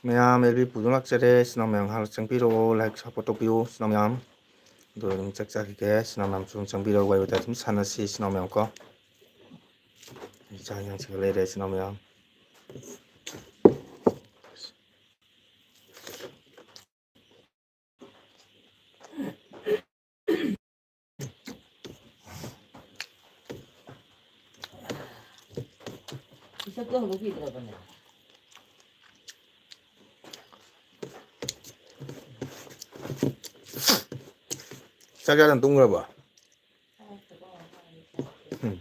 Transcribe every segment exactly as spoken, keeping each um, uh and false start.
ꯃꯌꯥꯝ L B ꯄꯨꯗꯨꯅ ꯂꯥꯛꯆꯔꯦ꯫ ꯏꯆꯤꯟ ꯏꯅꯥꯎ ꯃꯌꯥꯝ ꯉꯥꯏꯍꯥꯛ ꯆꯪꯕꯤꯔꯛꯑꯣ, like support ꯇꯧꯕꯤꯌꯨ ꯏꯆꯤꯟ ꯏꯅꯥꯎ ꯃꯌꯥꯝ꯫ ꯑꯗꯣ ꯑꯗꯨꯝ ꯆꯥꯛ ꯆꯥꯈꯤꯒꯦ꯫ ꯏꯆꯤꯟ ꯏꯅꯥꯎ ꯃꯌꯥꯝꯁꯨ ꯑꯗꯨꯝ ꯆꯪꯕꯤꯔꯛꯑꯣ, ꯋꯥꯔꯤ ꯋꯥꯇꯥꯏ ꯑꯗꯨꯝ ꯁꯥꯟꯅꯁꯤ ꯏꯆꯤꯟ ꯏꯅꯥꯎ ꯃꯌꯥꯝ ꯀꯣ꯫ ꯑꯩ ꯆꯥꯛ ꯏꯟꯖꯥꯡ ꯁꯦꯝꯒꯠ ꯂꯩꯔꯦ ꯏꯆꯤꯟ ꯏꯅꯥꯎ ꯃꯌꯥꯝ꯫ ꯄꯤꯁꯛꯇꯣ ꯍꯧꯒꯠꯄꯤꯗ꯭ꯔꯕꯅꯦ꯫ ꯆꯥꯛ ꯆꯥꯗꯅ ꯇꯨꯝꯈ꯭ꯔꯕꯣ? ꯎꯝ꯫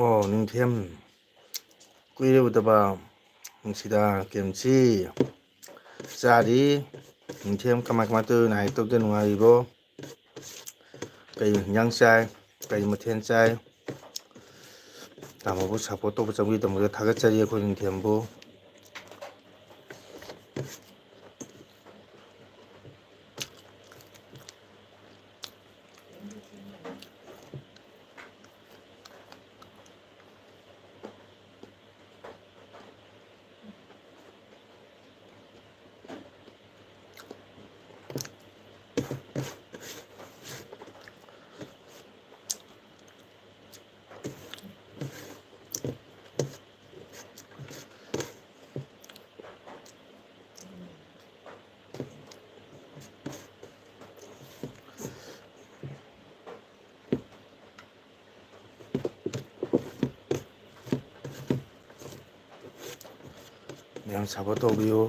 ꯑꯣ, ꯅꯤꯡꯊꯦꯝ꯫ ꯀꯨꯏꯔꯦ ꯎꯗꯕ꯫ ꯅꯨꯡꯁꯤꯗ, ꯀꯦꯝꯁꯤ꯫ ꯆꯥꯔꯤ꯫ ꯅꯤꯡꯊꯦꯝ ꯀꯃꯥꯏ ꯀꯃꯥꯏ ꯇꯧꯔꯤ? ꯅꯥꯏ ꯇꯧꯗꯦ, ꯅꯨꯡꯉꯥꯏꯔꯤꯕꯣ? ꯀꯔꯤ ꯍꯤꯟꯖꯥꯡ ꯆꯥꯏ? ꯀꯔꯤ ꯃꯊꯦꯜ ꯆꯥꯏ? ꯇꯥꯃꯣꯕꯨ support ꯇꯧꯕ ꯆꯪꯕꯤꯗꯕꯗ ꯊꯥꯒꯠꯆꯔꯤ ꯑꯩꯈꯣꯏ ꯅꯤꯡꯊꯦꯝꯕꯨ꯫ ꯃꯌꯥꯝ support ꯇꯧꯕꯤꯌꯨ꯫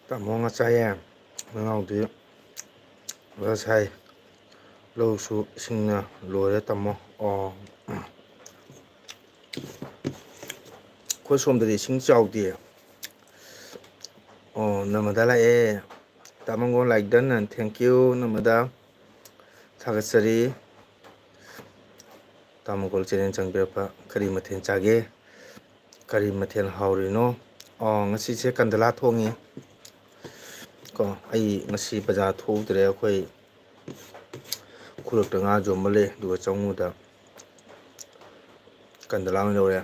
ꯇꯥꯃꯣ ꯉꯁꯥꯏ ꯅꯅꯥꯎꯗꯤ ꯉꯁꯥꯏ ꯂꯧꯁꯨ ꯏꯁꯤꯡꯅ ꯂꯣꯏꯔꯦ ꯇꯥꯃꯣ꯫ ꯑꯣ꯫ ꯑꯩꯈꯣꯏ ꯁꯣꯝꯗꯗꯤ ꯏꯁꯤꯡ ꯆꯥꯎꯗꯦ꯫ ꯑꯣ, ꯅꯃꯗ ꯂꯥꯛꯑꯦ꯫ ꯇꯥꯃꯣ ꯂꯥꯏꯛ ꯗꯟ, thank you ꯅꯃꯗ꯫ ꯊꯥꯒꯠꯆꯔꯤ꯫ ꯇꯥꯃꯣ ꯀꯣꯜ ꯆꯦꯅꯦꯜ ꯆꯪꯕꯤꯔꯛꯄ꯫ ꯀꯔꯤ ꯃꯊꯦꯜ ꯆꯥꯒꯦ? ꯀꯔꯤ ꯃꯊꯦꯜ ꯍꯥꯎꯔꯤꯅꯣ? ꯑꯣ, ꯉꯁꯤꯁꯦ ꯀꯟꯗꯂꯥ ꯊꯣꯡꯉꯤ꯫ ꯀꯣ, ꯑꯩ ꯉꯁꯤ ꯕꯖꯥꯔ ꯊꯣꯛꯎꯗ꯭ꯔꯦ꯫ ꯑꯩꯈꯣꯏ ꯈꯨꯔꯛꯇ ꯉꯥ ꯌꯣꯟꯕ ꯂꯩ, ꯑꯗꯨꯒ ꯆꯪꯉꯨꯗ ꯀꯟꯗꯂꯥ ꯑꯣꯏꯅ ꯂꯧꯔꯦ꯫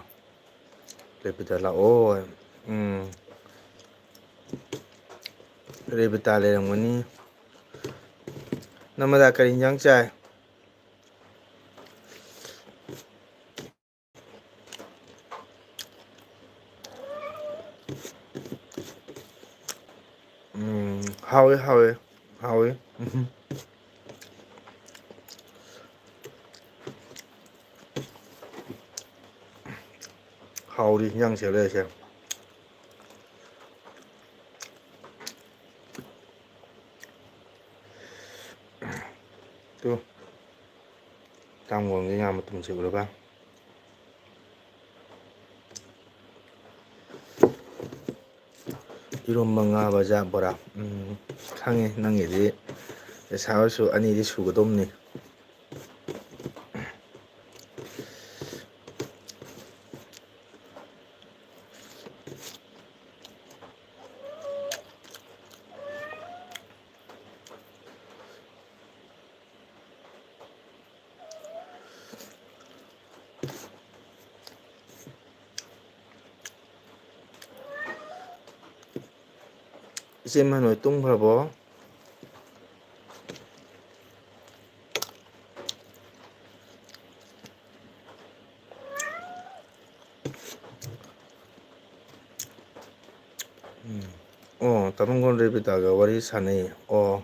ꯔꯦꯕꯤꯇꯥ ꯂꯥꯛꯑꯣ꯫ ꯎꯝ꯫ ꯔꯦꯕꯤꯇꯥ ꯂꯩꯔꯝꯒꯅꯤ꯫ ꯅꯃꯗꯥ ꯀꯔꯤ ꯏꯟꯖꯥꯡ ꯆꯥꯏ? ꯎꯝ, ꯍꯥꯎꯋꯦ, ꯍꯥꯎꯋꯦ, ꯍꯥꯎꯋꯦ꯫ ꯎꯝ꯫ ꯍꯥꯎꯔꯤ ꯏꯟꯖꯥꯡ ꯁꯦ ꯂꯩꯔꯁꯦ꯫ ꯇꯨ꯫ ꯇꯥꯡꯒꯣꯜꯒꯤ ꯉꯥ ꯃꯇꯨꯝꯁꯦ ꯎꯔꯕ? ꯏꯔꯣꯝꯕ, ꯉꯥ ꯚꯖꯥ, ꯕꯣꯔꯥ꯫ ꯎꯝ, ꯈꯪꯉꯦ ꯅꯪꯒꯤꯗꯤ꯫ ꯁꯥꯔꯁꯨ ꯑꯅꯤꯗꯤ ꯁꯨꯒꯗꯧꯅꯤ꯫ ꯏꯆꯦ ꯃꯅꯣꯏ ꯇꯨꯝꯈ꯭ꯔꯕꯣ? ꯎꯝ꯫ ꯑꯣ, ꯇꯥꯃꯣ ꯒꯣꯟ ꯔꯦꯕꯤꯇꯥꯒ ꯋꯥꯔꯤ ꯁꯥꯟꯅꯩ꯫ ꯑꯣ,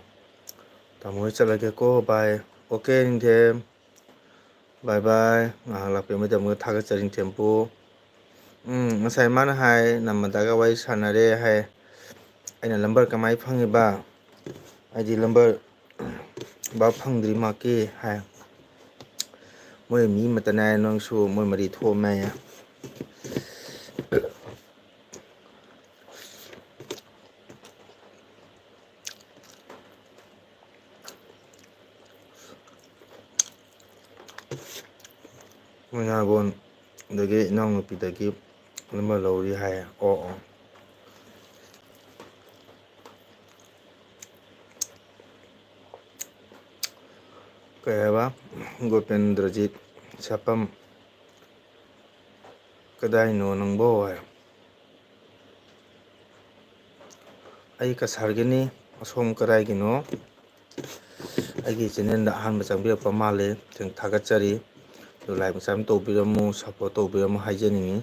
ꯇꯥꯃꯣ ꯍꯣꯏ ꯆꯠꯂꯒꯦꯀꯣ, bye꯫ Okay, ꯅꯤꯡꯊꯦꯝ꯫ Bye bye꯫ ꯉꯥꯏꯍꯥꯛ ꯂꯥꯛꯄꯤꯕꯒꯤꯗꯃꯛꯇ ꯊꯥꯒꯠꯆꯔꯤ, ꯅꯤꯡꯊꯦꯝꯄꯨ꯫ ꯎꯝ, ꯉꯁꯥꯏ ꯃꯥꯅ ꯍꯥꯏ, ꯅꯝꯃꯗꯥꯒ ꯋꯥꯔꯤ ꯁꯥꯟꯅꯔꯦ ꯍꯥꯏ꯫ ꯑꯩꯅ number ꯀꯃꯥꯏ ꯐꯪꯉꯤꯕ? ꯑꯩꯗꯤ number ꯕꯥ ꯐꯪꯗ꯭ꯔꯤ ꯃꯥꯛꯀꯤ ꯍꯥꯏ꯫ ꯃꯣꯏ ꯃꯤ ꯑꯃꯠꯇꯅꯦ ꯍꯥꯏ, ꯅꯪꯁꯨ ꯃꯣꯏ ꯃꯔꯤ ꯊꯣꯛꯑꯝꯃꯦ ꯍꯥꯏ꯫ ꯃꯣꯏꯅꯥꯒꯣꯟꯗꯒꯤ ꯏꯅꯥꯎꯅꯨꯄꯤꯗꯒꯤ number ꯂꯧꯔꯤ ꯍꯥꯏ꯫ ꯑꯣ, ꯑꯣ꯫ ꯀꯩ ꯍꯥꯏꯕ? ꯒꯣꯄꯦꯟꯗ꯭ꯔꯖꯤꯠ ꯁꯥꯄꯝ꯫ ꯀꯗꯥꯏꯅꯣ ꯅꯪꯕꯣ? ꯑꯩ ꯀꯁꯥꯔꯒꯤꯅꯤ꯫ ꯑꯁꯣꯝ ꯀꯗꯥꯏꯒꯤꯅꯣ? ꯑꯩꯒꯤ channelꯗ ꯑꯍꯥꯟꯕ ꯆꯪꯕꯤꯔꯛꯄ ꯃꯥꯜꯂꯦ꯫ ꯊꯦꯡ-, ꯊꯥꯒꯠꯆꯔꯤ꯫ ꯑꯗꯨ like ꯃꯆꯥ ꯑꯃ ꯇꯧꯕꯤꯔꯝꯃꯨ, support ꯇꯧꯕꯤꯔꯝꯃꯨ ꯍꯥꯏꯖꯅꯤꯡꯉꯤ꯫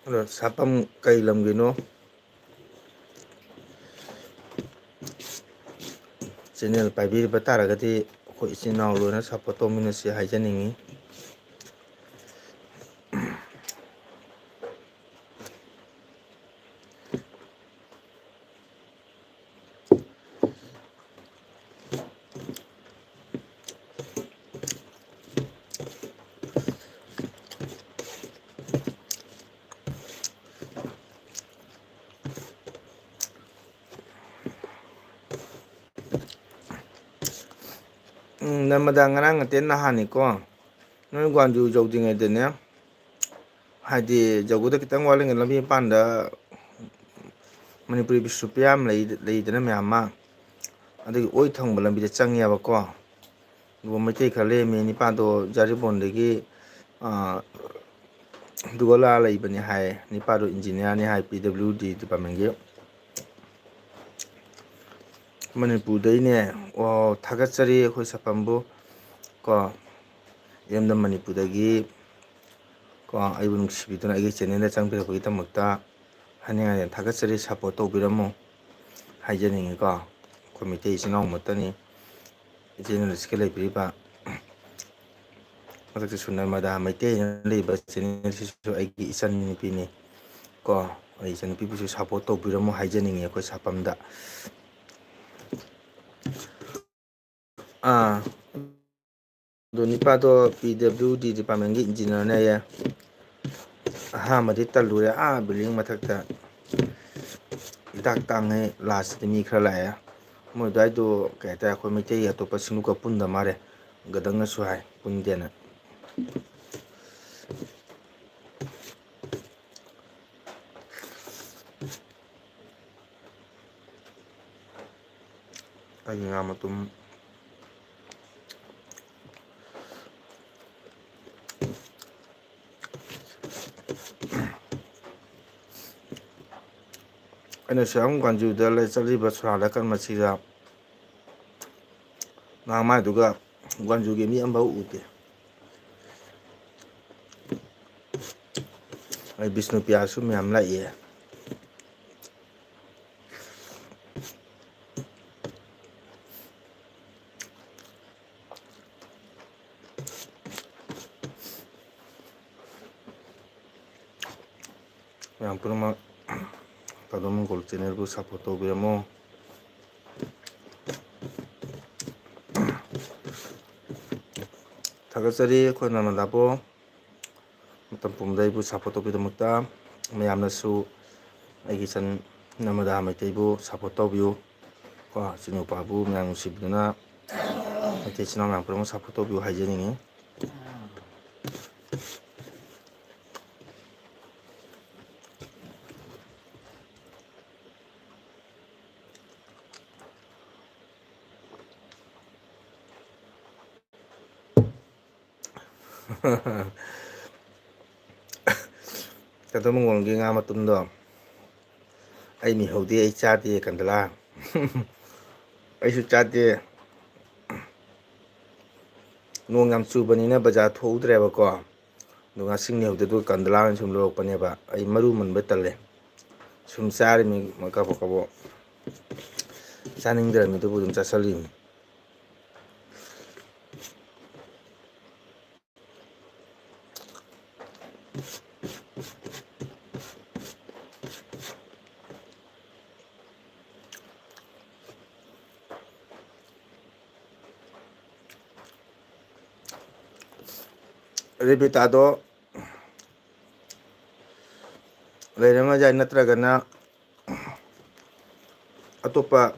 ꯑꯗꯣ ꯁꯥꯄꯝ ꯀꯩ ꯂꯝꯒꯤꯅꯣ? Channel ꯄꯥꯏꯕꯤꯔꯤꯕ ꯇꯥꯔꯒꯗꯤ ꯑꯩꯈꯣꯏ ꯏꯆꯤꯟ ꯏꯅꯥꯎ ꯂꯣꯏꯅ support ꯇꯧꯃꯤꯟꯅꯁꯤ ꯍꯥꯏꯖꯅꯤꯡꯉꯤ꯫ ꯅꯔꯃꯗꯥ ꯉꯔꯥꯡ ꯅꯠꯇꯦ, ꯅꯍꯥꯟꯅꯤꯀꯣ, ꯅꯣꯏ ꯒ꯭ꯋꯥꯟꯖꯨ ꯌꯧꯗ꯭ꯔꯤꯉꯩꯗꯅꯦ, ꯍꯥꯏꯗꯤ ꯖꯧꯒꯨꯗ ꯈꯤꯇꯪ ꯋꯥꯠꯂꯤꯉꯩ ꯂꯝꯕꯤ ꯃꯄꯥꯟꯗ ꯃꯅꯤꯄꯨꯔꯤ ꯕꯤꯁꯅꯨꯄ꯭ꯔꯤꯌꯥ ꯑꯃ ꯂꯩ-, ꯂꯩꯗꯅ ꯃꯌꯥꯝ ꯑꯃ, ꯑꯗꯨꯒꯤ ꯑꯣꯏ ꯊꯪꯕ ꯂꯝꯕꯤꯗ ꯆꯪꯉꯦꯕꯀꯣ꯫ ꯑꯗꯨꯒ ꯃꯩꯇꯩ ꯈꯔ ꯂꯩꯔꯝꯃꯤ, ꯅꯤꯄꯥꯗꯣ ꯖꯥꯔꯤꯕꯣꯟꯗꯒꯤ, ꯑꯥ, ꯗꯨꯒꯂꯥ ꯂꯩꯕꯅꯤ ꯍꯥꯏ꯫ ꯅꯤꯄꯥꯗꯣ ꯏꯟꯖꯤꯅꯤꯌꯥꯔꯅꯤ ꯍꯥꯏ, ꯄꯤ ꯗꯕ꯭ꯂꯤꯎ ꯗꯤ ꯗꯤꯄꯥꯔꯠꯃꯦꯟꯒꯤ꯫ ꯃꯅꯤꯄꯨꯔꯗꯩꯅꯦ꯫ ꯑꯣ, ꯊꯥꯒꯠꯆꯔꯤ ꯑꯩꯈꯣꯏ ꯁꯥꯄꯝꯕꯨ ꯀꯣ, ꯏꯔꯝꯗꯝ ꯃꯅꯤꯄꯨꯔꯗꯒꯤ ꯀꯣ, ꯑꯩꯕꯨ ꯅꯨꯡꯁꯤꯕꯤꯗꯨꯅ ꯑꯩꯒꯤ ꯆꯦꯅꯦꯜꯗ ꯆꯪꯕꯤꯔꯛꯄꯒꯤꯗꯃꯛꯇ ꯍꯥꯏꯅꯤꯡꯉꯥꯏ ꯌꯥꯝ ꯊꯥꯒꯠꯆꯔꯤ꯫ ꯁꯞꯄꯣꯔꯠ ꯇꯧꯕꯤꯔꯝꯃꯨ ꯍꯥꯏꯖꯅꯤꯡꯉꯤꯀꯣ꯫ ꯑꯩꯈꯣꯏ ꯃꯩꯇꯩ ꯏꯆꯤꯟ ꯏꯅꯥꯎ ꯑꯃꯠꯇꯅꯤ꯫ ꯏꯆꯦꯜ ꯅꯣꯂꯦꯖꯀꯤ ꯂꯩꯕꯤꯔꯤꯕ, ꯃꯊꯛꯇꯁꯨ ꯅꯔꯃꯗꯥ ꯃꯩꯇꯩ ꯍꯥꯏꯅ ꯂꯩꯕ ꯆꯦꯅꯦꯜꯁꯤꯁꯨ ꯑꯩꯒꯤ ꯏꯆꯟ ꯅꯨꯄꯤꯅꯤ ꯀꯣ꯫ ꯑꯩ ꯏꯆꯟꯅꯨꯄꯤꯕꯨꯁꯨ ꯁꯞꯄꯣꯔꯠ ꯇꯧꯕꯤꯔꯝꯃꯨ ꯍꯥꯏꯖꯅꯤꯡꯉꯤ ꯑꯩꯈꯣꯏ ꯁꯥꯄꯝꯗ꯫ ꯑꯥ, ꯑꯗꯣ ꯅꯤꯄꯥꯗꯣ ꯄꯤ ꯗꯕ꯭ꯂꯤꯎ ꯗꯤ ꯗꯤꯄꯥꯔꯠꯃꯦꯟꯒꯤ ꯏꯟꯖꯤꯅꯤꯌꯥꯔꯅꯦꯌꯦ꯫ ꯑꯍꯥꯟꯕꯗꯤ ꯇꯜꯂꯨꯔꯦ, ꯑꯥ ꯕꯤꯜꯗꯤꯡ ꯃꯊꯛꯇ ꯍꯤꯗꯥꯛ ꯇꯥꯡꯉꯩ, ꯂꯥꯁꯇꯗꯤ ꯃꯤ ꯈꯔ ꯂꯥꯛꯑꯦ꯫ ꯃꯣꯏ ꯑꯗꯨꯋꯥꯏꯗꯣ ꯀꯩ ꯍꯥꯏꯇꯥꯔꯦ, ꯑꯩꯈꯣꯏ ꯃꯩꯇꯩ ꯑꯇꯣꯞꯄ ꯁꯤꯡꯂꯨꯞꯀ ꯄꯨꯟꯗ ꯃꯥꯜꯂꯦ꯫ ꯒꯗꯪꯅꯁꯨ ꯍꯥꯏ ꯄꯨꯟꯗꯦꯅ꯫ ꯑꯩꯒꯤ ꯉꯥ ꯃꯇꯨꯝ꯫ ꯑꯩꯅ ꯁꯤꯌꯥꯝ ꯒ꯭ꯋꯥꯟꯖꯨꯗ ꯂꯩ ꯆꯠꯂꯤꯕ ꯁꯣꯔꯥꯠ ꯂꯩꯀꯥꯜ ꯃꯁꯤꯗ ꯅꯍꯥꯟ ꯃꯥꯏꯗꯨꯒ ꯒ꯭ꯋꯥꯟꯖꯨꯒꯤ ꯃꯤ ꯑꯃꯐꯥꯎ ꯎꯗꯦ꯫ ꯑꯩ ꯕꯤꯁꯅꯨꯄ꯭ꯔꯤꯌꯥꯁꯨ ꯃꯌꯥꯝ ꯂꯥꯛꯏ꯫ ꯃꯌꯥꯝ ꯄꯨꯝꯅꯃꯛ ꯇꯥꯗꯣ ꯃꯪꯒꯣꯜ ꯆꯦꯅꯦꯜꯕꯨ ꯁꯞꯄꯣꯔꯠ ꯇꯧꯕꯤꯔꯝꯃꯣ꯫ ꯊꯥꯒꯠꯆꯔꯤ ꯑꯩꯈꯣꯏ ꯅꯔꯃꯗꯥꯕꯨ꯫ ꯃꯇꯝ ꯄꯨꯝꯕꯗ ꯑꯩꯕꯨ ꯁꯞꯄꯣꯔꯠ ꯇꯧꯕꯤꯗꯃꯛꯇ ꯃꯌꯥꯝꯅꯁꯨ ꯑꯩꯒꯤ ꯏꯆꯟ ꯅꯔꯃꯗꯥ ꯃꯩꯇꯩꯕꯨ ꯁꯞꯄꯣꯔꯠ ꯇꯧꯕꯤꯌꯨ꯫ ꯀꯣ, ꯏꯆꯤꯟ ꯅꯨꯄꯥꯕꯨ ꯃꯌꯥꯝ ꯅꯨꯡꯁꯤꯕꯤꯗꯨꯅ ꯃꯩꯇꯩ ꯏꯆꯤꯟ ꯏꯅꯥꯎ ꯃꯌꯥꯝ ꯄꯨꯝꯅꯃꯛ support ꯇꯧꯕꯤꯌꯨ ꯍꯥꯏꯖꯅꯤꯡꯉꯤ꯫ ꯀꯗꯣ ꯃꯪꯒꯣꯜꯒꯤ ꯉꯥ ꯃꯇꯨꯝꯗꯣ ꯑꯩ ꯃꯤꯍꯧꯗꯦ, ꯑꯩ ꯆꯥꯗꯦ ꯀꯟꯗꯂꯥ꯫ ꯑꯩꯁꯨ ꯆꯥꯗꯦ꯫ ꯅꯣꯡ ꯌꯥꯝ ꯆꯨꯕꯅꯤꯅ ꯕꯖꯥꯔ ꯊꯣꯛꯎꯗ꯭ꯔꯦꯕꯀꯣ꯫ ꯑꯗꯨꯒ ꯉꯁꯤꯡ ꯃꯤꯍꯧꯗꯦ, ꯑꯗꯨꯒ ꯀꯟꯗꯂꯥ ꯑꯣꯏꯅ ꯁꯨꯝ ꯂꯧꯔꯛꯄꯅꯦꯕ꯫ ꯑꯩ ꯃꯔꯨ ꯃꯨꯟꯕ ꯇꯜꯂꯦ꯫ ꯁꯨꯝ ꯆꯥꯔꯤꯃꯤ ꯀꯕꯣꯛ ꯀꯕꯣꯛ꯫ ꯆꯥꯅꯤꯡꯗ꯭ꯔꯕꯅꯤ ꯑꯗꯨꯕꯨ ꯑꯗꯨꯝ ꯆꯥꯁꯜꯂꯤꯅꯤ꯫ ꯔꯦꯕꯤꯇꯥꯗꯣ ꯂꯩꯔꯝꯃ ꯌꯥꯏ, ꯅꯠꯇ꯭ꯔꯒꯅ ꯑꯇꯣꯞꯄ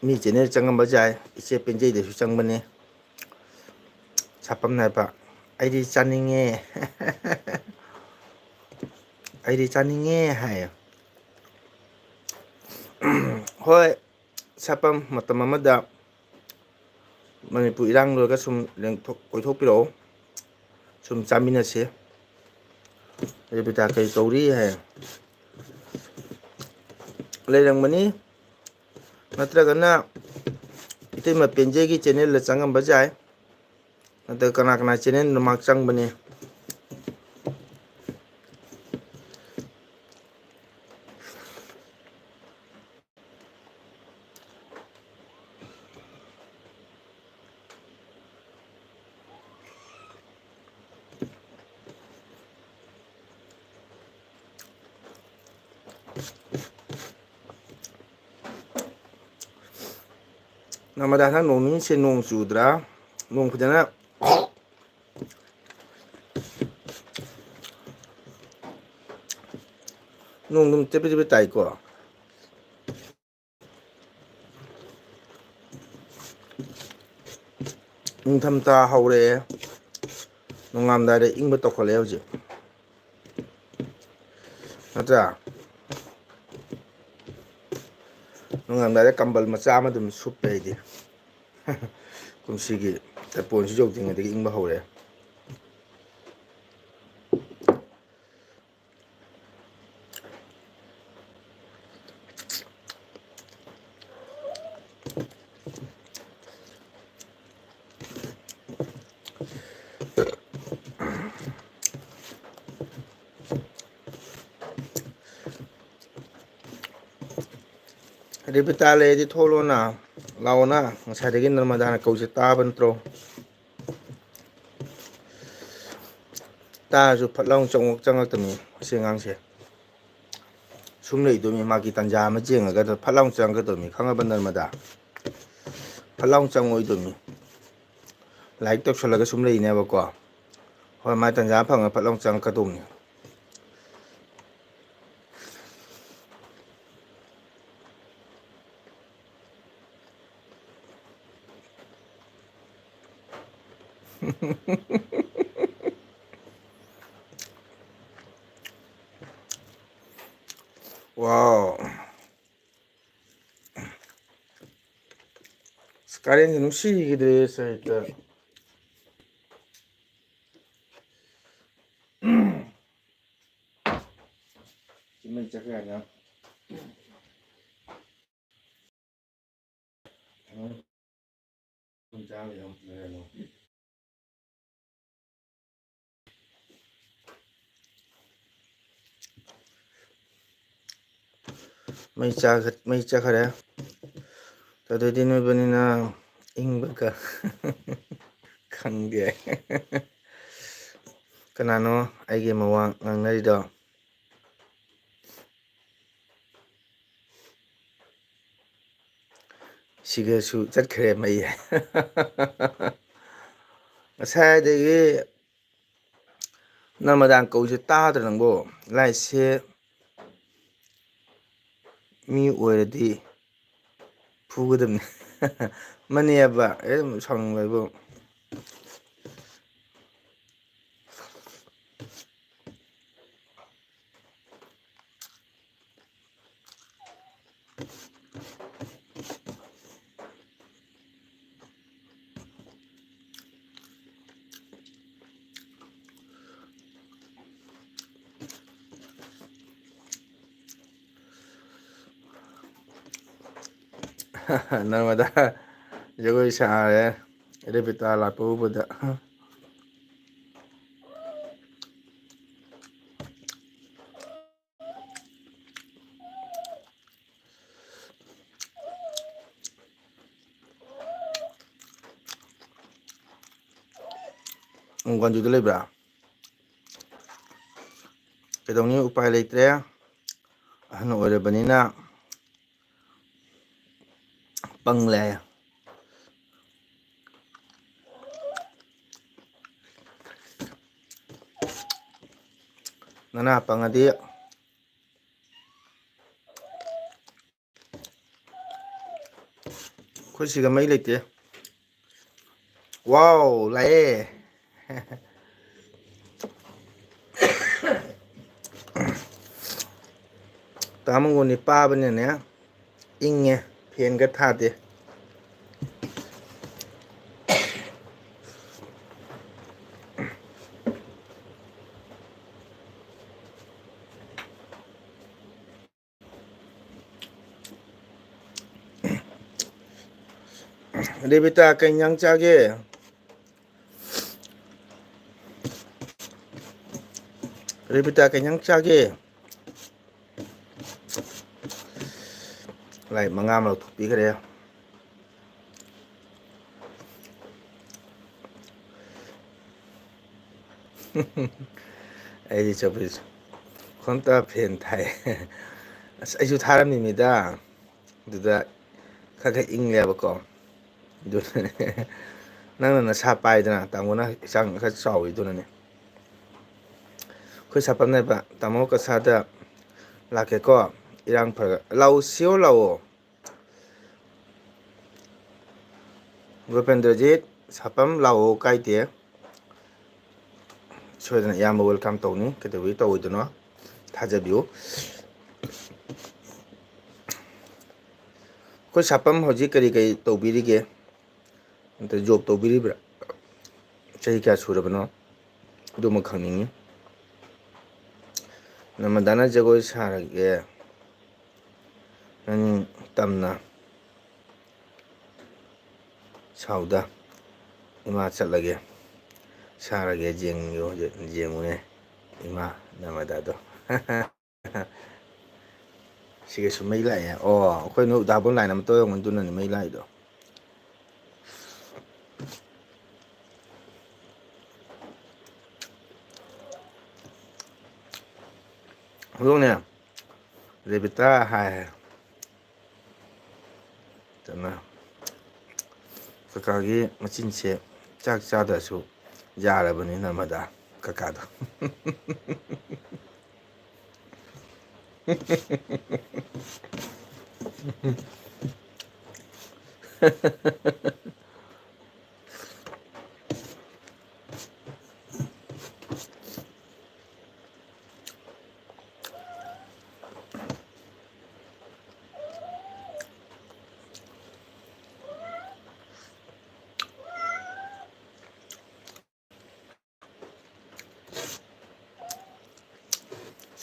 ꯃꯤ channel ꯆꯪꯉꯝꯕ ꯌꯥꯏ꯫ ꯏꯆꯦ ꯄꯦꯟꯖꯩꯗꯁꯨ ꯆꯪꯕꯅꯦ꯫ ꯁꯥꯄꯝꯅ ꯍꯥꯏꯕ, "ꯑꯩꯗꯤ ꯆꯥꯅꯤꯡꯉꯦ, ꯑꯩꯗꯤ ꯆꯥꯅꯤꯡꯉꯦ" ꯍꯥꯏꯌꯦ꯫ ꯍꯣꯏ, ꯁꯥꯄꯝ, ꯃꯇꯝ ꯑꯃꯗ ꯃꯅꯤꯄꯨꯔ ꯏꯔꯥꯡ ꯂꯣꯏꯔꯒ ꯁꯨꯝ ꯂꯦꯡꯊꯣꯛ-, ꯀꯣꯏꯊꯣꯛꯄꯤꯔꯛꯑꯣ, ꯁꯨꯝ ꯆꯥꯃꯤꯟꯅꯁꯦ꯫ ꯔꯦꯕꯤꯇꯥ ꯀꯔꯤ ꯇꯧꯔꯤ ꯍꯥꯏ꯫ ꯂꯩꯔꯝꯒꯅꯤ, ꯅꯠꯇ꯭ꯔꯒꯅ ꯏꯇꯩꯃ ꯄꯦꯟꯖꯩꯒꯤ channelꯗ ꯆꯪꯉꯝꯕ ꯌꯥꯏ꯫ ꯑꯗ ꯀꯅꯥ ꯀꯅꯥ channelꯅꯣ ꯃꯥ ꯆꯪꯕꯅꯦ꯫ ꯅꯃꯗꯥ, ꯅꯪ ꯅꯣꯡ ꯅꯤꯅꯤꯁꯦ ꯅꯣꯡ ꯆꯨꯗ꯭ꯔꯥ? ꯅꯣꯡ ꯐꯖꯅ ꯅꯣꯡ ꯑꯗꯨꯝ ꯆꯤꯐꯦꯠ ꯆꯤꯐꯦꯠ ꯇꯥꯏꯀꯣ꯫ ꯅꯤꯡꯊꯝꯊꯥ ꯍꯧꯔꯛꯑꯦ, ꯅꯣꯡꯉꯥꯝꯗꯥꯏꯗ ꯏꯪꯕ ꯇꯧꯈꯠꯂꯛꯑꯦ ꯍꯧꯖꯤꯛ, ꯅꯠꯇ꯭ꯔꯥ? ꯅꯣꯡꯉꯥꯝꯗꯥꯏꯗ ꯀꯝꯕꯜ ꯃꯆꯥ ꯑꯃ ꯑꯗꯨꯝ ꯁꯨꯞꯄꯦ ꯑꯩꯗꯤ꯫ ꯀꯨꯝꯁꯤꯒꯤ ꯇꯔꯄꯣꯟꯁꯨ ꯌꯧꯗ꯭ꯔꯤꯉꯩꯗꯒꯤ ꯏꯪꯕ ꯍꯧꯔꯛꯑꯦ꯫ ꯔꯦꯕꯤꯇꯥ ꯂꯩꯔꯗꯤ ꯊꯣꯛꯂꯣꯅ, ꯂꯥꯛꯑꯣꯅ꯫ ꯉꯁꯥꯏꯗꯒꯤ ꯅꯔꯃꯗꯥꯅ ꯀꯧꯁꯦ ꯇꯥꯕ ꯅꯠꯇ꯭ꯔꯣ? ꯇꯥꯔꯁꯨ ꯐꯠ ꯂꯥꯎ ꯆꯪꯉꯛ-, ꯆꯪꯉꯛꯇꯕꯅꯤ ꯑꯁꯤ ꯑꯉꯥꯡꯁꯦ꯫ ꯁꯨꯝ ꯂꯩꯗꯣꯏꯅꯤ, ꯃꯥꯒꯤ ꯇꯥꯟꯖꯥ ꯑꯃ ꯌꯦꯡꯉꯒ ꯐꯠ ꯂꯥꯎ ꯆꯪꯉꯛꯀꯗꯣꯏꯅꯤ, ꯈꯪꯉꯕ ꯅꯔꯃꯗꯥ? ꯐꯠ ꯂꯥꯎ ꯆꯪꯉꯛꯑꯣꯏꯗꯣꯏꯅꯤ꯫ ꯂꯥꯏꯛ ꯇꯧꯁꯜꯂꯒ ꯁꯨꯝ ꯂꯩꯅꯦꯕꯀꯣ꯫ ꯍꯣꯏ, ꯃꯥꯏ ꯇꯥꯟꯖꯥ ꯐꯪꯉ ꯐꯠ ꯂꯥꯎ ꯆꯪꯉꯛꯀꯗꯧꯕꯅꯤ꯫ Wow. ꯑꯁ, ꯀꯥꯂꯦꯟꯁꯦ ꯅꯨꯡꯁꯤꯈꯤꯗ꯭ꯔꯦ ꯁꯥꯏꯠꯇ꯫ ꯁꯤ ꯃꯩ ꯆꯠꯈ꯭ꯔꯦ ꯍꯥꯏꯅ꯫ ꯃꯩ ꯆꯥꯈ-, ꯃꯩ ꯆꯠꯈ꯭ꯔꯦ꯫ ꯑꯗꯨꯗꯤ ꯅꯣꯏꯕꯅꯤꯅ ꯏꯪꯕꯒ ꯈꯪꯗꯦ꯫ ꯀꯅꯥꯅꯣ ꯑꯩꯒꯤ ꯃꯋꯥ ꯉꯥꯡꯅꯔꯤꯗꯣ? ꯁꯤꯒꯁꯨ ꯆꯠꯈ꯭ꯔꯦ ꯃꯩ꯫ ꯉꯁꯥꯏꯗꯒꯤ ꯅꯃꯗꯥꯡ ꯀꯧꯁꯦ ꯇꯥꯗ꯭ꯔ ꯅꯪꯕꯣ? ꯂꯥꯏꯁꯦ ꯃꯤ ꯑꯣꯏꯔꯗꯤ ꯐꯨꯒꯗꯕꯅꯤ꯫ ꯃꯅꯦꯕ, ꯑꯩ ꯑꯗꯨꯝ ꯁꯥꯎꯅꯤꯡꯕ ꯍꯥꯏꯕꯨ꯫ ꯅꯔꯃꯗꯥ ꯖꯒꯣꯏ ꯁꯥꯔꯦ, ꯔꯦꯕꯤꯇꯥ ꯂꯥꯛꯄ ꯎꯕꯗ꯫ ꯒꯟꯖꯨꯗ ꯂꯩꯕ꯭ꯔꯥ? ꯀꯩꯗꯧꯅꯤ, ꯎꯄꯥꯏ ꯂꯩꯇ꯭ꯔꯦ꯫ ꯑꯍꯟ ꯑꯣꯏꯔꯕꯅꯤꯅ ꯄꯪꯂꯦ꯫ ꯅꯅꯥ ꯄꯪꯉꯗꯤ꯫ ꯑꯩꯈꯣꯏ ꯁꯤꯗ ꯃꯩ ꯂꯩꯇꯦ꯫ ꯋꯥꯎ, ꯂꯥꯛꯑꯦ꯫ ꯇꯥꯃꯣꯒꯣꯟꯗꯤ ꯄꯥꯕꯅꯤꯅꯅꯦ, ꯏꯪꯉꯦ, ꯐꯦꯟꯒ ꯊꯥꯗꯦ꯫ ꯔꯦꯕꯤꯇꯥ, ꯀꯩ ꯏꯟꯖꯥꯡ ꯆꯥꯒꯦ? ꯔꯦꯕꯤꯇꯥ, ꯀꯩ ꯏꯟꯖꯥꯡ ꯆꯥꯒꯦ? ꯂꯥꯏ ꯃꯉꯥ ꯑꯃ ꯂꯧꯊꯣꯛꯄꯤꯈ꯭ꯔꯦ꯫ ꯑꯩꯗꯤ ꯆꯧꯀ꯭ꯔꯤ ꯈꯣꯟꯇ ꯐꯦꯟ ꯊꯥꯏ꯫ ꯑꯁ, ꯑꯩꯁꯨ ꯊꯥꯔꯝꯃꯤꯃꯤꯗ꯫ ꯑꯗꯨꯗ ꯈꯔ ꯈꯔ ꯏꯪꯉꯦꯕꯀꯣ꯫ ꯑꯗꯨꯅꯅꯦ꯫ ꯅꯪꯅ ꯅꯁꯥ ꯄꯥꯏꯗꯅ, ꯇꯥꯃꯣꯅ ꯍꯛꯆꯥꯡ ꯈꯔ ꯆꯥꯎꯋꯤ, ꯑꯗꯨꯅꯅꯦ꯫ ꯑꯩꯈꯣꯏ ꯁꯥꯄꯝꯅꯦꯕ, ꯇꯥꯃꯣ ꯀꯁꯥꯗ ꯂꯥꯛꯀꯦꯀꯣ, ꯏꯔꯥꯡ ꯐꯔꯒ꯫ ꯂꯥꯛꯑꯣ, sure ꯂꯥꯛꯑꯣ꯫ ꯒꯣꯄꯦꯟꯗ꯭ꯔꯖꯤꯠ, ꯁꯥꯄꯝ ꯂꯥꯛꯑꯣ, ꯀꯥꯏꯗꯦ꯫ ꯁꯣꯏꯗꯅ ꯏꯌꯥꯝꯕ welcome ꯇꯧꯅꯤ, ꯀꯩꯗꯧꯕꯒꯤ ꯇꯧꯔꯣꯏꯗꯣꯏꯅꯣ? ꯊꯥꯖꯕꯤꯌꯨ꯫ ꯑꯩꯈꯣꯏ ꯁꯥꯄꯝ ꯍꯧꯖꯤꯛ ꯀꯔꯤ ꯀꯔꯤ ꯇꯧꯕꯤꯔꯤꯒꯦ? ꯅꯠꯇ꯭ꯔ job ꯇꯧꯕꯤꯔꯤꯕ꯭ꯔꯥ? ꯆꯍꯤ ꯀꯌꯥ ꯁꯨꯔꯕꯅꯣ? ꯑꯗꯨꯃ ꯈꯪꯅꯤꯡꯉꯤ꯫ ꯅꯃꯗꯥꯅ ꯖꯒꯣꯏ ꯁꯥꯔꯒꯦ, ꯅꯪ ꯇꯝꯅ ꯁꯥꯎꯗ꯫ ꯏꯃꯥ ꯆꯠꯂꯒꯦ, ꯁꯥꯔꯒꯦ, ꯌꯦꯡꯉꯨ-, ꯌꯦꯡꯉꯨꯅꯦ ꯏꯃꯥ ꯅꯃꯗꯥꯗꯣ꯫ ꯁꯤꯒꯁꯨ ꯃꯩ ꯂꯥꯛꯑꯦ꯫ ꯑꯣ, ꯑꯩꯈꯣꯏ ꯅꯣꯏ ꯎꯗꯥꯕꯣꯟ line ꯑꯃ ꯇꯧꯔꯝꯒꯅꯤ, ꯑꯗꯨꯅꯅꯦ ꯃꯩ ꯂꯥꯛꯏꯗꯣ꯫ ꯍꯧꯗꯣꯡꯅꯦ, ꯔꯦꯕꯤꯇꯥ ꯍꯥꯏ꯫ ꯀꯅꯥ? ꯀꯀꯥꯒꯤ ꯃꯆꯤꯟꯁꯦ ꯆꯥꯛ ꯆꯥꯗ꯭ꯔꯁꯨ ꯌꯥꯔꯕꯅꯤ ꯅꯃꯗꯥ ꯀꯀꯥꯗꯣ꯫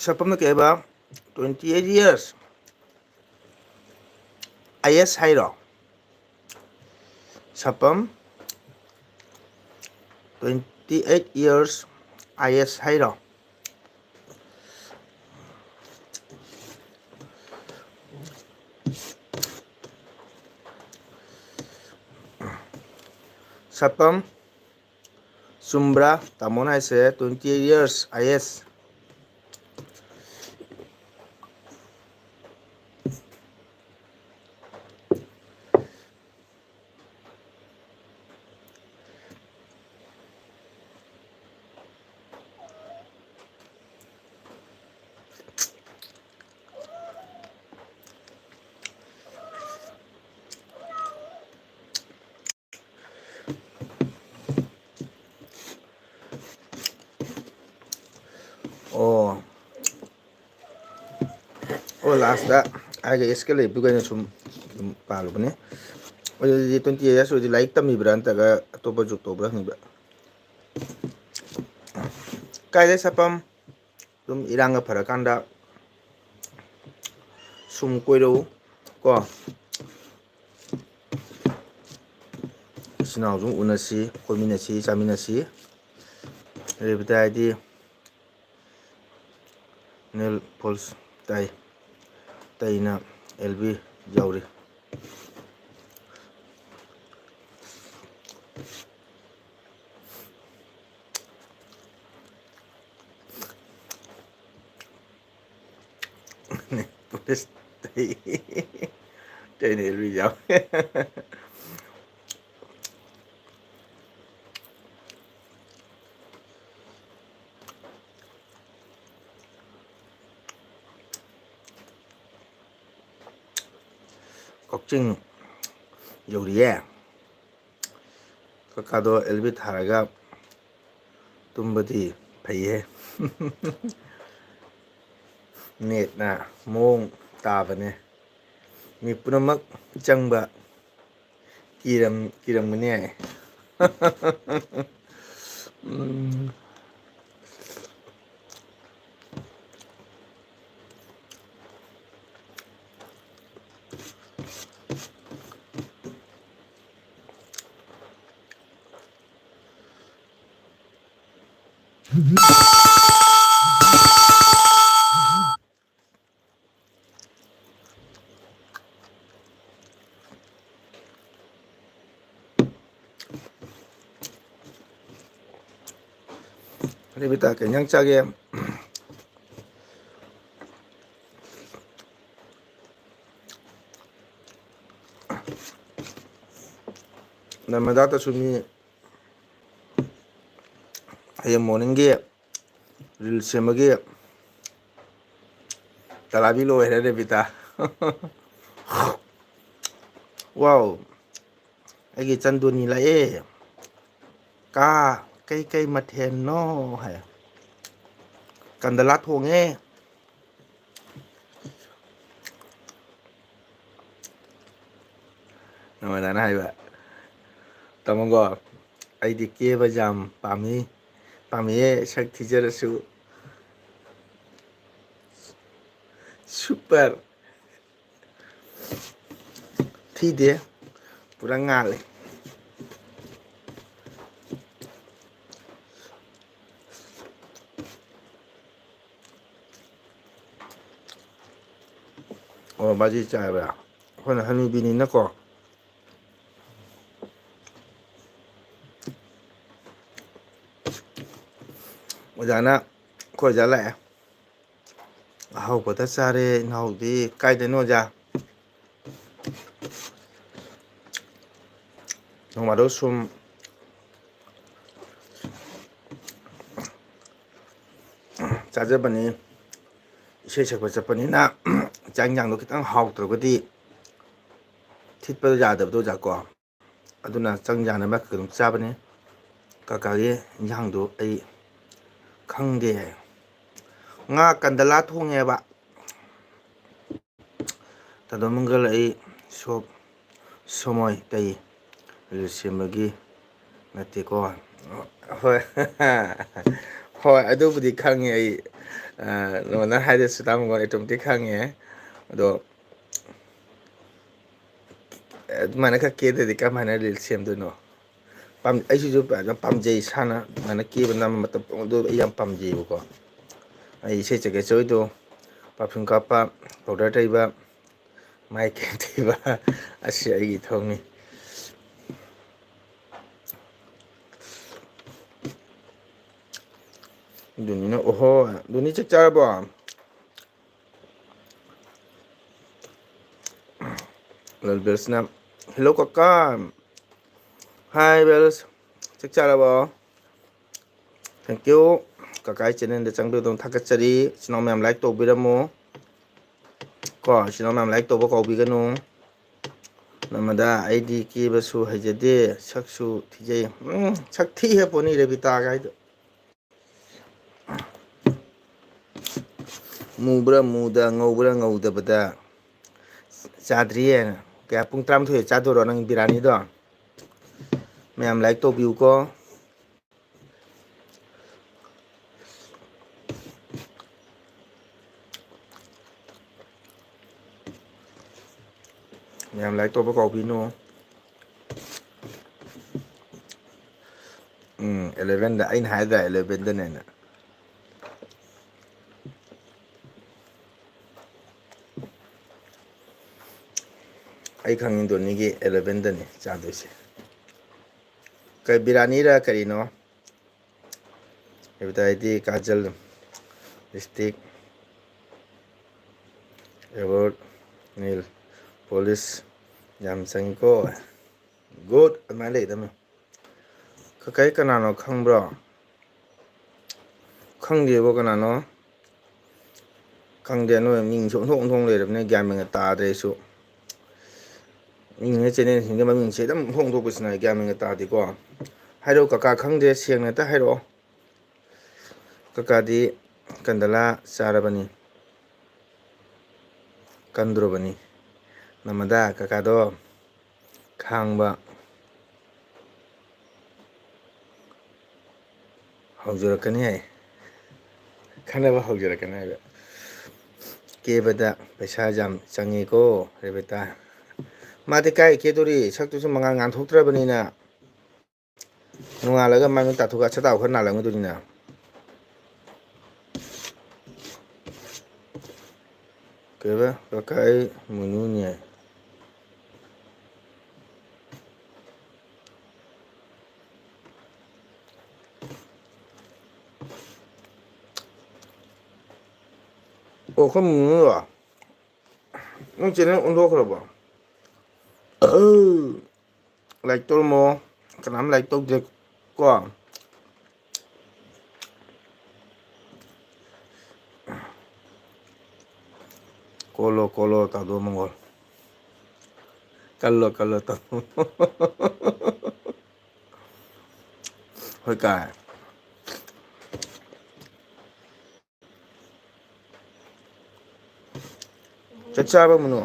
ꯁꯥꯄꯝꯅ ꯀꯩ ꯍꯥꯏꯕ? Twenty eight years I S ꯍꯥꯏꯔꯣ? ꯁꯥꯄꯝ, twenty eight years I S ꯍꯥꯏꯔꯣ? ꯁꯥꯄꯝ, ꯆꯨꯝꯕ꯭ꯔꯥ? ꯇꯥꯃꯣꯅ ꯍꯥꯏꯁꯦ twenty eight years I S꯫ ꯑꯣ꯫ ꯑꯣ, ꯂꯥꯁꯇ ꯑꯥꯏꯒ ꯑꯦꯁꯀ ꯂꯩꯕꯗꯨꯒ ꯑꯩꯅ ꯁꯨꯝ ꯑꯗꯨꯝ ꯄꯥꯜꯂꯨꯕꯅꯦ꯫ ꯑꯗꯨꯗꯤ ꯇ꯭ꯋꯦꯟꯇꯤ ꯏꯌꯔꯁ ꯑꯣꯏꯗꯤ ꯂꯥꯏꯔꯤꯛ ꯇꯝꯃꯤꯕ꯭ꯔꯥ ꯅꯠꯇ꯭ꯔꯒ ꯑꯇꯣꯞꯄ ꯖꯣꯕ ꯇꯧꯕ꯭ꯔꯥ ꯍꯪꯕ꯫ ꯀꯥꯏꯗꯩ ꯁꯥꯄꯝ? ꯑꯗꯨꯝ ꯏꯔꯥꯡꯒ ꯐꯔꯀꯥꯟꯗ ꯁꯨꯝ ꯀꯣꯏꯔꯛꯎ ꯀꯣ꯫ ꯏꯆꯤꯟ ꯏꯅꯥꯎꯁꯨ ꯎꯅꯁꯤ, ꯀꯣꯏꯃꯤꯟꯅꯁꯤ, ꯆꯥꯃꯤꯟꯅꯁꯤ꯫ ꯔꯦꯕꯤꯇꯥ ꯍꯥꯏꯗꯤ ꯅꯦꯜ ꯄꯣꯂꯤꯁ ꯇꯩ, ꯇꯩꯅ ꯑꯦꯜ ꯕꯤ ꯌꯥꯎꯔꯤ꯫ ꯄꯨꯂꯤꯁ ꯇꯩ-, ꯇꯩꯅ ꯏꯜꯂꯨꯏ ꯌꯥꯎ꯫ ꯀꯛꯆꯤꯡ ꯌꯧꯔꯤꯌꯦ꯫ ꯀꯀꯥꯗꯣ ꯑꯦꯜ ꯕꯤ ꯊꯥꯔꯒ ꯇꯨꯝꯕꯗꯤ ꯐꯩꯍꯦ꯫ ꯅꯦꯠꯅ ꯃꯑꯣꯡ ꯇꯥꯕꯅꯦ꯫ ꯃꯤ ꯄꯨꯝꯅꯃꯛ ꯆꯪꯕ ꯀꯤꯔꯝ-, ꯀꯤꯔꯝꯒꯅꯤ ꯍꯥꯏ꯫ ꯎꯝ꯫ ꯔꯦꯕꯤꯇꯥ, ꯀꯩ ꯏꯟꯖꯥꯡ ꯆꯥꯒꯦ? ꯅꯃꯗꯥꯇꯁꯨ ꯃꯤ ꯍꯌꯦꯡ ꯃꯣꯔꯅꯤꯡꯒꯤ ꯔꯤꯜꯁ ꯁꯦꯝꯕꯒꯤ ꯇꯂꯥꯕꯤ ꯂꯣꯏꯔꯦ ꯔꯦꯕꯤꯇꯥ꯫ ꯋꯥꯎ, ꯑꯩꯒꯤ ꯆꯟꯗꯣꯅꯤ ꯂꯥꯛꯑꯦ꯫ ꯀꯥ, ꯀꯩ ꯀꯩ ꯃꯊꯦꯜꯅꯣ ꯍꯥꯏ꯫ ꯀꯟꯗꯂꯥ ꯊꯣꯡꯉꯦ꯫ ꯅꯃꯥꯗꯥꯅ ꯍꯥꯏꯕ, "ꯇꯥꯃꯣꯒꯣ, ꯑꯩꯗꯤ ꯀꯦꯕ ꯌꯥꯝ ꯄꯥꯝꯃꯤ, ꯄꯥꯝꯃꯤꯌꯦ, ꯁꯛ ꯊꯤꯖꯔꯁꯨ ꯁꯨꯄꯔ ꯊꯤꯗꯦ, ꯄꯨꯔꯥ ꯉꯥꯜꯂꯦ"꯫ ꯑꯣ, ꯕꯥꯖꯤ ꯆꯥꯏꯕ꯫ ꯑꯩꯈꯣꯏꯅ ꯍꯅꯨꯕꯤꯅꯤꯅꯀꯣ꯫ ꯑꯣꯖꯥꯅ, ꯑꯩꯈꯣꯏ ꯑꯣꯖꯥ ꯂꯥꯛꯑꯦ꯫ "ꯑꯍꯥꯎꯕꯗ ꯆꯥꯔꯦ ꯏꯅꯥꯎꯗꯤ"꯫ ꯀꯥꯏꯗꯅꯣ ꯑꯣꯖꯥ? ꯅꯣꯡꯃꯗꯣ ꯁꯨꯝ ꯆꯥꯖꯕꯅꯤ꯫ ꯏꯁꯩ ꯁꯛꯄ ꯆꯠꯄꯅꯤꯅ ꯆꯥꯛ ꯏꯟꯖꯥꯡꯗꯣ ꯈꯤꯇꯪ ꯍꯥꯎꯇ꯭ꯔꯒꯗꯤ ꯊꯤꯠꯄ ꯌꯥꯗꯕꯗꯣ ꯑꯣꯖꯥ ꯀꯣ꯫ ꯑꯗꯨꯅ ꯆꯥꯛ ꯏꯟꯖꯥꯡꯅ ꯃꯔꯛꯇ ꯑꯗꯨꯝ ꯆꯥꯕꯅꯤ꯫ ꯀꯀꯥꯒꯤ ꯏꯟꯖꯥꯡꯗꯣ ꯑꯩ ꯈꯪꯗꯦ ꯍꯥꯏ꯫ ꯉꯥ ꯀꯟꯗꯂꯥ ꯊꯣꯡꯉꯦꯕ꯫ ꯇꯥꯗꯣ ꯃꯪꯒꯜ, ꯑꯩ ꯁꯣꯞ ꯁꯣꯃꯣꯏ ꯇꯩ ꯔꯤꯜꯁ ꯁꯦꯝꯕꯒꯤ ꯅꯠꯇꯦꯀꯣ꯫ ꯍꯣꯏ꯫ ꯍꯣꯏ, ꯑꯗꯨꯕꯨꯗꯤ ꯈꯪꯉꯦ ꯑꯩ꯫ ꯑ, ꯅꯉꯣꯟꯗ ꯍꯥꯏꯗ꯭ꯔꯁꯨ ꯇꯥꯃꯣ ꯑꯩ ꯑꯗꯨꯝꯗꯤ ꯈꯪꯉꯦ꯫ ꯑꯗꯣ ꯑꯗꯨꯃꯥꯏꯅ ꯈꯔ ꯀꯦꯗ꯭ꯔꯗꯤ ꯀꯃꯥꯏꯅ ꯔꯤꯜꯁ ꯁꯦꯝꯗꯣꯏꯅꯣ? ꯄꯥꯝ-, ꯑꯩꯁꯤꯁꯨ ꯌꯥꯝ ꯄꯥꯝꯖꯩ, ꯏꯁꯥꯅ ꯑꯗꯨꯃꯥꯏꯅ ꯀꯦꯕ ꯅꯝꯕ ꯃꯇꯝ ꯄꯨꯡꯗꯣ ꯑꯩ ꯌꯥꯝ ꯄꯥꯝꯖꯩꯌꯦꯕꯀꯣ꯫ ꯑꯩ ꯏꯁꯩ ꯆꯠꯀꯦ ꯆꯠꯂꯣꯏꯗꯣ, perfume ꯀꯥꯞꯄ, powder ꯇꯩꯕ, ꯃꯥꯏ cream ꯇꯩꯕ, ꯑꯁꯤ ꯑꯩꯒꯤ ꯏꯊꯧꯅꯤ꯫ ꯑꯗꯨꯅꯤꯅ, ꯑꯣꯍꯣ, ꯑꯗꯨꯅꯤ ꯆꯥꯛ ꯆꯥꯔꯕꯣ? ꯂꯜꯕꯦꯜꯁꯅ, "Hello ꯀꯀꯥ"꯫ Hi ꯕꯦꯜꯁ, ꯆꯥꯛ ꯆꯥꯔꯕꯣ? Thank you꯫ ꯀꯀꯥꯒꯤ channelꯗ ꯆꯪꯕꯤꯗꯨꯅ ꯊꯥꯒꯠꯆꯔꯤ꯫ ꯏꯆꯤꯟ ꯏꯅꯥꯎ ꯃꯌꯥꯝ like ꯇꯧꯕꯤꯔꯝꯃꯨ꯫ ꯀꯣ, ꯏꯆꯤꯟ ꯏꯅꯥꯎ ꯃꯌꯥꯝ like ꯇꯧꯕ ꯀꯥꯎꯕꯤꯒꯅꯨ꯫ ꯅꯣꯡꯃꯗ ꯑꯩꯗꯤ ꯀꯦꯕꯁꯨ ꯍꯩꯖꯗꯦ, ꯁꯛꯁꯨ ꯊꯤꯖꯩ꯫ ꯎꯝ, ꯁꯛ ꯊꯤ ꯍꯦ ꯄꯣꯠꯅꯤ ꯔꯦꯕꯤꯇꯥ ꯀꯥꯏꯗꯣ꯫ ꯃꯨꯕ꯭ꯔꯥ ꯃꯨꯗ, ꯉꯧꯕ꯭ꯔꯥ ꯉꯧꯗꯕꯗ ꯆꯥꯗ꯭ꯔꯤꯌꯦ꯫ ꯀꯌꯥ, ꯄꯨꯡ ꯇꯔꯥꯃꯥꯊꯣꯏꯗ ꯆꯥꯗꯣꯏꯔꯣ ꯅꯪ ꯕꯤꯔꯌꯥꯅꯤꯗꯣ? ꯃꯌꯥꯝ like ꯇꯧꯕꯤꯌꯨꯀꯣ꯫ ꯃꯌꯥꯝ like ꯇꯧꯕ ꯀꯥꯎꯕꯤꯅꯨ꯫ ꯎꯝ, elevenꯗ ꯑꯩꯅ ꯍꯥꯏꯗ꯭ꯔꯥ elevenꯗꯅꯦꯅ꯫ ꯑꯩ ꯈꯪꯉꯤ ꯗꯣꯅꯤꯒꯤ elevenꯗꯅꯤ ꯆꯥꯗꯣꯏꯁꯦ꯫ ꯀꯩ ꯕꯤꯔꯌꯥꯅꯤꯔ ꯀꯔꯤꯅꯣ? ꯍꯥꯏꯕꯗꯤ Kajal, lipstick, award, nail polish ꯌꯥꯝ ꯆꯪꯉꯤꯀꯣ꯫ Good, ꯑꯗꯨꯃꯥꯏꯅ ꯂꯩꯒꯗꯕꯅꯤ꯫ ꯀꯀꯥꯏ ꯀꯅꯥꯅꯣ ꯈꯪꯕ꯭ꯔꯣ? ꯈꯪꯗꯦꯕꯣ ꯀꯅꯥꯅꯣ꯫ ꯈꯪꯗꯦ, ꯅꯣꯏ ꯃꯤꯡꯁꯨ ꯑꯣꯟꯊꯣꯛ ꯑꯣꯟꯊꯣꯛ ꯂꯩꯔꯕꯅꯤꯅ ꯒ꯭ꯌꯥꯟ ꯃꯦꯟꯒ ꯇꯥꯗ꯭ꯔꯦ ꯑꯩꯁꯨ꯫ ꯃꯤꯡ ꯆꯦꯅꯦꯜꯁꯤꯡꯒꯤ ꯃꯃꯤꯡꯁꯦ ꯑꯗꯨꯝ ꯑꯣꯟꯊꯣꯛ ꯑꯣꯟꯊꯣꯛꯄꯁꯤꯅ ꯒ꯭ꯌꯥꯟ ꯃꯦꯟꯒ ꯇꯥꯗꯦꯀꯣ꯫ ꯍꯥꯏꯔꯛꯑꯣ ꯀꯀꯥ, ꯈꯪꯗꯦ, ꯁꯦꯡꯅ ꯍꯦꯛꯇ ꯍꯥꯏꯔꯛꯑꯣ꯫ ꯀꯀꯥꯗꯤ ꯀꯟꯗꯂꯥ ꯆꯥꯔꯕꯅꯤ, ꯀꯟꯗ꯭ꯔꯣꯕꯅꯤ꯫ ꯅꯃꯗꯥ ꯀꯀꯥꯗꯣ ꯈꯥꯡꯕ ꯍꯧꯖꯔꯛꯀꯅꯤ ꯍꯥꯏ꯫ ꯈꯟꯅꯕ ꯍꯧꯖꯔꯛꯀꯅꯤ ꯍꯥꯏꯕ꯫ ꯀꯦꯕꯗ ꯄꯩꯁꯥ ꯌꯥꯝ ꯆꯪꯉꯤꯀꯣ, ꯔꯦꯕꯦꯇꯥ꯫ ꯃꯥꯗꯤ ꯀꯥꯏ ꯀꯦꯗꯣꯔꯤ? ꯁꯛꯇꯨꯁꯨ ꯃꯉꯥꯜ ꯉꯥꯟꯊꯣꯛꯇ꯭ꯔꯕꯅꯤꯅ꯫ ꯅꯣꯡꯉꯥꯜꯂꯒ ꯃꯥꯏ ꯃꯤꯠ ꯇꯥꯊꯣꯛꯑꯒ ꯁꯇꯥꯎ ꯈꯔ ꯅꯥꯜꯂꯝꯒꯗꯣꯏꯅꯤꯅ꯫ ꯀꯩꯕ? ꯀꯀꯥ, ꯑꯩ ꯃꯨꯅꯨꯅꯦ꯫ ꯑꯣ, ꯑꯩꯈꯣꯏ ꯃꯨꯅꯨꯔꯣ? ꯅꯪ ꯆꯦꯅꯦꯜ ꯑꯣꯟꯊꯣꯛꯈ꯭ꯔꯕꯣ? Like ꯇꯧꯔꯝꯃꯣ꯫ ꯀꯅꯥꯝ like ꯇꯧꯗꯦ ꯀꯣ꯫ ꯀꯣꯜꯂꯣ, ꯀꯣꯜꯂꯣ, ꯇꯥꯗꯣ ꯃꯪꯒꯣꯜ꯫ ꯀꯜꯂꯣ, ꯀꯜꯂꯣ, ꯇꯥꯗꯣ꯫ ꯍꯣꯏ, ꯀꯥꯏ꯫ ꯆꯥꯛ ꯆꯥꯔꯕ ꯃꯅꯨ?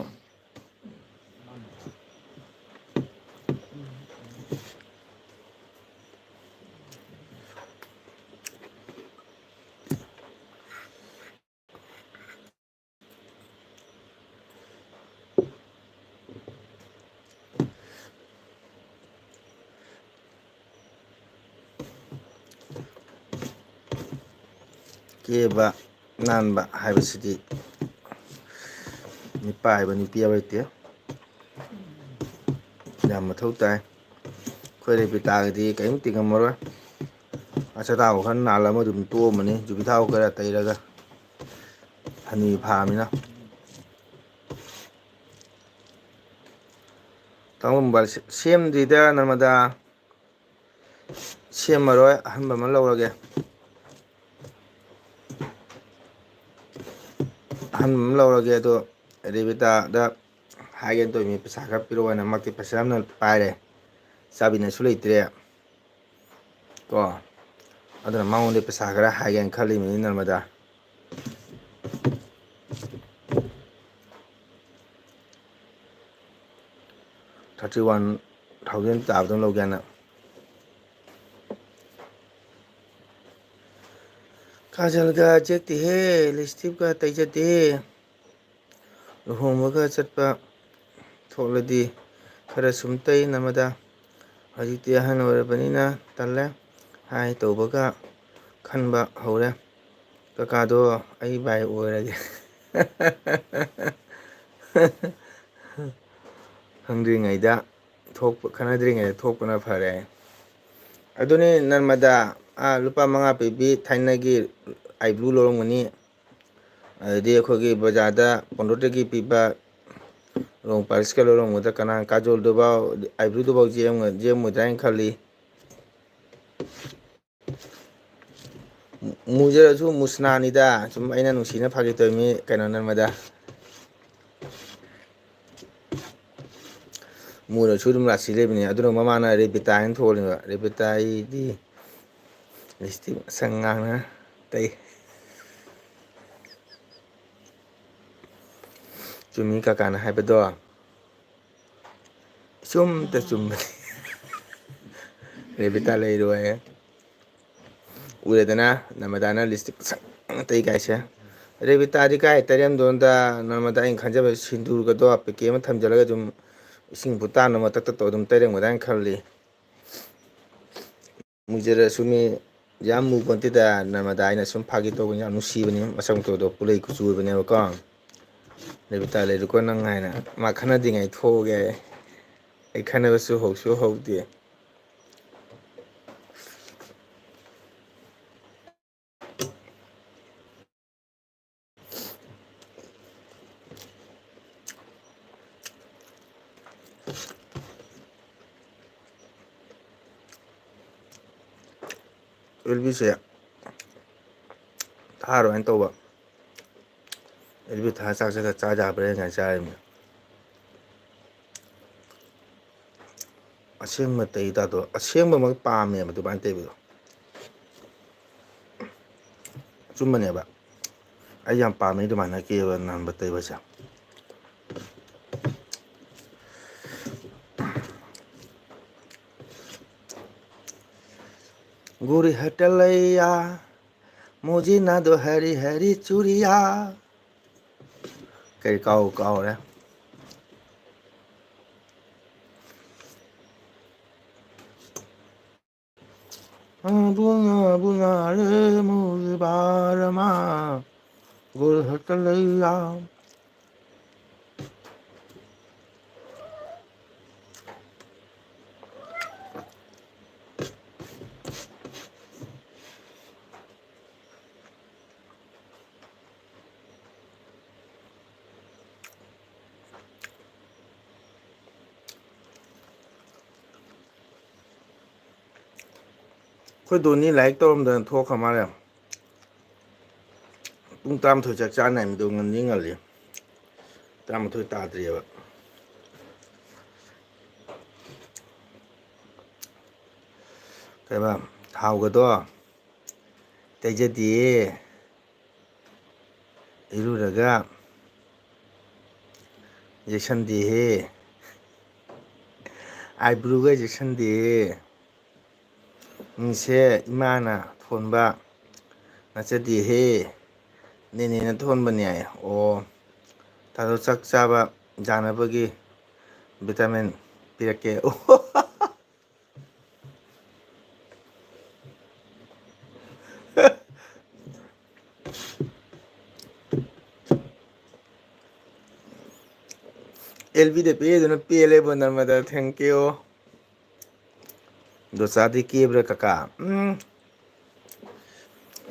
ꯀꯦꯕ ꯅꯥꯟꯕ ꯍꯥꯏꯕꯁꯤꯗꯤ ꯅꯨꯄꯥ ꯍꯥꯏꯕ ꯅꯨꯄꯤ ꯍꯥꯏꯕ ꯂꯩꯇꯦ꯫ ꯌꯥꯝ ꯃꯊꯧ ꯇꯥꯏ꯫ ꯑꯩꯈꯣꯏ ꯔꯦꯕꯤꯇꯥꯒꯤꯗꯤ ꯀꯔꯤꯝꯇ ꯉꯝꯃꯔꯣꯏ꯫ ꯑꯆꯥꯊꯥꯎ ꯈꯔ ꯅꯥꯜꯂ ꯑꯃ ꯑꯗꯨꯝ ꯇꯣꯛꯑꯝꯃꯅꯤ, ꯌꯨꯕꯤ ꯊꯥꯎ ꯈꯔ ꯇꯩꯔꯒ꯫ ꯍꯅꯨꯕꯤ ꯐꯥꯔꯃꯤꯅ꯫ ꯇꯥꯃꯣ ꯃꯣꯕꯥꯏꯜ ꯁꯦ-, ꯁꯦꯝꯗ꯭ꯔꯤꯗ ꯅꯔꯃꯗꯥ꯫ ꯁꯦꯝꯃꯔꯣꯏ, ꯑꯍꯟꯕ ꯑꯃ ꯂꯧꯔꯒꯦ꯫ ꯑꯍꯟꯕ ꯑꯃ ꯂꯧꯔꯒꯦ, ꯑꯗꯣ ꯔꯦꯕꯤꯇꯥꯗ ꯍꯥꯏꯒꯦꯅ ꯇꯧꯔꯤꯅꯤ, ꯄꯩꯁꯥ ꯈꯔ ꯄꯤꯔꯛꯑꯣꯅ꯫ ꯃꯥꯗꯤ ꯄꯩꯁꯥ ꯌꯥꯝꯅ ꯄꯥꯏꯔꯦ, ꯆꯥꯕꯤꯅꯁꯨ ꯂꯩꯇ꯭ꯔꯦ ꯀꯣ꯫ ꯑꯗꯨꯅ ꯃꯉꯣꯟꯗ ꯄꯩꯁꯥ ꯈꯔ ꯍꯥꯏꯒꯦꯅ ꯈꯜꯂꯤꯕꯅꯤ, ꯅꯔꯃꯗꯥ꯫ Thirty one thousand ꯇꯥꯕꯗꯪ ꯂꯧꯒꯦꯅ꯫ ꯀꯥꯖꯜꯒ ꯆꯦꯠꯇꯦꯍꯦ, ꯂꯤꯞꯁꯇꯤꯛꯀ ꯇꯩꯖꯗꯦ꯫ ꯂꯨꯍꯣꯡꯕꯒ ꯆꯠꯄ ꯊꯣꯛꯂꯗꯤ ꯈꯔ ꯁꯨꯝ ꯇꯩ, ꯅꯔꯃꯗꯥ꯫ ꯍꯧꯖꯤꯛꯇꯤ ꯑꯍꯟ ꯑꯣꯏꯔꯕꯅꯤꯅ ꯇꯜꯂꯦ꯫ ꯍꯥꯏ ꯇꯧꯕꯒ ꯈꯟꯕ ꯍꯧꯔꯦ꯫ ꯀꯀꯥꯗꯣ ꯑꯩ ꯕꯥꯏ ꯑꯣꯏꯔꯒꯦ꯫ ꯈꯪꯗ꯭ꯔꯤꯉꯩꯗ ꯊꯣꯛꯄ, ꯈꯟꯅꯗ꯭ꯔꯤꯉꯩꯗ ꯊꯣꯛꯄꯅ ꯐꯔꯦ꯫ ꯑꯗꯨꯅꯤ ꯅꯔꯃꯗꯥ, ꯑꯥ, ꯂꯨꯄꯥ ꯃꯉꯥ ꯄꯤꯕꯤ ꯊꯥꯏꯅꯒꯤ eyebrow ꯂꯧꯔꯝꯒꯅꯤ꯫ ꯑꯗꯩꯗꯤ ꯑꯩꯈꯣꯏꯒꯤ ꯕꯖꯥꯔꯗ ꯄꯣꯟꯗ꯭ꯔꯣꯠꯇꯒꯤ ꯄꯤꯕ ꯔꯣꯡ ꯄꯥꯔꯤꯁꯀ ꯂꯧꯔꯝꯒꯗ꯭ꯔꯥ? ꯀꯅꯥ ꯀꯥꯖꯣꯜꯗꯨꯐꯥꯎ, eyebrow ꯗꯨꯐꯥꯎ ꯌꯦꯡꯉ-, ꯌꯦꯡꯉꯝꯃꯣꯏꯗ꯭ꯔꯥ ꯍꯥꯏꯅ ꯈꯜꯂꯤ꯫ ꯃꯨꯖꯔꯁꯨ ꯃꯨꯁꯅꯥꯅꯤꯗ꯫ ꯁꯨꯝ ꯑꯩꯅ ꯅꯨꯡꯁꯤꯅ ꯐꯥꯒꯤ ꯇꯧꯔꯤꯃꯤ ꯀꯩꯅꯣ, ꯅꯔꯃꯗꯥ꯫ ꯃꯨꯔꯁꯨ ꯑꯗꯨꯝ ꯔꯥꯁꯤ ꯂꯩꯕꯅꯤ꯫ ꯑꯗꯨꯅ ꯃꯃꯥꯅ ꯔꯦꯕꯤꯇꯥ ꯍꯥꯏꯅ ꯊꯣꯜꯂꯤꯕ꯫ ꯔꯦꯕꯤꯇꯥ ꯑꯩꯗꯤ ꯂꯤꯞꯁꯇꯤꯛ ꯃꯁꯪ ꯉꯥꯡꯅ ꯇꯩ꯫ ꯆꯨꯝꯃꯤ ꯀꯀꯥꯅ ꯍꯥꯏꯕꯗꯣ꯫ ꯏꯆꯨꯝꯗ ꯆꯨꯝꯕꯅꯤ꯫ ꯔꯦꯕꯤꯇꯥ ꯂꯩꯔꯣꯏ꯫ ꯎꯔꯦꯗꯅ, ꯅꯃꯗꯥꯅ ꯂꯤꯞꯁꯇꯤꯛ ꯁꯪ ꯇꯩ ꯀꯥꯏꯁꯦ꯫ ꯔꯦꯕꯤꯇꯥꯗꯤ ꯀꯥꯏ ꯇꯩꯔꯝꯗꯣꯏꯅꯣꯗ, ꯅꯃꯗꯥ ꯑꯩꯅ ꯈꯟꯖꯕ ꯁꯤꯟꯗꯨꯔꯒꯗꯣ ꯄꯦꯀꯦꯠ ꯑꯃ ꯊꯝꯖꯤꯜꯂꯒ ꯑꯗꯨꯝ ꯏꯁꯤꯡ ꯐꯨꯠꯇꯥꯟꯅ ꯃꯊꯛꯇ ꯇꯧ ꯑꯗꯨꯝ ꯇꯩꯔꯝꯒꯗ꯭ꯔꯥ ꯍꯥꯏꯅ ꯈꯜꯂꯤ꯫ ꯃꯨꯖꯔꯁꯨ ꯃꯤ ꯌꯥꯝ ꯃꯨꯕ ꯅꯠꯇꯦꯗ, ꯅꯃꯗꯥ ꯑꯩꯅ ꯁꯨꯝ ꯐꯥꯒꯤ ꯇꯧꯕꯅꯤ, ꯌꯥꯝ ꯅꯨꯡꯁꯤꯕꯅꯤ, ꯃꯁꯛ ꯃꯇꯧꯗꯣ ꯄꯨꯂꯩ ꯀꯨꯆꯨ ꯑꯣꯏꯕꯅꯦꯕꯀꯣ꯫ ꯔꯦꯕꯤꯇꯥ ꯂꯩꯔꯨꯀꯣ ꯅꯪ ꯍꯥꯏꯅ ꯃꯥ ꯈꯟꯅꯗ꯭ꯔꯤꯉꯩ ꯊꯣꯛꯑꯒꯦ꯫ ꯑꯩ ꯈꯟꯅꯕꯁꯨ ꯍꯧꯁꯨ ꯍꯧꯗꯦ꯫ ꯑꯦꯜꯕꯤꯁꯦ ꯊꯥꯔꯣꯏꯅ ꯇꯧꯕ꯫ ꯑꯦꯜꯕꯤ ꯊꯥ ꯆꯥꯛ ꯆꯥꯛ ꯆꯥ ꯌꯥꯕ꯭ꯔꯥ ꯌꯦꯡꯉꯥꯏ ꯆꯥꯔꯤꯕꯅꯤ꯫ ꯑꯁꯦꯡꯕ ꯇꯩ ꯇꯥꯗꯣ, ꯑꯁꯦꯡꯕꯃꯛ ꯄꯥꯝꯃꯦꯕ ꯑꯗꯨꯃꯥꯏꯅ ꯇꯩꯕꯗꯣ꯫ ꯑꯆꯨꯝꯕꯅꯦꯕ꯫ ꯑꯩ ꯌꯥꯝ ꯄꯥꯝꯃꯦ ꯑꯗꯨꯃꯥꯏꯅ ꯀꯦꯕ ꯅꯥꯟꯕ ꯇꯩꯕꯁꯦ꯫ ꯒꯨꯔꯤ ꯍꯇ ꯂꯩꯌꯥ, ꯃꯣꯖꯤꯅꯥꯗꯣ ꯍꯔꯤ ꯍꯔꯤ ꯆꯨꯔꯤꯌꯥ꯫ ꯀꯔꯤ ꯀꯥꯎ ꯀꯥꯎꯔꯦ꯫ ꯑꯕꯨꯡ ꯑꯕꯨꯡ ꯑꯔꯦ ꯃꯨꯔꯕꯥꯔꯃ ꯒꯨꯔ ꯍꯇ ꯂꯩꯌꯥ꯫ ꯑꯩꯈꯣꯏ ꯗꯣꯅꯤ ꯂꯥꯏꯔꯤꯛ ꯇꯧꯔꯝꯗꯅ ꯊꯣꯛꯈ꯭ꯔ ꯃꯥꯜꯂꯦ꯫ ꯄꯨꯡ ꯇꯔꯥꯃꯥꯊꯣꯏ ꯆꯥꯛ ꯆꯥꯅꯤ ꯍꯥꯏꯕꯗꯣ ꯉꯟꯗꯤ ꯉꯜꯂꯤ꯫ ꯇꯔꯥꯃꯥꯊꯣꯏ ꯇꯥꯗ꯭ꯔꯤꯑꯕ꯫ ꯀꯩꯕ, ꯊꯥꯎꯒꯗꯣ ꯇꯩꯖꯗꯦꯌꯦ꯫ ꯏꯔꯨꯔꯒ ꯌꯦꯛꯁꯟꯗꯦꯍꯦ꯫ ꯑꯥꯏꯕ꯭ꯔꯨꯒ ꯌꯦꯛꯁꯟꯗꯦꯍꯦ꯫ ꯃꯤꯁꯦ ꯏꯃꯥꯅ ꯊꯣꯟꯕ ꯅꯠꯆꯗꯦꯍꯦ꯫ ꯅꯦꯅꯦꯅ ꯊꯣꯟꯕꯅꯦ ꯍꯥꯏ꯫ ꯑꯣ꯫ ꯇꯥꯗꯣ ꯆꯥꯛ ꯆꯥꯕ ꯌꯥꯅꯕꯒꯤ ꯚꯤꯇꯥꯃꯤꯟ ꯄꯤꯔꯛꯀꯦ꯫ ꯑꯣ꯫ ꯑꯦꯜ ꯕꯤꯗ ꯄꯤꯔꯤꯗꯨꯅ ꯄꯦꯜꯂꯦꯕꯣ, ꯅꯔꯃꯗꯥ, thank you꯫ ꯗꯣꯆꯥꯗꯤ ꯀꯦꯕ꯭ꯔꯥ ꯀꯀꯥ? ꯎꯝ꯫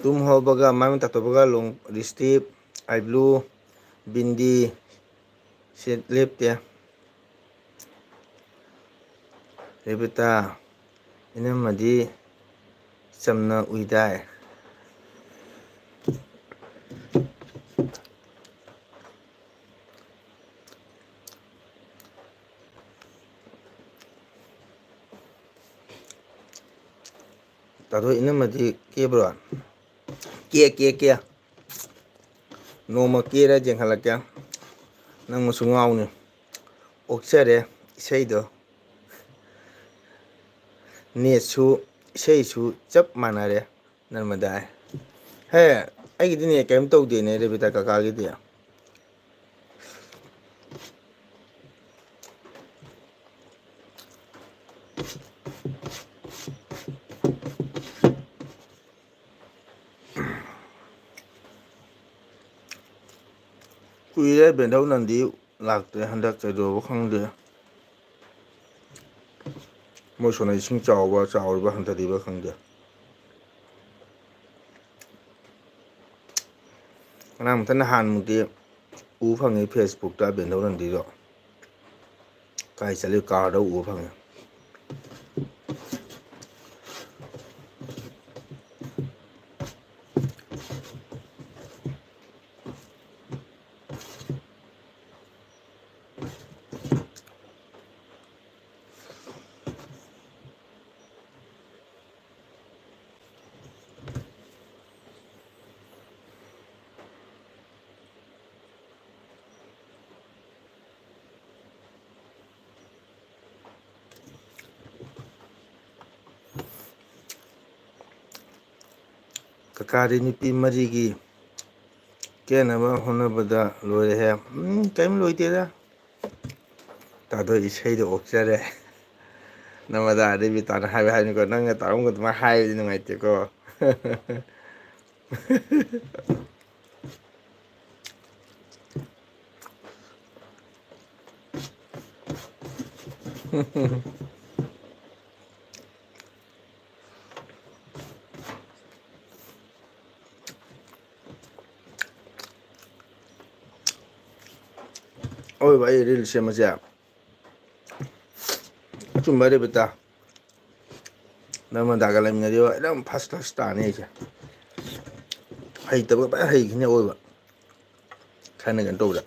ꯇꯨꯝ ꯍꯧꯕꯒ, ꯃꯥꯏ ꯃꯤꯠ ꯇꯥꯊꯣꯛꯄꯒ ꯂꯣꯡ ꯂꯤꯁꯇꯤꯞ, ꯑꯥꯏ ꯕ꯭ꯂꯨ, ꯕꯤꯟꯗꯤ, ꯁꯤ ꯂꯦꯞꯇꯦ꯫ ꯔꯦꯕꯤꯇꯥ, ꯏꯅꯝꯃꯗꯤ ꯆꯝꯅ ꯎꯏꯗꯥꯏ꯫ ꯇꯥꯗꯣ, ꯏꯅꯝꯃꯗꯤ ꯀꯦꯕ꯭ꯔꯣ? ꯀꯦ, ꯀꯦ, ꯀꯦ꯫ ꯅꯣꯡꯃ ꯀꯦꯔ ꯌꯦꯡꯍꯜꯂꯛꯀꯦ꯫ ꯅꯪ ꯃꯁꯨ ꯉꯥꯎꯅꯤ꯫ ꯑꯣꯛꯆꯔꯦ ꯏꯁꯩꯗꯣ꯫ ꯅꯦꯠꯁꯨ ꯏꯁꯩꯁꯨ ꯆꯞ ꯃꯥꯟꯅꯔꯦ꯫ ꯅꯔꯃꯗꯥꯏ꯫ ꯍꯦ, ꯑꯩꯒꯤꯗꯤ ꯅꯦꯠ ꯀꯔꯤꯝ ꯇꯧꯗꯦꯅꯦ, ꯔꯦꯕꯤꯇꯥ ꯀꯀꯥꯒꯤꯗꯤ꯫ ꯀꯨꯏꯔꯦ ꯕꯦꯟꯙꯧ ꯅꯟꯗꯤ ꯂꯥꯛꯇ꯭ꯔꯦ ꯍꯟꯗꯛ, ꯀꯩꯗꯧꯔꯕ ꯈꯪꯗꯦ꯫ ꯃꯣꯏ ꯁꯣꯝꯗ ꯏꯁꯤꯡ ꯆꯥꯎꯕ ꯆꯥꯎꯔꯤꯕ ꯍꯟꯊꯔꯤꯕ ꯈꯪꯗꯦ꯫ ꯉꯔꯥꯡ ꯃꯊꯪ ꯅꯍꯥꯟꯃꯨꯛꯇꯤ ꯎ ꯐꯪꯉꯤ ꯐꯦꯁꯕꯨꯛꯇ ꯕꯦꯟꯙꯧ ꯅꯟꯗꯤꯗꯣ꯫ ꯀꯥꯏ ꯆꯠꯂꯤ? ꯀꯥꯔꯗ ꯎꯕ ꯐꯪꯉꯦ꯫ ꯀꯀꯥꯗꯤ ꯅꯨꯄꯤ ꯃꯔꯤꯒꯤ ꯀꯦꯅꯕ ꯍꯣꯠꯅꯕꯗ ꯂꯣꯏꯔꯦꯍꯦ꯫ ꯎꯝ, ꯀꯔꯤꯝ ꯂꯣꯏꯗꯦꯗ꯫ ꯇꯥꯗꯣ ꯏꯁꯩꯗꯣ ꯑꯣꯛꯆꯔꯦ꯫ ꯅꯃꯗꯥ ꯔꯦꯕꯤꯇꯥꯅ ꯍꯥꯏꯕ ꯍꯥꯏꯕꯅꯤꯀꯣ, ꯅꯪꯅ ꯇꯥꯔꯝꯒ ꯑꯗꯨꯃꯥꯏꯅ ꯍꯥꯏꯕꯗꯤ ꯅꯨꯡꯉꯥꯏꯇꯦꯀꯣ꯫ ꯑꯋꯣꯏꯕ ꯑꯩ ꯔꯤꯜꯁ ꯁꯦꯝꯕꯁꯦ ꯑꯆꯨꯝꯕ ꯔꯦꯕꯤꯇꯥ ꯅꯃꯗꯥꯒ ꯂꯩꯃꯤꯟꯅꯔꯤꯕ ꯑꯗꯨꯝ ꯐꯥꯔꯁ ꯀ꯭ꯂꯥꯁ ꯇꯥꯅꯤ ꯑꯩꯁꯦ꯫ ꯍꯩꯇꯕ ꯐꯖꯅ ꯍꯩꯈꯤꯅꯤ ꯑꯋꯣꯏꯕ꯫ ꯈꯔꯅ ꯀꯩꯅꯣ ꯇꯧꯕꯗ꯫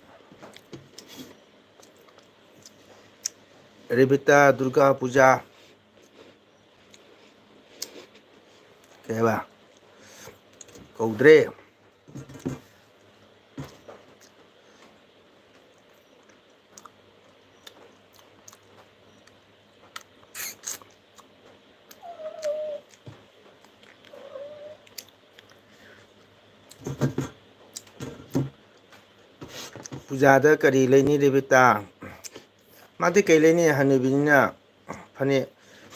ꯔꯦꯕꯤꯇꯥ ꯗꯨꯔꯒꯥ ꯄꯨꯖꯥ꯫ ꯀꯩ ꯍꯥꯏꯕ? ꯀꯧꯗ꯭ꯔꯦ꯫ ꯄꯨꯖꯥꯗ ꯀꯔꯤ ꯂꯩꯅꯤ ꯔꯦꯕꯤꯇꯥ? ꯃꯥꯗꯤ ꯀꯩ ꯂꯩꯅꯤ? ꯍꯅꯨꯕꯤꯅꯤꯅ ꯐꯅꯦꯛ,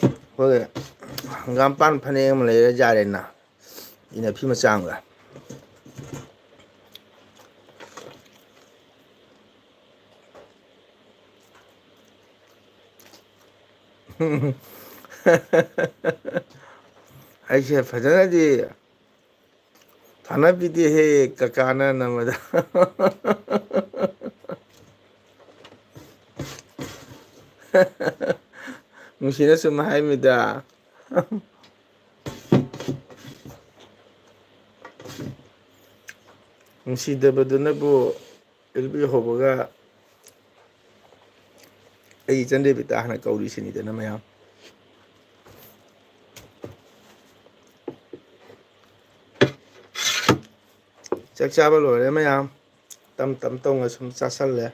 ꯑꯩꯈꯣꯏ ꯍꯪꯒꯥꯝꯄꯥꯟ ꯐꯅꯦꯛ ꯑꯃ ꯂꯩꯔ ꯌꯥꯔꯦꯅ꯫ ꯏꯅꯐꯤ ꯃꯆꯥ ꯑꯃꯒ꯫ ꯑꯩꯁꯦ ꯐꯖꯅꯗꯤ ꯊꯥꯅꯕꯤꯗꯦꯍꯦ ꯀꯀꯥꯅ ꯅꯝꯕꯗ꯫ ꯅꯨꯡꯁꯤꯅ ꯁꯨꯝ ꯍꯥꯏꯃꯤꯗ꯫ ꯅꯨꯡꯁꯤꯗꯕꯗꯨꯅꯕꯨ ꯑꯦꯜ ꯕꯤ ꯍꯧꯕꯒ ꯑꯩ ꯏꯆꯟ ꯔꯦꯕꯤꯇꯥ ꯍꯥꯟꯅ ꯀꯧꯔꯤꯁꯤꯅꯤꯗꯅ ꯃꯌꯥꯝ꯫ ꯆꯥꯛ ꯆꯥꯕ ꯂꯣꯏꯔꯦ ꯃꯌꯥꯝ꯫ ꯇꯝ ꯇꯝ ꯇꯧꯅ ꯁꯨꯝ ꯆꯥꯁꯜꯂꯦ꯫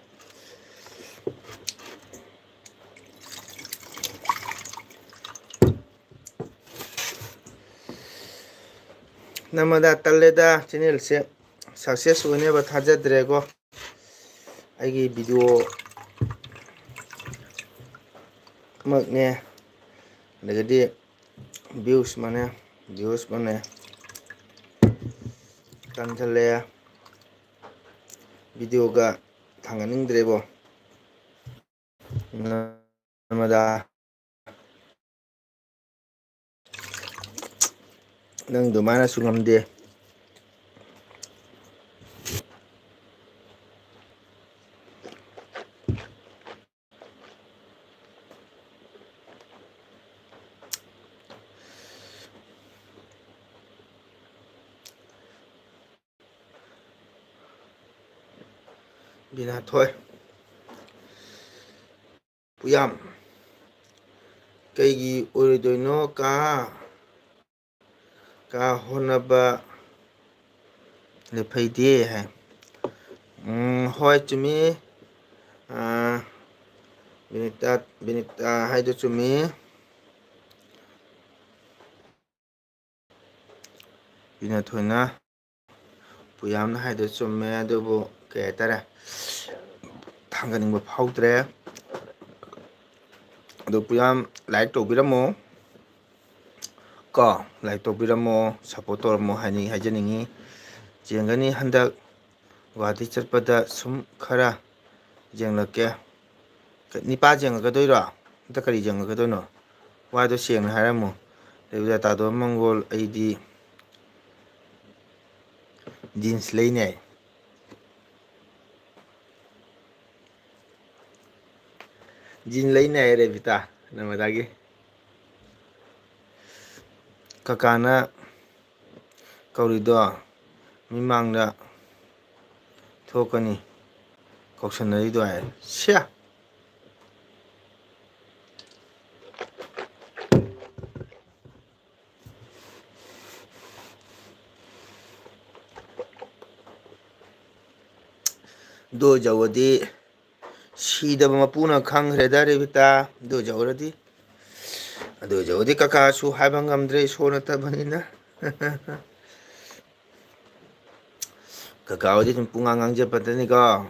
ꯅꯃꯗꯥ ꯇꯜꯂꯦꯗ, ꯆꯦꯅꯦꯜꯁꯦ ꯁꯛꯁꯦꯁ ꯑꯣꯏꯅꯦꯕ ꯊꯥꯖꯗ꯭ꯔꯦꯀꯣ꯫ ꯑꯩꯒꯤ ꯚꯤꯗꯤꯑꯣ ꯃꯛꯅꯦ, ꯑꯗꯒꯤꯗꯤ ꯚ꯭ꯌꯨꯁ ꯃꯅꯦ, ꯚ꯭ꯌꯨꯁ ꯃꯅꯦ ꯇꯟꯁꯤꯜꯂꯛꯑꯦ꯫ ꯚꯤꯗꯤꯑꯣꯒ ꯊꯥꯡꯒꯠꯅꯤꯡꯗ꯭ꯔꯦꯕꯣ꯫ ꯅꯃꯗꯥ꯫ ꯅꯪ ꯑꯗꯨꯃꯥꯏꯅꯁꯨ ꯉꯝꯗꯦ꯫ ꯕꯤꯅꯥꯊꯣꯏ꯫ ꯄꯨꯌꯥꯝ꯫ ꯀꯩꯒꯤ ꯑꯣꯏꯔꯣꯏꯗꯣꯏꯅꯣ ꯀꯥ? ꯀꯥ ꯍꯣꯠꯅꯕ ꯂꯦꯞꯐꯩꯗꯦ ꯍꯥꯏ꯫ ꯎꯝ, ꯍꯣꯏ, ꯆꯨꯝꯃꯤ꯫ ꯑꯥ, ꯕꯤꯅꯤꯇꯥ, ꯕꯤꯅꯤꯇꯥ ꯍꯥꯏꯗꯣ ꯆꯨꯝꯃꯤ꯫ ꯕꯤꯅꯥꯊꯣꯏꯅ ꯄꯨꯌꯥꯝꯅ ꯍꯥꯏꯗꯣ ꯆꯨꯝꯃꯦ, ꯑꯗꯨꯕꯨ ꯀꯩ ꯍꯥꯏꯇꯥꯔꯦ, ꯊꯥꯡꯒꯠꯅꯤꯡꯕ ꯐꯥꯎꯗ꯭ꯔꯦ꯫ ꯑꯗꯣ ꯄꯨꯌꯥꯝ like ꯇꯧꯕꯤꯔꯝꯃꯣ ꯀꯣ, like ꯇꯧꯕꯤꯔꯝꯃꯣ, support ꯇꯧꯔꯝꯃꯣ ꯍꯥꯏꯅꯤꯡ-, ꯍꯥꯏꯖꯅꯤꯡꯉꯤ꯫ ꯌꯦꯡꯒꯅꯤ ꯍꯟꯗꯛ ꯒꯨꯍꯥꯇꯤ ꯆꯠꯄꯗ ꯁꯨꯝ ꯈꯔ ꯌꯦꯡꯂꯛꯀꯦ꯫ ꯅꯤꯄꯥ ꯌꯦꯡꯉꯛꯀꯗꯣꯏꯔꯣ? ꯍꯟꯗꯛ ꯀꯔꯤ ꯌꯦꯡꯉꯛꯀꯗꯣꯏꯅꯣ? ꯋꯥꯗꯣ ꯁꯦꯡꯅ ꯍꯥꯏꯔꯝꯃꯣ꯫ ꯔꯦꯕꯤꯗꯥ ꯇꯥꯗꯣ ꯃꯪꯒꯣꯜ, ꯑꯩꯗꯤ ꯖꯤꯟꯁ ꯂꯩꯅꯦ꯫ ꯖꯤꯟ ꯂꯩꯅꯦ ꯍꯥꯏ ꯔꯦꯕꯤꯇꯥ, ꯅꯃꯗꯥꯒꯤ꯫ ꯀꯀꯥꯅ ꯀꯧꯔꯤꯗꯣ ꯃꯤꯃꯥꯡꯗ ꯊꯣꯛꯀꯅꯤ ꯀꯧꯁꯟꯅꯔꯤꯗꯣ ꯍꯥꯏ꯫ ꯁ꯭ꯌꯥ! ꯑꯗꯨ ꯌꯧꯔꯗꯤ ꯁꯤꯗꯕ ꯃꯄꯨꯅ ꯈꯪꯈ꯭ꯔꯦꯗ ꯔꯦꯕꯤꯇꯥ꯫ ꯑꯗꯨ ꯌꯧꯔꯗꯤ, ꯑꯗꯨ ꯌꯧꯔꯗꯤ ꯀꯀꯥꯁꯨ ꯍꯥꯏꯕ ꯉꯝꯗ꯭ꯔꯦ, ꯏꯁꯣꯔ ꯅꯠꯇꯕꯅꯤꯅ꯫ ꯀꯀꯥ ꯍꯣꯏꯗꯤ ꯁꯨꯝ ꯄꯨꯡꯉꯥꯡ ꯉꯥꯡꯖꯕꯗꯅꯤꯀꯣ꯫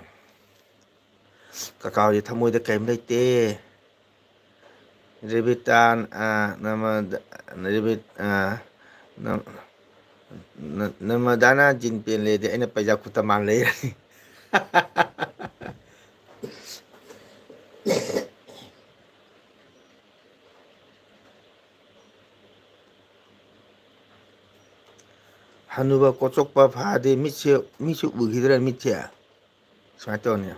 ꯀꯀꯥ ꯍꯣꯏꯗꯤ ꯊꯃꯣꯏꯗ ꯀꯔꯤꯝ ꯂꯩꯇꯦ꯫ ꯔꯦꯕꯤꯇꯥꯟ, ꯑ, ꯅꯃ-, ꯔꯦꯕꯤꯠ-, ꯑ, ꯅꯝ-, ꯅ-, ꯅꯃꯗꯥꯅ ꯖꯤꯟ ꯄꯦꯟ ꯂꯩꯔꯗꯤ ꯑꯩꯅ ꯄꯩꯖꯥ ꯈꯨꯠꯇ ꯃꯥꯟ ꯂꯩꯔꯅꯤ꯫ ꯍꯅꯨꯕ ꯀꯣꯠꯆꯣꯛꯄ ꯐꯥꯗꯦ, ꯃꯤꯠꯁꯦ, ꯃꯤꯠꯁꯦ ꯎꯈꯤꯗ꯭ꯔꯦ, ꯃꯤꯠꯁꯦ꯫ ꯁꯨꯃꯥꯏꯅ ꯇꯧꯅꯤ꯫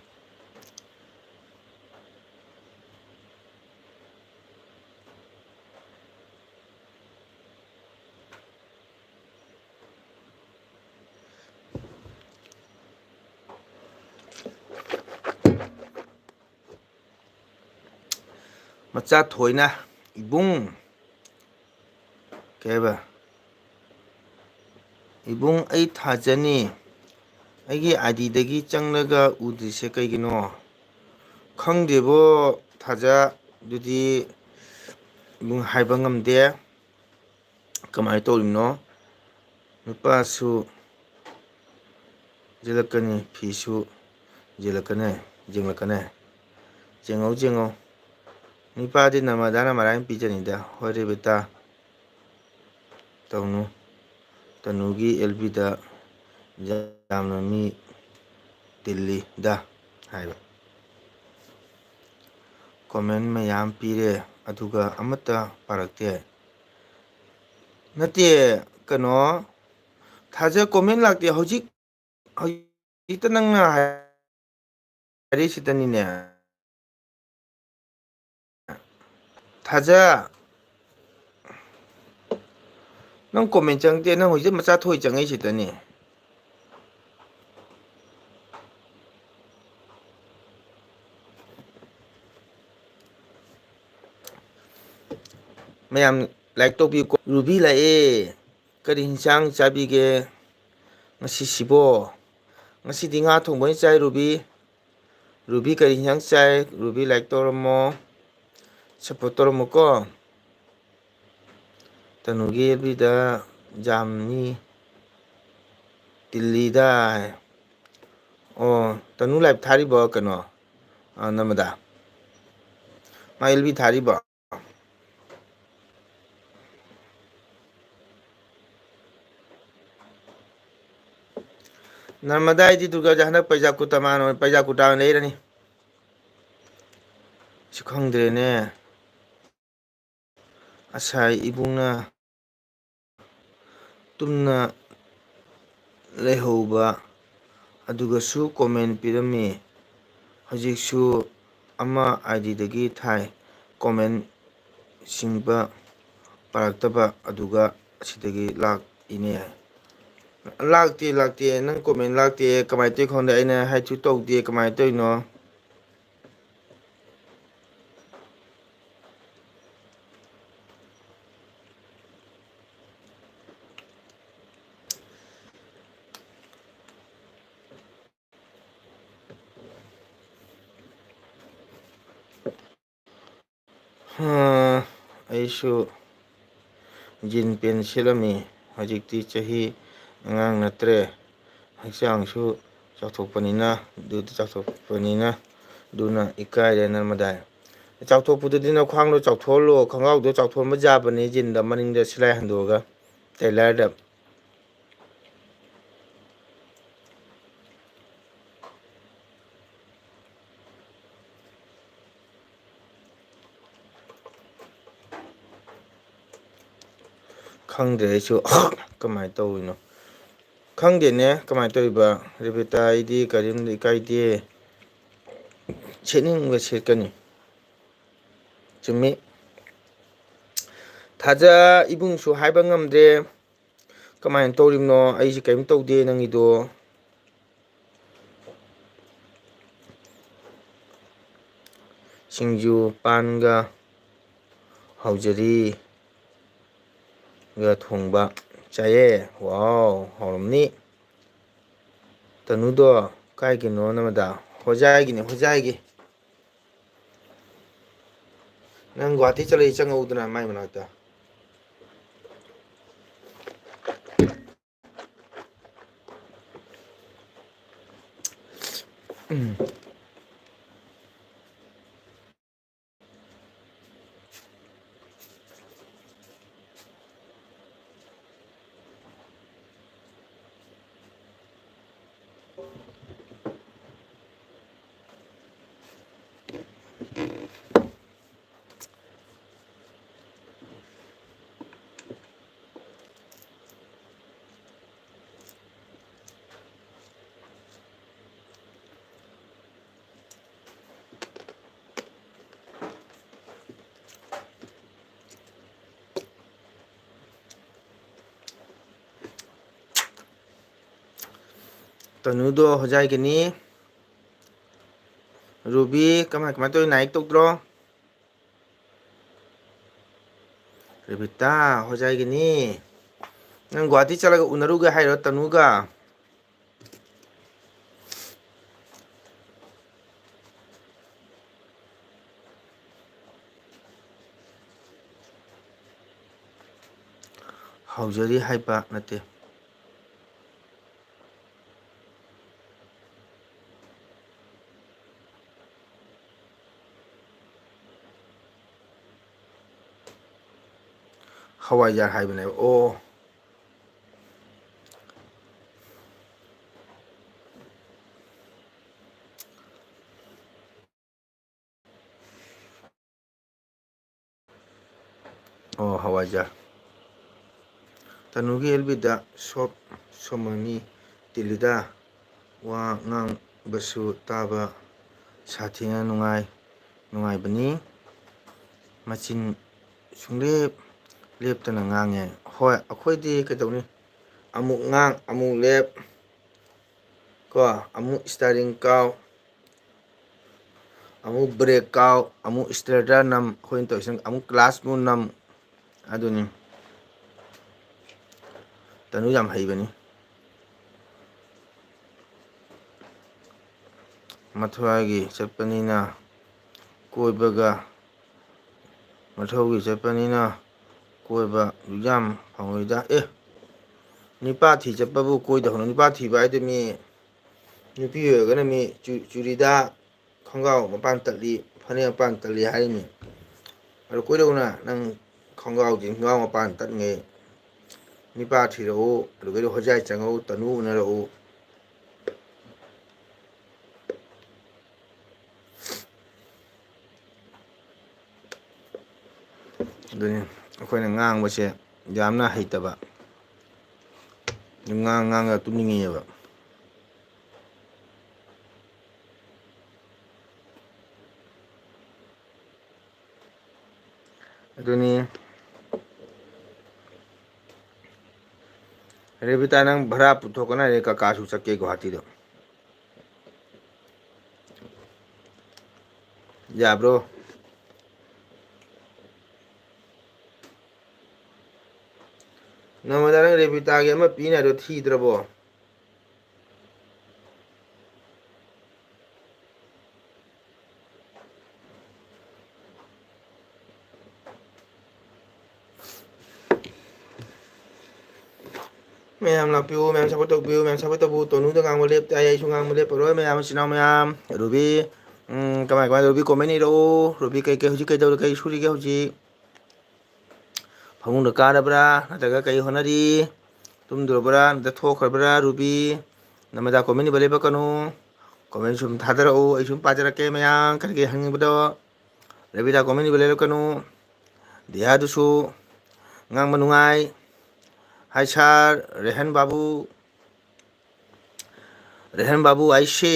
ꯃꯆꯥ ꯊꯣꯏꯅ, "ꯏꯕꯨꯡ", ꯀꯩ ꯍꯥꯏꯕ? "ꯏꯕꯨꯡ, ꯑꯩ ꯊꯥꯖꯅꯤ꯫ ꯑꯩꯒꯤ ꯑꯥꯏ ꯗꯤꯗꯒꯤ ꯆꯪꯂꯒ ꯎꯗ꯭ꯔꯤꯁꯦ ꯀꯩꯒꯤꯅꯣ?" ꯈꯪꯗꯦꯕꯣ, ꯊꯥꯖ, ꯑꯗꯨꯗꯤ ꯏꯕꯨꯡ ꯍꯥꯏꯕ ꯉꯝꯗꯦ꯫ ꯀꯃꯥꯏꯅ ꯇꯧꯔꯤꯕꯅꯣ? ꯅꯨꯄꯥꯁꯨ ꯌꯦꯜꯂꯛꯀꯅꯤ, ꯐꯤꯁꯨ ꯌꯦꯜꯂꯛꯀꯅꯤ, ꯌꯦꯡꯂꯛꯀꯅꯤ꯫ ꯌꯦꯡꯉꯧ, ꯌꯦꯡꯉꯧ꯫ ꯅꯨꯄꯥꯗꯤ ꯅꯃꯗꯥꯅ ꯃꯔꯥꯏꯅ ꯄꯤꯖꯅꯤꯗ꯫ ꯍꯣꯏ ꯔꯦꯕꯤꯇꯥ, ꯇꯧꯅꯨ꯫ ꯇꯅꯨꯒꯤ ꯑꯦꯜ ꯕꯤꯗ ꯌꯥꯝꯅ ꯃꯤ ꯇꯤꯜꯂꯤꯗ ꯍꯥꯏꯕ꯫ ꯀꯣꯃꯦꯟ ꯃꯌꯥꯝ ꯄꯤꯔꯦ, ꯑꯗꯨꯒ ꯑꯃꯠꯇ ꯄꯥꯔꯛꯇꯦ꯫ ꯅꯠꯇꯦ, ꯀꯩꯅꯣ, ꯊꯥꯖ ꯀꯣꯃꯦꯟ ꯂꯥꯛꯇꯦ꯫ ꯍꯧꯖꯤꯛ, ꯍꯧꯖꯤꯛꯇ ꯅꯪꯅ ꯍꯥꯏꯔꯤꯁꯤꯗꯅꯤꯅꯦ꯫ ꯊꯥꯖ, ꯅꯪ ꯀꯣꯃꯦꯟ ꯆꯪꯉꯛꯇꯦ, ꯅꯪ ꯍꯧꯖꯤꯛ ꯃꯆꯥ ꯊꯣꯏ ꯆꯪꯉꯛꯏꯁꯤꯗꯅꯤ꯫ ꯃꯌꯥꯝ ꯂꯥꯏꯛ ꯇꯧꯕꯤꯌꯨꯀꯣ꯫ ꯔꯨꯕꯤ ꯂꯥꯛꯑꯦ꯫ "ꯀꯔꯤ ꯍꯤꯟꯁꯥꯡ ꯆꯥꯕꯤꯒꯦ ꯉꯁꯤꯁꯤꯕꯣ?" ꯉꯁꯤꯗꯤ ꯉꯥ ꯊꯣꯡꯕ ꯑꯣꯏꯅ ꯆꯥꯏ, ꯔꯨꯕꯤ꯫ ꯔꯨꯕꯤ ꯀꯔꯤ ꯍꯤꯟꯁꯥꯡ ꯆꯥꯏ? ꯔꯨꯕꯤ ꯂꯥꯏꯛ ꯇꯧꯔꯝꯃꯣ, ꯁꯞꯄꯣꯔꯠ ꯇꯧꯔꯝꯃꯣꯀꯣ꯫ ꯇꯅꯨꯒꯤ ꯑꯦꯜ ꯕꯤꯗ ꯖꯥꯝꯅꯤ ꯏꯜꯂꯤꯗ꯫ ꯑꯣ, ꯇꯅꯨ live ꯊꯥꯔꯤꯕꯣ? ꯀꯩꯅꯣ, ꯑ, ꯅꯃꯗ? ꯃꯥ ꯑꯦꯜ ꯕꯤ ꯊꯥꯔꯤꯕꯣ? ꯅꯔꯃꯗꯥ ꯑꯩꯗꯤ ꯗꯨꯔꯒꯥꯁꯦ ꯍꯟꯗꯛ ꯄꯩꯖꯥ ꯀꯨꯔꯇꯥ ꯃꯥꯟ ꯑꯣꯏ-, ꯄꯩꯖꯥ ꯀꯨꯔꯇꯥ ꯑꯣꯏꯅ ꯂꯩꯔꯅꯤ꯫ ꯁꯤ ꯈꯪꯗ꯭ꯔꯦꯅꯦ꯫ ꯉꯁꯥꯏ ꯏꯕꯨꯡꯅ ꯇꯨꯝꯅ ꯂꯩꯍꯧꯕ ꯑꯗꯨꯒꯁꯨ comment ꯄꯤꯔꯝꯃꯤ꯫ ꯍꯧꯖꯤꯛꯁꯨ ꯑꯃ ꯑꯥꯏ ꯗꯤꯗꯒꯤ ꯊꯥꯏ꯫ Comment ꯁꯤꯡꯕ ꯄꯥꯔꯛꯇꯕ ꯑꯗꯨꯒ ꯑꯁꯤꯗꯒꯤ ꯂꯥꯛꯏꯅꯦ꯫ ꯂꯥꯛꯇꯦ, ꯂꯥꯛꯇꯦ꯫ ꯅꯪ comment ꯂꯥꯛꯇꯦ꯫ ꯀꯃꯥꯏꯅ ꯇꯧꯔꯤ ꯈꯪꯗꯦ꯫ ꯑꯩꯅ ꯍꯥꯏꯠꯁꯨ ꯇꯧꯗꯦ꯫ ꯀꯃꯥꯏꯅ ꯇꯧꯔꯤꯅꯣ? ꯍꯥ, ꯑꯩꯁꯨ jean pant ꯁꯦꯠꯂꯝꯃꯤ꯫ ꯍꯧꯖꯤꯛꯇꯤ ꯆꯍꯤ ꯑꯉꯥꯡ ꯅꯠꯇ꯭ꯔꯦ꯫ ꯍꯛꯆꯥꯡꯁꯨ ꯆꯥꯎꯊꯣꯛꯄꯅꯤꯅ, ꯑꯗꯨꯗ ꯆꯥꯎꯊꯣꯛꯄꯅꯤꯅ, ꯑꯗꯨꯅ ꯏꯀꯥꯏꯔꯦ ꯅꯔꯃꯗꯥꯏ꯫ ꯆꯥꯎꯊꯣꯛꯄꯗꯨꯗꯤ ꯅꯈ꯭ꯋꯥꯡꯗꯣ ꯆꯥꯎꯊꯣꯛꯍꯜꯂꯣ, ꯈꯣꯡꯒ꯭ꯔꯥꯎꯗꯣ ꯆꯥꯎꯊꯣꯛꯍꯟꯕ ꯌꯥꯕꯅꯤ, jean ꯗ ꯃꯅꯤꯡꯗ ꯁꯤꯂꯥꯏ ꯍꯟꯗꯣꯛꯑꯒ, tailor ꯗ꯫ ꯈꯪꯗ꯭ꯔꯦ ꯑꯩꯁꯨ ꯀꯃꯥꯏꯅ ꯇꯧꯔꯤꯅꯣ꯫ ꯈꯪꯗꯦꯅꯦ ꯀꯃꯥꯏꯅ ꯇꯧꯔꯤꯕ꯫ ꯔꯦꯕꯤꯇꯥ, ꯑꯩꯗꯤ ꯀꯔꯤꯝ ꯏꯀꯥꯏꯗꯦ꯫ ꯁꯦꯠꯅꯤꯡꯕ ꯁꯦꯠꯀꯅꯤ꯫ ꯆꯨꯝꯃꯤ꯫ ꯊꯥꯖ ꯏꯕꯨꯡꯁꯨ ꯍꯥꯏꯕ ꯉꯝꯗ꯭ꯔꯦ꯫ ꯀꯃꯥꯏꯅ ꯇꯧꯔꯤꯕꯅꯣ? ꯑꯩꯁꯦ ꯀꯔꯤꯝ ꯇꯧꯗꯦ ꯅꯪꯒꯤꯗꯣ꯫ ꯁꯤꯡꯖꯨ ꯄꯥꯟꯒ ꯍꯧꯖꯔꯤ꯫ ꯒ ꯊꯣꯡꯕ ꯆꯥꯏꯌꯦ꯫ ꯋꯥꯎ, ꯍꯥꯎꯔꯝꯅꯤ꯫ ꯇꯅꯨꯗꯣ ꯀꯥꯏꯒꯤꯅꯣ ꯅꯃꯗ? ꯍꯣꯖꯥꯏꯒꯤꯅꯦ, ꯍꯣꯖꯥꯏꯒꯤ꯫ ꯅꯪ ꯒꯨꯍꯥꯇꯤ ꯆꯠꯂꯗꯤ ꯆꯪꯉꯛꯎꯗꯅ ꯃꯥꯏ ꯃꯅꯥꯛꯇ꯫ ꯎꯝ꯫ ꯇꯅꯨꯗꯣ ꯍꯣꯖꯥꯏꯒꯅꯤ꯫ ꯔꯨꯕꯤ, ꯀꯃꯥꯏ, ꯀꯃꯥꯏ ꯇꯧꯔꯤ? ꯅꯥꯏꯛ ꯇꯧꯗ꯭ꯔꯣ? ꯔꯦꯕꯤꯇꯥ, ꯍꯣꯖꯥꯏꯒꯅꯤ꯫ ꯅꯪ ꯒꯨꯍꯥꯇꯤ ꯆꯠꯂꯒ ꯎꯅꯔꯨꯒꯦ ꯍꯥꯏꯔꯣ ꯇꯅꯨꯒ? ꯍꯧꯖꯔꯤ ꯍꯥꯏꯕ ꯅꯠꯇꯦ꯫ ꯍꯋꯥꯏꯖꯥꯔ ꯍꯥꯏꯕꯅꯦꯕ꯫ ꯑꯣ꯫ ꯑꯣ, ꯍꯋꯥꯏꯖꯥꯔ꯫ ꯇꯅꯨꯒꯤ ꯑꯦꯜ ꯕꯤꯗ ꯁꯣꯞ ꯁꯣꯃꯣꯅꯤ ꯇꯤꯜꯂꯤꯗ꯫ ꯋꯥ ꯉꯥꯡꯕꯁꯨ ꯇꯥꯕ ꯁꯥꯊꯤꯅ ꯅꯨꯡꯉꯥꯏ, ꯅꯨꯡꯉꯥꯏꯕꯅꯤ꯫ ꯃꯆꯤꯟ ꯁꯨꯡꯂꯦꯞ ꯂꯦꯞꯇꯅ ꯉꯥꯡꯉꯦ꯫ ꯍꯣꯏ, ꯑꯩꯈꯣꯏꯗꯤ ꯀꯩꯗꯧꯅꯤ? ꯑꯃꯨꯛ ꯉꯥꯡ, ꯑꯃꯨꯛ ꯂꯦꯞ꯫ ꯀꯣ, ꯑꯃꯨꯛ ꯏꯁꯇꯥꯔꯤꯡ ꯀꯥꯎ, ꯑꯃꯨꯛ ꯕ꯭ꯔꯦꯛ ꯀꯥꯎ, ꯑꯃꯨꯛ ꯏꯁꯇ꯭ꯔꯦꯇꯔ ꯅꯝ, ꯑꯩꯈꯣꯏꯅ ꯇꯧꯔꯤꯁꯤꯅ ꯑꯃꯨꯛ ꯀ꯭ꯂꯥꯁ ꯃꯨꯛ ꯅꯝ, ꯑꯗꯨꯅꯤ꯫ ꯇꯅꯨ ꯌꯥꯝ ꯍꯩꯕꯅꯤ꯫ ꯃꯊ꯭ꯋꯥꯏꯒꯤ ꯆꯠꯄꯅꯤꯅ ꯀꯣꯏꯕꯒ ꯃꯊꯧꯒꯤ ꯆꯠꯄꯅꯤꯅ ꯀꯣꯏꯕ ꯌꯥꯝ ꯐꯪꯉꯣꯏꯗ꯫ ꯑꯦ, ꯅꯤꯄꯥ ꯊꯤ ꯆꯠꯄꯕꯨ ꯀꯣꯏꯗ ꯍꯧꯅ-, ꯅꯤꯄꯥ ꯊꯤꯕ ꯍꯥꯏꯗꯤ ꯃꯤ ꯅꯨꯄꯤ ꯑꯣꯏꯔꯒꯅ ꯃꯤ ꯆꯨ-, ꯆꯨꯔꯤꯗꯥ, ꯈꯣꯡꯒ꯭ꯔꯥꯎ ꯃꯄꯥꯟ ꯇꯠꯂꯤ, ꯐꯅꯦꯛ ꯃꯄꯥꯟ ꯇꯠꯂꯤ ꯍꯥꯏꯔꯤꯃꯤ꯫ ꯑꯗꯨ ꯀꯣꯏꯔꯧꯅ ꯅꯪ ꯈꯣꯡꯒ꯭ꯔꯥꯎꯁꯤ, ꯈꯣꯡꯒ꯭ꯔꯥꯎ ꯃꯄꯥꯟ ꯇꯠꯉꯩ ꯅꯨꯄꯥ ꯊꯤꯔꯛꯎ, ꯑꯗꯨꯒꯩꯗꯤ ꯍꯣꯖꯥꯏ ꯆꯪꯉꯛꯎ, ꯇꯅꯨ ꯎꯅꯔꯛꯎ꯫ ꯑꯗꯨꯅꯤ ꯑꯩꯈꯣꯏꯅ ꯉꯥꯡꯕꯁꯦ ꯌꯥꯝꯅ ꯍꯩꯇꯕ꯫ ꯉꯥꯡ-, ꯉꯥꯡꯉꯒ ꯇꯨꯝꯅꯤꯡꯉꯦꯕ꯫ ꯑꯗꯨꯅꯤ꯫ ꯔꯦꯕꯤꯇꯥ, ꯅꯪ ꯚꯔꯥ ꯄꯨꯊꯣꯛꯀꯅꯤ ꯍꯥꯏꯔꯦ, ꯀꯀꯥꯁꯨ ꯆꯠꯀꯦ ꯒꯨꯍꯥꯇꯤꯗ꯫ ꯌꯥꯕ꯭ꯔꯣ? ꯅꯣꯡꯃꯗ ꯅꯪ ꯔꯦꯕꯤꯇꯥꯒꯤ ꯑꯃ ꯄꯤꯅꯤ ꯍꯥꯏꯗꯣ ꯊꯤꯗ꯭ꯔꯕꯣ? ꯃꯌꯥꯝ ꯂꯥꯛꯄꯤꯌꯨ, ꯃꯌꯥꯝ support ꯇꯧꯕꯤꯌꯨ, ꯃꯌꯥꯝ support ꯇꯧꯕꯤꯌꯨ꯫ ꯇꯣꯅꯨꯗ ꯉꯥꯡꯕ ꯂꯦꯞꯇꯦ, ꯑꯩ, ꯑꯩꯁꯨ ꯉꯥꯡꯕ ꯂꯦꯞꯄꯔꯣꯏ꯫ ꯃꯌꯥꯝ, ꯏꯆꯤꯟ ꯏꯅꯥꯎ ꯃꯌꯥꯝ, ꯔꯨꯕꯤ, ꯎꯝ, ꯀꯃꯥꯏ, ꯀꯃꯥꯏ, ꯔꯨꯕꯤ comment ꯏꯔꯛꯎ꯫ ꯔꯨꯕꯤ ꯀꯩ, ꯀꯩ, ꯍꯧꯖꯤꯛ ꯀꯩꯗꯧꯔꯤ, ꯀꯩ ꯁꯨꯔꯤꯒꯦ ꯍꯧꯖꯤꯛ? ꯐꯃꯨꯡꯗ ꯀꯥꯔꯕ꯭ꯔꯥ? ꯅꯠꯇ꯭ꯔꯒ ꯀꯩ ꯍꯣꯠꯅꯔꯤ? ꯇꯨꯝꯗ꯭ꯔꯕ꯭ꯔꯥ? ꯅꯠꯇ꯭ꯔ ꯊꯣꯛꯈ꯭ꯔꯕ꯭ꯔꯥ? ꯔꯨꯕꯤ, ꯅꯃꯗꯥ comment ꯏꯕ ꯂꯦꯞꯄꯛꯀꯅꯨ꯫ Comment ꯁꯨꯝ ꯊꯥꯗꯔꯛꯎ, ꯑꯩ ꯁꯨꯝ ꯄꯥꯖꯔꯛꯀꯦ ꯃꯌꯥꯝ ꯀꯔꯤ ꯀꯔꯤ ꯍꯪꯅꯤꯡꯕꯗꯣ꯫ ꯔꯦꯕꯤꯇꯥ comment ꯏꯕ ꯂꯦꯞꯄꯛꯀꯅꯨ꯫ ꯗꯤꯌꯥꯗꯨꯁꯨ ꯉꯥꯡꯕ ꯅꯨꯡꯉꯥꯏ꯫ Hi sir, ꯔꯦꯍꯟ ꯕꯥꯕꯨ꯫ रेहान बाबू, ऐसे।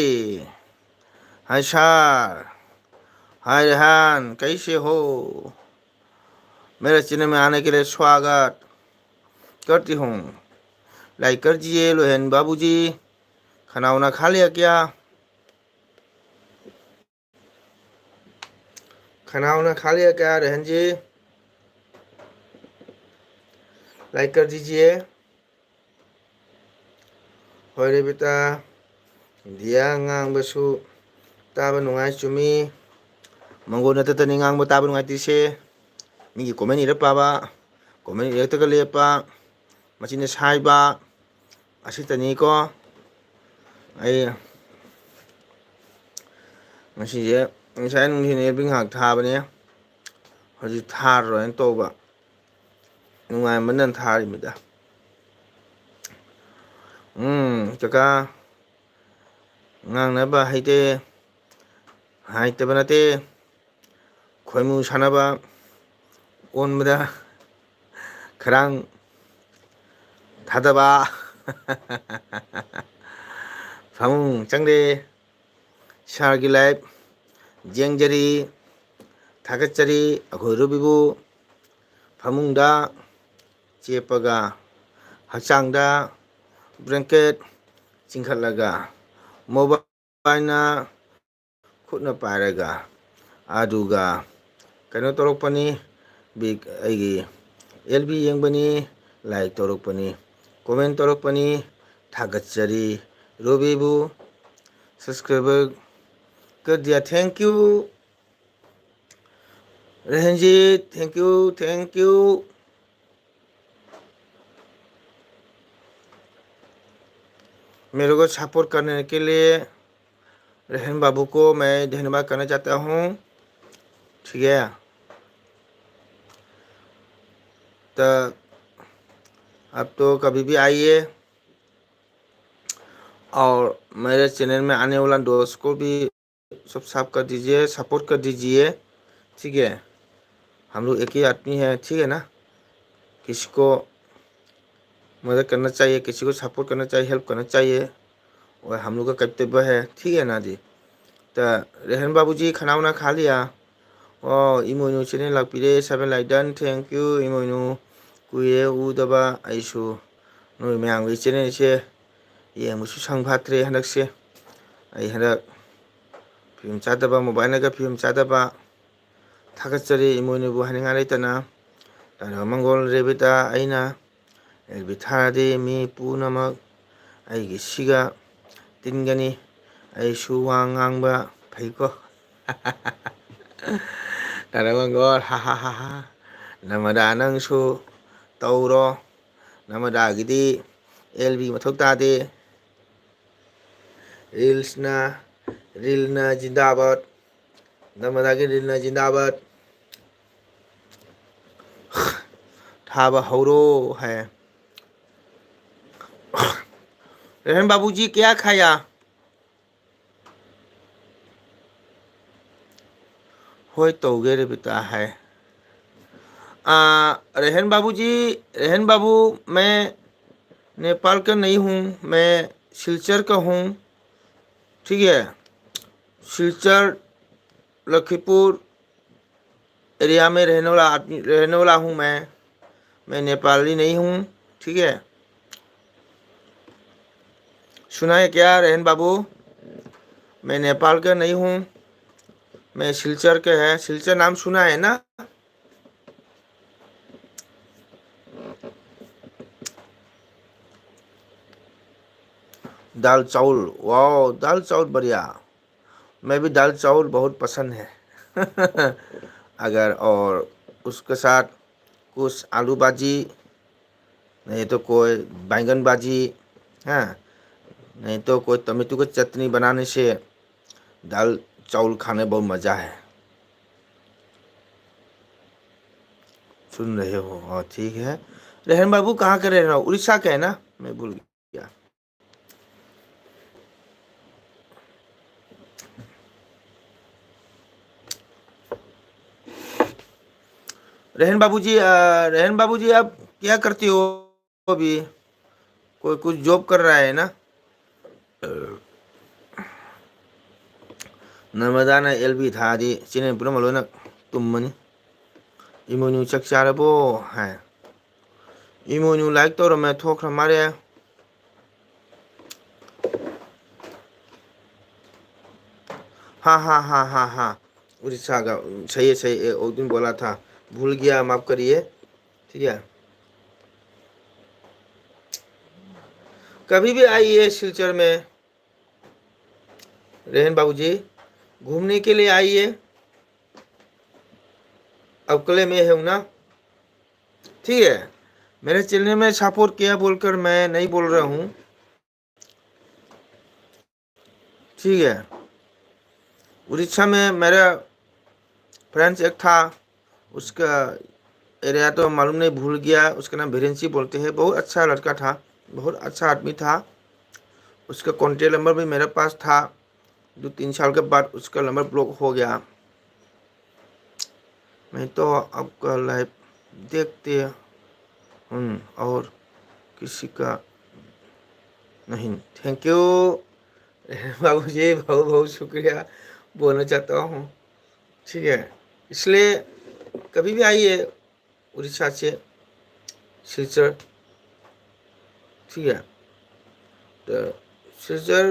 Hi sir. हाय रेहान, कैसे हो? मेरे चैनल में आने के लिए स्वागत करती हूँ। Like कर दीजिए, रेहान बाबू जी। खाना वाना खा लिया क्या? खाना वाना खा लिया क्या, रेहान जी? Like कर दीजिए। ꯍꯣꯏ ꯔꯦꯕꯤꯇꯥ, ꯗꯤꯌꯥ ꯉꯥꯡꯕꯁꯨ ꯇꯥꯕ ꯅꯨꯡꯉꯥꯏ, ꯆꯨꯝꯃꯤ꯫ ꯃꯪꯒꯣꯜ ꯅꯠꯇꯗꯅꯤ ꯉꯥꯡꯕ ꯇꯥꯕ ꯅꯨꯡꯉꯥꯏꯇ꯭ꯔꯤꯁꯦ꯫ ꯃꯤꯒꯤ comment ꯏꯔ ꯄꯥꯕ, comment ꯏꯔꯛꯇꯒ ꯂꯦꯞꯄ, ꯃꯆꯤꯟꯗ ꯁꯥꯏꯕ, ꯑꯁꯤꯇꯅꯤꯀꯣ꯫ ꯑꯩ ꯉꯁꯤꯁꯦ, ꯉꯁꯥꯏ ꯅꯨꯡꯊꯤꯜ ꯑꯦꯜꯕꯤ ꯉꯥꯏꯍꯥꯛ ꯊꯥꯕꯅꯦ, ꯍꯧꯖꯤꯛ ꯊꯥꯔꯔꯣꯏꯅ ꯇꯧꯕ꯫ ꯅꯨꯡꯉꯥꯏꯃꯟꯗꯅ ꯊꯥꯔꯤꯃꯤꯗ꯫ ꯎꯝ, ꯀꯀꯥ, ꯉꯥꯡꯅꯕ ꯍꯩꯇꯦ, ꯍꯩꯇꯕ ꯅꯠꯇꯦ꯫ ꯈꯣꯏꯃꯨ ꯁꯥꯟꯅꯕ, ꯑꯣꯟꯕꯗ ꯈꯔꯥꯡ ꯊꯥꯗꯕ꯫ ꯐꯃꯨꯡ ꯆꯪꯗꯦ꯫ ꯏꯁꯥꯒꯤ ꯂꯥꯏꯐ ꯌꯦꯡꯖꯔꯤ, ꯊꯥꯒꯠꯆꯔꯤ꯫ ꯑꯩꯈꯣꯏ ꯔꯨꯕꯤꯕꯨ ꯐꯃꯨꯡꯗ ꯆꯦꯞꯄꯒ, ꯍꯛꯆꯥꯡꯗ ꯕ꯭ꯂꯦꯡꯀꯦꯠ ꯆꯤꯡꯈꯠꯂꯒ, ꯃꯣꯕꯥꯏꯜꯅ ꯈꯨꯠꯅ ꯄꯥꯏꯔꯒ, ꯑꯗꯨꯒ ꯀꯩꯅꯣ ꯇꯧꯔꯛꯄꯅꯤ, ꯕꯤꯛ-, ꯑꯩꯒꯤ ꯑꯦꯜꯕꯤ ꯌꯦꯡꯕꯅꯤ, ꯂꯥꯏꯛ ꯇꯧꯔꯛꯄꯅꯤ, ꯀꯣꯃꯦꯟ ꯇꯧꯔꯛꯄꯅꯤ꯫ ꯊꯥꯒꯠꯆꯔꯤ ꯔꯣꯕꯤꯕꯨ꯫ ꯁꯕꯁꯀ꯭ꯔꯥꯏꯕꯔ ꯀꯔ ꯗꯤꯌꯥ, thank you꯫ ꯔꯦꯍꯟꯖꯤꯠ, thank you, thank you। मेरे को सपोर्ट करने के लिए रेहन बाबू को मैं धन्यवाद करना चाहता हूँ। ठीक है, तो आप तो कभी भी आइए और मेरे चैनल में आने वाला दोस्त को भी सब्सक्राइब कर दीजिए, सपोर्ट कर दीजिए। ठीक है, हम लोग एक ही आदमी है, ठीक है ना? किसी को मदद करना चाहिए, किसी को सपोर्ट करना चाहिए, हेल्प करना चाहिए, और हम लोग का कर्तव्य है, ठीक है ना जी? तो रेहन बाबू जी, खाना वाना खा लिया? ꯑꯣ, ꯏꯃꯣꯏꯅꯨ ꯆꯦꯅꯦꯜ ꯂꯥꯛꯄꯤꯔꯦ, ꯁꯚꯦꯟ ꯂꯥꯏꯗꯟ, thank you꯫ ꯏꯃꯣꯏꯅꯨ, ꯀꯨꯏꯔꯦ ꯎꯗꯕ꯫ ꯑꯩꯁꯨ ꯅꯣꯏ ꯃꯌꯥꯝꯒꯤ ꯆꯦꯅꯦꯜꯁꯦ ꯌꯦꯡꯕꯁꯨ ꯁꯪ ꯐꯥꯠꯇ꯭ꯔꯦ ꯍꯟꯗꯛꯁꯦ꯫ ꯑꯩ ꯍꯟꯗꯛ ꯐꯤꯕꯝ ꯆꯥꯗꯕ, ꯃꯣꯕꯥꯏꯜꯅꯒ ꯐꯤꯕꯝ ꯆꯥꯗꯕ꯫ ꯊꯥꯒꯠꯆꯔꯤ ꯏꯃꯣꯏꯅꯨꯕꯨ ꯍꯥꯏꯅꯤꯡꯉꯥꯏ ꯂꯩꯇꯅ꯫ ꯇꯥꯏꯕꯪ ꯃꯪꯒꯣꯜ ꯔꯦꯕꯤꯇꯥ, ꯑꯩꯅ ꯑꯦꯜꯕꯤ ꯊꯥꯔꯗꯤ ꯃꯤ ꯄꯨꯝꯅꯃꯛ ꯑꯩꯒꯤ ꯁꯤꯒ ꯇꯤꯟꯒꯅꯤ꯫ ꯑꯩꯁꯨ ꯋꯥ ꯉꯥꯡꯕ ꯐꯩꯀꯣ꯫ ꯇꯥꯏꯕꯪ ꯃꯪꯒꯣꯜ, ꯍꯥ ꯍꯥ ꯍꯥ ꯍꯥ꯫ ꯅꯃꯗꯥ ꯅꯪꯁꯨ ꯇꯧꯔꯣ꯫ ꯅꯃꯗꯥꯒꯤꯗꯤ ꯑꯦꯜꯕꯤ ꯃꯊꯧ ꯇꯥꯗꯦ꯫ ꯔꯤꯜꯁꯅ ꯔꯤꯜꯅ ꯖꯤꯟꯗꯥꯕꯥꯗ, ꯅꯔꯃꯗꯥꯒꯤ ꯔꯤꯜꯅ ꯖꯤꯟꯗꯥꯕꯥꯗ ꯊꯥꯕ ꯍꯧꯔꯣ ꯍꯥꯏ꯫ ꯔꯦꯍꯟ ꯕꯥꯕꯨꯖꯤ ꯀꯌꯥ ꯈꯥꯌꯥ? ꯍꯣꯏ, ꯇꯧꯒꯦ, ꯔꯦꯕꯤꯀꯥ ꯍꯥꯏ꯫ आ, रेहन बाबूजी, रेहन बाबू, मैं नेपाल का नहीं हूँ, मैं सिलचर का हूँ, ठीक है? सिलचर, लखीपुर एरिया में रहने वाला आदमी, रहने वाला हूँ मैं। मैं नेपाली नहीं हूँ, ठीक है? सुना है क्या, रेहन बाबू? मैं नेपाल का नहीं हूँ, मैं सिलचर के है। सिलचर नाम सुना है ना? दाल चावल, वाओ, दाल चावल बढ़िया। मैं भी दाल चावल बहुत पसंद है। अगर और उसके साथ कुछ आलू भाजी, नहीं तो कोई बैंगन भाजी, हाँ, नहीं तो कोई टमेटो की चटनी बनाने से दाल चावल खाने बहुत मज़ा है। सुन रहे हो? हाँ, ठीक है। रेहन बाबू कहाँ के रह रहे हो? उड़ीसा के है ना? मैं भूल गया। रेहन बाबूजी, अ, रेहन बाबूजी, आप क्या करते हो अभी? कोई कुछ जॉब कर रहा है ना? नर्मदा ने एलबी था दी, चिने पुनः मलोना तुम मनी। इमोन्यू चक चारबो है। इमोन्यू लाइक तो मैं थोक हमारे। हाँ, हाँ, हाँ, हाँ, हाँ। उड़ीसा का, सही है, सही है, एक दिन बोला था, भूल गया, माफ करिए। ठीक है, कभी भी आइए सिलचर में, रेहन बाबूजी, घूमने के लिए आइए। अब कले में हूँ ना, ठीक है। मेरे चैनल में सपोर्ट किया बोलकर मैं नहीं बोल रहा हूँ, ठीक है। उड़ीसा में मेरा फ्रेंड्स एक था, उसका एरिया तो मालूम नहीं, भूल गया। उसका नाम बिरेंची बोलते हैं, बहुत अच्छा लड़का था, बहुत अच्छा आदमी था। उसका कॉन्टैक्ट नंबर भी मेरे पास था। दो तीन साल के बाद उसका नंबर ब्लॉक हो गया। मैं तो आपका लाइव देखते हूँ और किसी का नहीं। थैंक यू बाबू जी, बहुत बहुत शुक्रिया बोलना चाहता हूँ। ठीक है, इसलिए कभी भी आइए उड़ीसा से सिलचर, ठीक है। तो सिलचर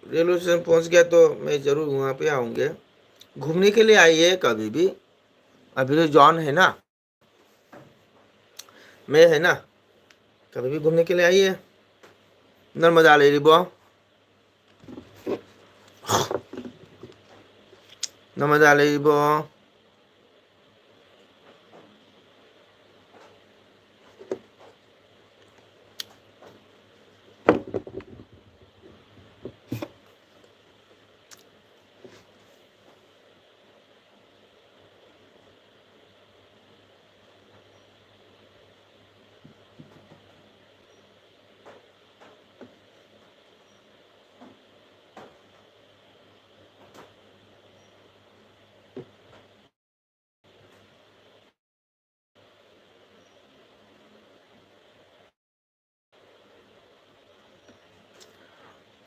रेलवे स्टेशन पहुंच गया तो मैं ज़रूर वहाँ पे आऊँगे। घूमने के लिए आइए कभी भी, अभी तो जॉन है ना, मैं है ना, कभी भी घूमने के लिए आइए। नर्मदा ले रिबो, नर्मदा ले रिबो।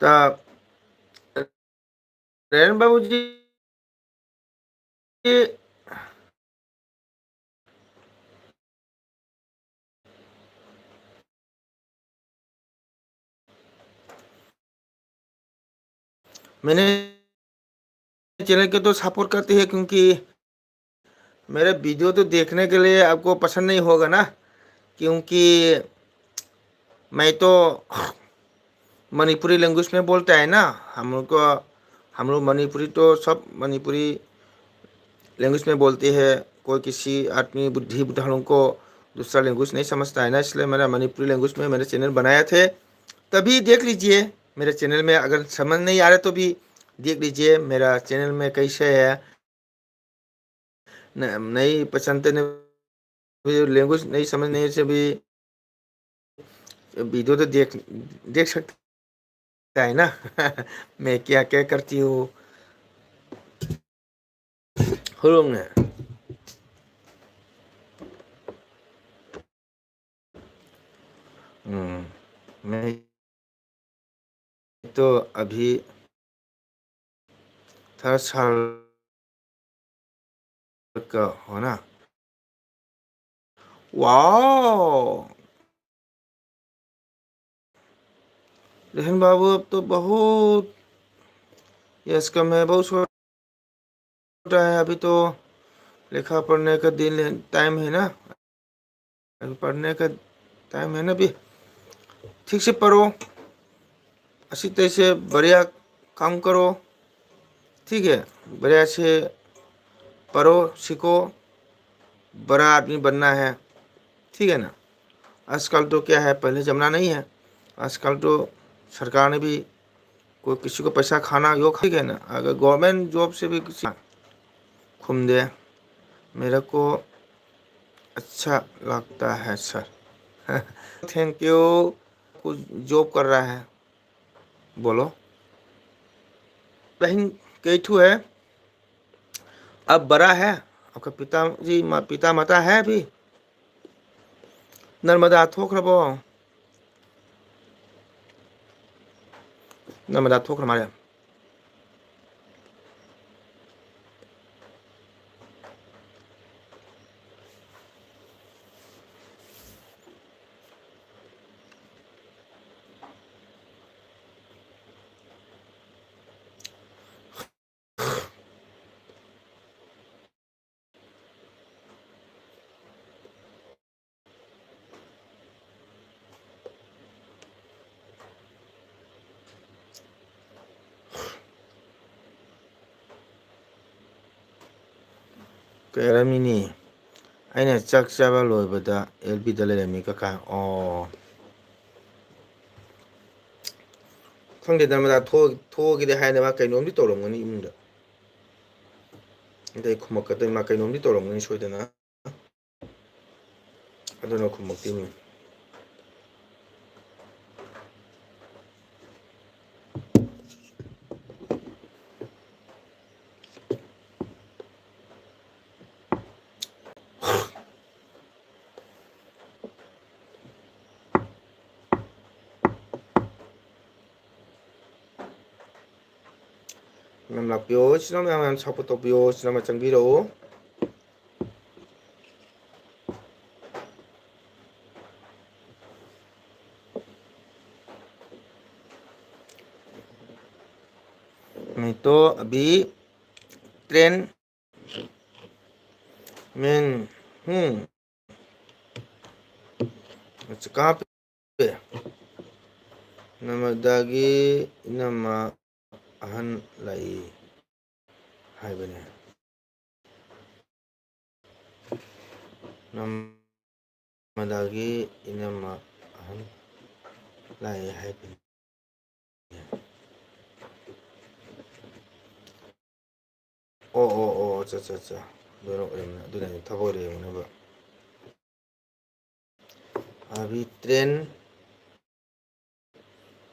तो रेणु बाबू जी, मैंने चैनल के तो सपोर्ट करते हैं, क्योंकि मेरे वीडियो तो देखने के लिए आपको पसंद नहीं होगा ना, क्योंकि मैं तो मणिपुरी लैंग्वेज में बोलता है ना। हम लोग को, हम लोग मणिपुरी तो सब मणिपुरी लैंग्वेज में बोलते हैं। कोई किसी आदमी बुद्धि बुद्धालों को दूसरा लैंग्वेज नहीं समझता है ना, इसलिए मैंने मणिपुरी लैंग्वेज में मेरे चैनल बनाया थे। तभी देख लीजिए मेरे चैनल में, अगर समझ नहीं आ रहा तो भी देख लीजिए मेरा चैनल में कैसे है। न-, नहीं पसंद तो नहीं, लैंग्वेज नहीं समझने से भी वीडियो तो देख, देख सकता है ना। मैं क्या क्या करती हूँ। ꯍꯣꯏꯔꯣꯡꯅꯦ꯫ हम्म, मैं तो अभी अठारह साल का हो ना। वाओ, रहन बाबू, अब तो बहुत यस कम है, बहुत छोटा है। अभी तो लिखा पढ़ने का दिन है, टाइम है ना, अभी पढ़ने का टाइम है ना अभी। ठीक से पढ़ो, अच्छी तरह से बढ़िया काम करो, ठीक है, बढ़िया से पढ़ो, सीखो, बड़ा आदमी बनना है, ठीक है ना। आजकल तो क्या है, पहले जमाना नहीं है, आजकल तो सरकार ने भी कोई किसी को पैसा खाना यो, ठीक है ना। अगर गवर्नमेंट जॉब से भी किसी खुम दे, मेरे को अच्छा लगता है सर। Thank you. कुछ जॉब कर रहा है, बोलो। बहन कई ठू है, अब बड़ा है, आपका पिताजी, मा-, पिता माता है अभी। नर्मदा थोक रबो। नर्मदा थोक हमारे। ꯀꯩꯔꯝꯃꯤꯅꯤ? ꯑꯩꯅ ꯆꯥꯛ ꯆꯥꯕ ꯂꯣꯏꯕꯗ ꯑꯦꯜ ꯕꯤꯗ ꯂꯩꯔꯝꯃꯤ ꯀꯀꯥ꯫ ꯑꯣ꯫ ꯈꯪꯗꯦ, ꯅꯔꯃꯗꯥ ꯊꯣꯛ-, ꯊꯣꯛꯑꯒꯦꯗꯤ ꯍꯥꯏꯅ ꯃꯥ ꯀꯩꯅꯣꯝꯗꯤ ꯇꯧꯔꯝꯒꯅꯤ ꯏꯃꯨꯡꯗ꯫ ꯑꯗꯩ ꯈꯨꯝꯃꯛꯀꯗꯣꯏ ꯃꯥ ꯀꯩꯅꯣꯝꯗꯤ ꯇꯧꯔꯝꯒꯅꯤ ꯁꯣꯏꯗꯅ꯫ ꯑꯗꯨꯅ ꯈꯨꯝꯃꯛꯇꯦꯅꯦ꯫ ꯃꯌꯥꯝ ꯂꯥꯛꯄꯤꯌꯣ, ꯏꯆꯤꯟ ꯏꯅꯥꯎ ꯃꯌꯥꯝ, ꯃꯌꯥꯝ support ꯇꯧꯕꯤꯌꯣ, ꯏꯆꯤꯟ ꯏꯅꯥꯎ ꯃꯌꯥꯝ ꯆꯪꯕꯤꯔꯛꯑꯣ꯫ मैं तो अभी ट्रेन में हूँ। अच्छा, कहाँ पे? ꯅꯔꯃꯗꯥꯒꯤ ꯏꯅꯝꯃ ꯑꯍꯟ ꯂꯥꯛꯏ ꯍꯥꯏꯕꯅꯦ꯫ ꯅꯔꯃꯗꯥꯒꯤ ꯏꯅꯝꯃ ꯑꯍꯟ ꯂꯥꯛꯏ ꯍꯥꯏꯕꯅꯦ꯫ ꯑꯣ, ꯑꯣ, ꯑꯣ, ꯑꯠꯆꯥ, ꯑꯠꯆꯥ, ꯑꯠꯆꯥ꯫ ꯑꯗꯨꯅ ꯑꯣꯏꯔꯝꯅꯤ, ꯑꯗꯨꯅꯅꯤ ꯊꯕꯛ ꯂꯩꯔꯝꯒꯅꯦꯕ꯫ अभी ट्रेन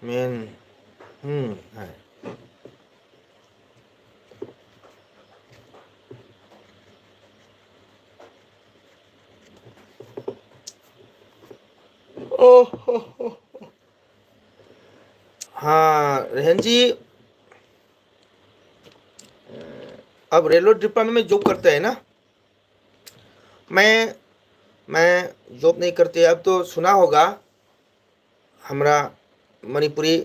में हूँ ꯍꯥꯏ꯫ ओह, हो, हो। हाँ, रेहन जी, अब रेलवे डिपार्टमेंट में जॉब करते हैं ना? मैं, मैं जॉब नहीं करते। अब तो सुना होगा, हमारा मणिपुरी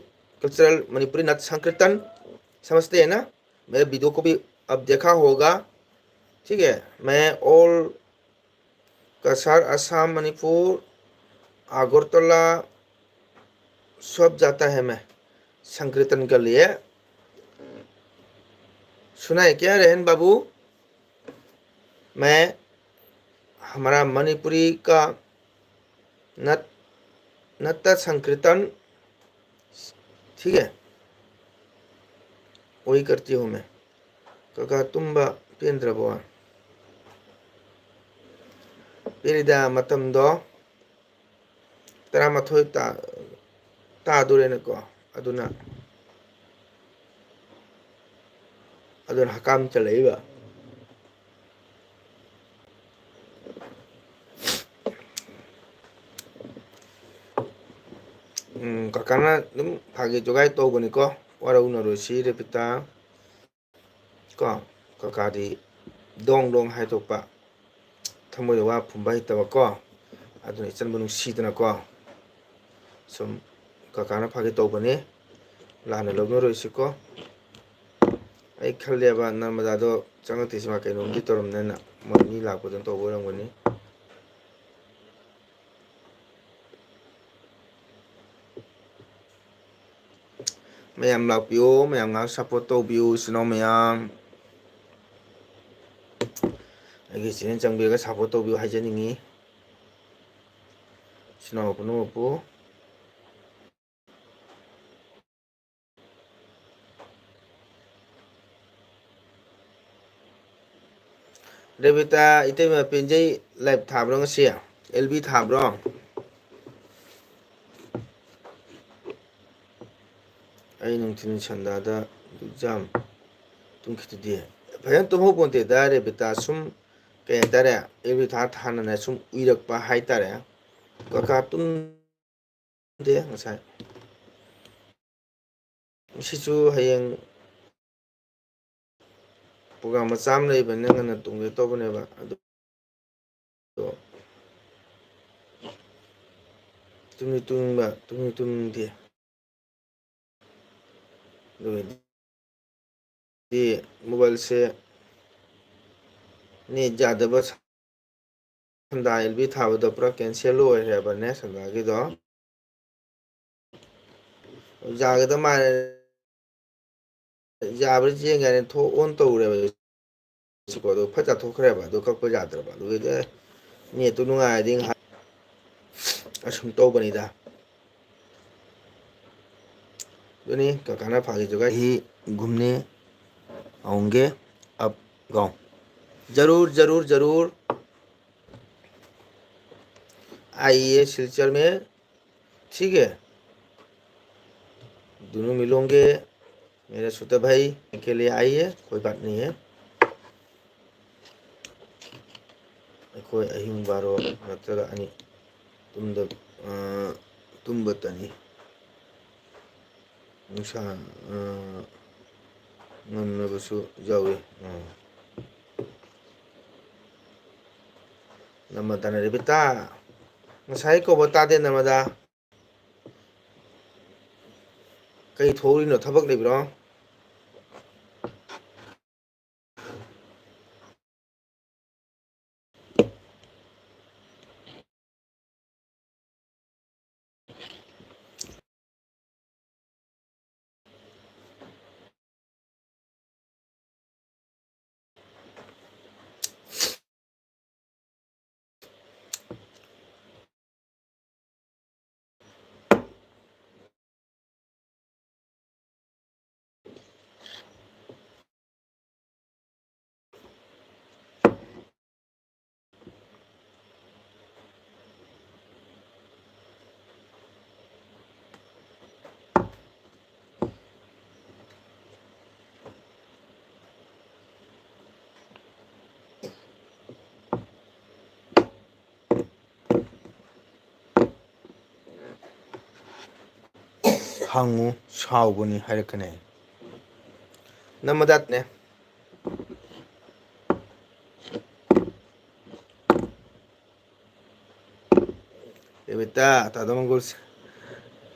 कल्चरल, मणिपुरी नाच संकीर्तन समझते हैं ना? मेरे वीडियो को भी अब देखा होगा, ठीक है? मैं ऑल कछार, असम, मणिपुर, अगरतला, सब जाता है मैं संकीर्तन के लिए। सुना है क्या रेहन बाबू? मैं, हमारा मणिपुरी का नत-, नत्ता संकीर्तन, ठीक है, वही करती हूँ मैं. ꯀꯀꯥ ꯇꯨꯝꯕ ꯄꯦꯟꯗ꯭ꯔꯕꯣ? ꯄꯦꯜꯂꯤꯗ, ꯃꯇꯝꯗꯣ ꯇꯔꯥꯃꯥꯊꯣꯏ ꯇꯥ-, ꯇꯥꯗꯣꯔꯦꯅꯀꯣ. ꯑꯗꯨꯅ, ꯑꯗꯨꯅ ꯍꯀꯥꯝ ꯆꯜꯂꯛꯏꯕ. ꯎꯝ, ꯀꯀꯥꯅ ꯑꯗꯨꯝ ꯐꯥꯒꯤ ꯖꯣꯒꯥꯏ ꯇꯧꯕꯅꯤꯀꯣ, ꯋꯥꯔꯧꯅꯔꯣꯏꯁꯤ ꯔꯦꯕꯤꯇꯥ. ꯀꯣ, ꯀꯀꯥꯗꯤ ꯗꯣꯡ ꯗꯣꯡ ꯍꯥꯏꯗꯣꯛꯄ, ꯊꯃꯣꯏꯗ ꯋꯥ ꯐꯨꯝꯕ ꯍꯩꯇꯕ ꯀꯣ. ꯑꯗꯨꯅ ꯏꯆꯟꯕꯨ ꯅꯨꯡꯁꯤꯗꯅꯀꯣ, ꯁꯨꯝ ꯀꯀꯥꯅ ꯐꯥꯒꯤ ꯇꯧꯕꯅꯦ, ꯂꯥꯟꯅ ꯂꯧꯅꯔꯣꯏꯁꯤꯀꯣ. ꯑꯩ ꯈꯜꯂꯦꯕ, ꯅꯔꯃꯗꯥꯗꯣ ꯆꯪꯉꯛꯇ꯭ꯔꯤꯁꯤ ꯃꯥ ꯀꯩꯅꯣꯝꯗꯤ ꯇꯧꯔꯝꯅꯦꯅ, ꯃꯣꯏ ꯃꯤ ꯂꯥꯛꯄꯗꯨꯅ ꯇꯧꯕ ꯑꯣꯏꯔꯝꯒꯅꯤ. ꯃꯌꯥꯝ ꯂꯥꯛꯄꯤꯌꯨ, ꯃꯌꯥꯝ ꯉꯥꯏꯍꯥꯛ support ꯇꯧꯕꯤꯌꯨ, ꯏꯆꯤꯟ ꯏꯅꯥꯎ ꯃꯌꯥꯝ. ꯑꯩꯒꯤ channel ꯆꯪꯕꯤꯔꯒ support ꯇꯧꯕꯤꯌꯨ ꯍꯥꯏꯖꯅꯤꯡꯉꯤ, ꯏꯆꯤꯟ ꯏꯅꯥꯎ ꯄꯨꯝꯅꯃꯛꯄꯨ. ꯔꯦꯕꯤꯇꯥ, ꯏꯇꯩꯃ ꯄꯦꯟꯖꯩ live ꯊꯥꯕ꯭ꯔꯣ ꯉꯁꯤ? ꯑꯦꯜ ꯕꯤ ꯊꯥꯕ꯭ꯔꯣ? ꯑꯩ ꯅꯨꯡꯊꯤꯜ ꯁꯟꯗꯥꯗ exam ꯇꯨꯝꯈꯤꯗꯨꯗꯤ꯫ ꯐꯖꯅ ꯇꯨꯝꯍꯧꯄꯣꯟꯇꯦꯗ ꯔꯦꯕꯤꯇꯥ, ꯁꯨꯝ ꯀꯩ ꯍꯥꯏꯇꯥꯔꯦ, ꯑꯦꯜ ꯕꯤ ꯊꯥ ꯊꯥꯅꯅ ꯁꯨꯝ ꯎꯏꯔꯛꯄ ꯍꯥꯏꯇꯥꯔꯦ꯫ ꯀꯀꯥ ꯇꯨꯝꯗꯦ ꯉꯁꯥꯏ꯫ ꯉꯁꯤꯁꯨ ꯍꯌꯦꯡ program ꯃꯆꯥ ꯑꯃ ꯂꯩꯕꯅꯤꯅ ꯉꯟꯅ ꯇꯨꯝꯒꯦ ꯇꯧꯕꯅꯦꯕ, ꯑꯗꯨ ꯇꯨꯝꯗꯤ ꯇꯨꯝꯅꯤꯡꯕ, ꯇꯨꯝꯗꯤ ꯇꯨꯝꯅꯤꯡꯗꯦ꯫ ꯑꯗꯨꯒꯗꯤ mobileꯁꯦ net ꯌꯥꯗꯕ, ꯁꯟꯗꯥ ꯑꯦꯜ ꯕꯤ ꯊꯥꯕꯗꯣ ꯄꯨꯔꯥ cancel ꯑꯣꯏꯈ꯭ꯔꯦꯕꯅꯦ, ꯁꯟꯗꯥꯒꯤꯗꯣ꯫ ꯌꯥꯒꯗꯕ ꯃꯥꯜꯂꯦ꯫ ꯌꯥꯕ꯭ꯔꯥ ꯌꯦꯡꯒꯦ ꯍꯥꯏꯅ ꯊꯣꯛ on ꯇꯧꯔꯦꯕ꯫ ꯁꯤꯀꯣ, ꯑꯗꯨ ꯐꯠ ꯆꯥꯊꯣꯛꯈ꯭ꯔꯦꯕ, ꯑꯗꯨ ꯀꯛꯄ ꯌꯥꯗ꯭ꯔꯕ꯫ ꯑꯗꯨꯒꯤꯗꯤ netꯇꯨ ꯅꯨꯡꯉꯥꯏꯔꯗꯤ ꯉꯥꯏꯍꯥꯛ ꯑꯁꯨꯝ ꯇꯧꯕꯅꯤꯗ꯫ ꯑꯗꯨꯅꯤ ꯀꯀꯥꯅ ꯐꯥꯒꯤ ꯖꯨꯒꯥꯏ ꯍꯤ ꯘꯨꯝꯅꯦ ꯑꯥꯎꯟꯒꯦ ꯑꯞ ꯒꯥꯎ꯫ ꯖꯔꯨꯔ, ꯖꯔꯨꯔ, ꯖꯔꯨꯔ꯫ आइए सिलचर में, ठीक है। दोनों मिलोगे, मेरा छोटा भाई के लिए आइए, कोई बात नहीं है। ꯑꯩꯈꯣꯏ ꯑꯍꯤꯡ ꯕꯥꯔꯣ ꯅꯠꯇ꯭ꯔꯒ ꯑꯅꯤ ꯇꯨꯝꯗ-, ꯑ, ꯇꯨꯝꯕ ꯇꯅꯤ꯫ ꯅꯨꯡꯁꯥ, ꯑ, ꯉꯝꯅꯕꯁꯨ ꯌꯥꯎꯏ꯫ ꯑ꯫ ꯅꯃꯗꯥꯅ ꯔꯦꯕꯤꯇꯥ, ꯉꯁꯥꯏ ꯀꯧꯕ ꯇꯥꯗꯦ ꯅꯃꯗꯥ꯫ ꯀꯩ ꯊꯣꯛꯎꯔꯤꯅꯣ? ꯊꯕꯛ ꯂꯩꯕ꯭ꯔꯣ? ꯍꯪꯉꯨ, ꯁꯥꯎꯒꯅꯤ ꯍꯥꯏꯔꯛꯀꯅꯤ꯫ ꯅꯝꯃꯗꯥꯠꯅꯦ꯫ ꯔꯦꯕꯤꯇꯥ, ꯇꯥꯗ ꯃꯪꯒꯣꯜꯁꯦ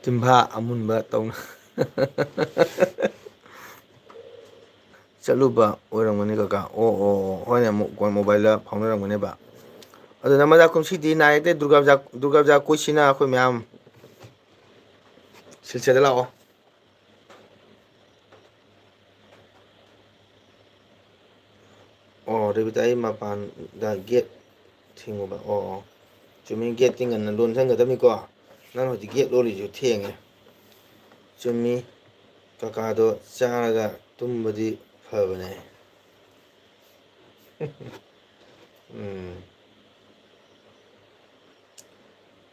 ꯇꯤꯝꯐꯥ ꯑꯃꯨꯟꯕ ꯇꯧꯅ ꯆꯠꯂꯨꯕ ꯑꯣꯏꯔꯝꯒꯅꯤ ꯀꯀꯥ꯫ ꯑꯣ, ꯑꯣ, ꯑꯣ, ꯍꯣꯏꯅꯦ, ꯑꯃꯨꯛ ꯀꯣꯟ ꯃꯣꯕꯥꯏꯜꯗ ꯐꯥꯎꯅꯔꯝꯒꯅꯦꯕ꯫ ꯑꯗꯨꯅ ꯃꯗꯥ ꯀꯨꯝꯁꯤꯗꯤ ꯅꯥꯏ ꯂꯩꯇꯦ, ꯗꯨꯔꯒꯥ ꯄꯨꯖꯥ, ꯗꯨꯔꯒꯥ ꯄꯨꯖꯥ ꯀꯣꯏꯁꯤꯅ ꯑꯩꯈꯣꯏ ꯃꯌꯥꯝ ꯁꯤꯜꯆꯔꯗ ꯂꯥꯛꯑꯣ꯫ ꯑꯣ, ꯔꯦꯕꯤꯇꯥ, ꯑꯩ ꯃꯄꯥꯟꯗ ꯒꯦꯠ ꯊꯤꯡꯉꯨꯕ꯫ ꯑꯣ, ꯑꯣ꯫ ꯆꯨꯝꯃꯤ, ꯒꯦꯠꯇꯤ ꯉꯟꯅ ꯂꯣꯟꯁꯤꯟꯒꯗꯕꯅꯤꯀꯣ꯫ ꯅꯪ ꯍꯧꯖꯤꯛ ꯒꯦꯠ ꯂꯣꯜꯂꯤꯁꯨ ꯊꯦꯡꯉꯦ꯫ ꯆꯨꯝꯃꯤ꯫ ꯀꯀꯥꯗꯣ ꯆꯥꯔꯒ ꯇꯨꯝꯕꯗꯤ ꯐꯕꯅꯦ꯫ ꯎꯝ꯫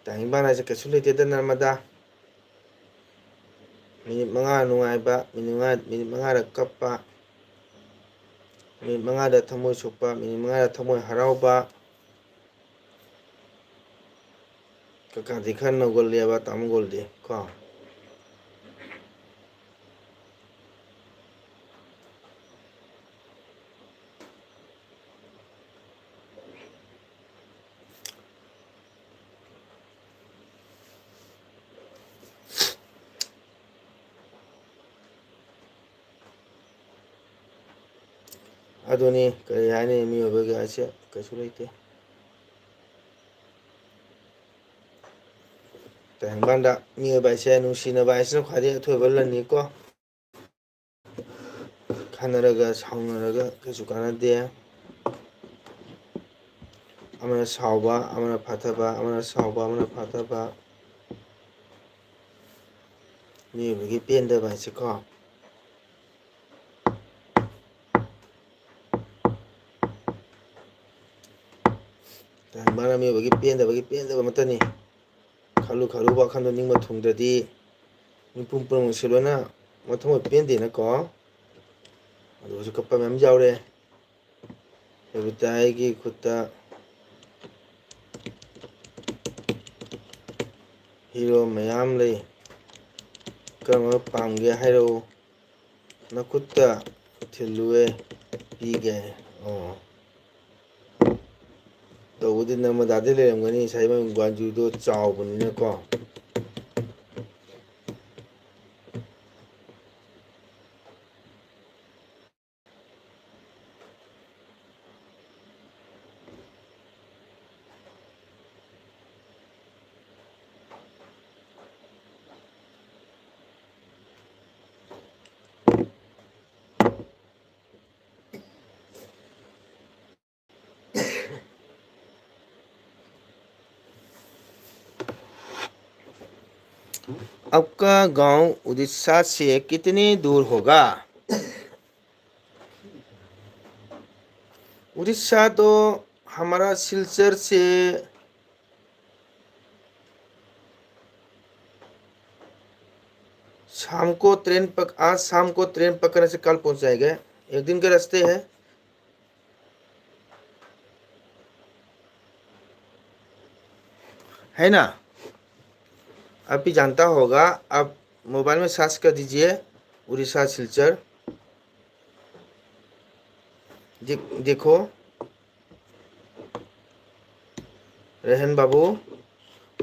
ꯇꯥꯏꯕꯪꯄꯥꯟ ꯍꯥꯏꯁꯦ ꯀꯩꯁꯨ ꯂꯩꯇꯦꯗ ꯅꯔꯃꯗꯥ꯫ ꯃꯤꯅꯤꯠ ꯃꯉꯥ ꯅꯨꯡꯉꯥꯏꯕ, ꯃꯤꯅꯤꯠ ꯃꯉꯥ, ꯃꯤꯅꯤꯠ ꯃꯉꯥꯗ ꯀꯞꯄ, ꯃꯤꯅꯤꯠ ꯃꯉꯥꯗ ꯊꯃꯣꯏ ꯁꯣꯛꯄ, ꯃꯤꯅꯤꯠ ꯃꯉꯥꯗ ꯊꯃꯣꯏ ꯍꯔꯥꯎꯕ꯫ ꯀꯀꯥꯗꯤ ꯈꯔ ꯅꯧꯒꯜꯂꯦꯕ ꯇꯥꯃꯣ ꯒꯣꯜꯗꯤ ꯀꯣ꯫ ꯑꯗꯨꯅꯤ, ꯀꯔꯤ ꯍꯥꯏꯅꯤ, ꯃꯤꯑꯣꯏꯕꯒꯤ ꯍꯥꯏꯁꯦ ꯀꯩꯁꯨ ꯂꯩꯇꯦ꯫ ꯇꯥꯏꯕꯪꯄꯥꯟꯗ ꯃꯤꯑꯣꯏꯕ ꯍꯥꯏꯁꯦ ꯅꯨꯡꯁꯤꯅꯕ ꯍꯥꯏꯁꯤꯅ ꯈ꯭ꯋꯥꯏꯗꯒꯤ ꯑꯊꯣꯏꯕ ꯂꯟꯅꯤꯀꯣ꯫ ꯈꯠꯅꯔꯒ ꯁꯥꯎꯅꯔꯒ ꯀꯩꯁꯨ ꯀꯥꯟꯅꯗꯦ꯫ ꯑꯃꯅ ꯁꯥꯎꯕ ꯑꯃꯅ ꯐꯥꯊꯕ, ꯑꯃꯅ ꯁꯥꯎꯕ ꯑꯃꯅ ꯐꯥꯊꯕ꯫ ꯃꯤꯑꯣꯏꯕꯒꯤ ꯄꯦꯟꯗꯕ ꯍꯥꯏꯁꯦꯀꯣ꯫ ꯇꯥꯏꯕꯪꯄꯥꯟ ꯃꯤꯑꯣꯏꯕꯒꯤ ꯄꯦꯟꯗꯕꯒꯤ ꯄꯦꯟꯗꯕ ꯑꯃꯠꯇꯅꯤ꯫ ꯈꯜꯂꯨ ꯈꯜꯂꯨ ꯋꯥꯈꯜꯗꯣ ꯅꯤꯡꯕ ꯊꯨꯡꯗ꯭ꯔꯗꯤ ꯃꯤꯄꯨꯝ ꯄꯨꯝꯅꯃꯛꯁꯦ ꯂꯣꯏꯅ ꯃꯊꯃꯣꯏ ꯄꯦꯟꯗꯦꯅꯀꯣ꯫ ꯑꯗꯨꯒꯁꯨ ꯀꯞꯄ ꯃꯌꯥꯝ ꯌꯥꯎꯔꯦ꯫ ꯔꯕꯤꯇꯥ, ꯑꯩꯒꯤ ꯈꯨꯠꯇ ꯍꯤꯔꯣ ꯃꯌꯥꯝ ꯂꯩ, ꯀꯔꯝꯕ ꯄꯥꯝꯒꯦ ꯍꯥꯏꯔꯛꯎ꯫ ꯅꯈꯨꯠꯇ ꯊꯤꯜꯂꯨꯑꯦ, ꯄꯤꯒꯦ꯫ ꯑꯣ꯫ ꯇꯧꯕꯗꯤ ꯅꯔꯃꯗꯥꯗꯤ ꯂꯩꯔꯝꯒꯅꯤ, ꯉꯁꯥꯏ ꯃꯣꯏ ꯒ꯭ꯋꯥꯟꯖꯨꯗꯣ ꯆꯥꯎꯕꯅꯤꯅꯀꯣ꯫ आपका गांव उड़ीसा से कितने दूर होगा? उड़ीसा तो हमारा सिलचर से शाम को ट्रेन पक-, आज शाम को ट्रेन पकड़ने से कल पहुंच जाएगा। एक दिन के रास्ते है, है ना? आप भी जानता होगा, आप मोबाइल में सर्च कर दीजिए उड़ीसा सिलचर। दे-, देखो रेहन बाबू,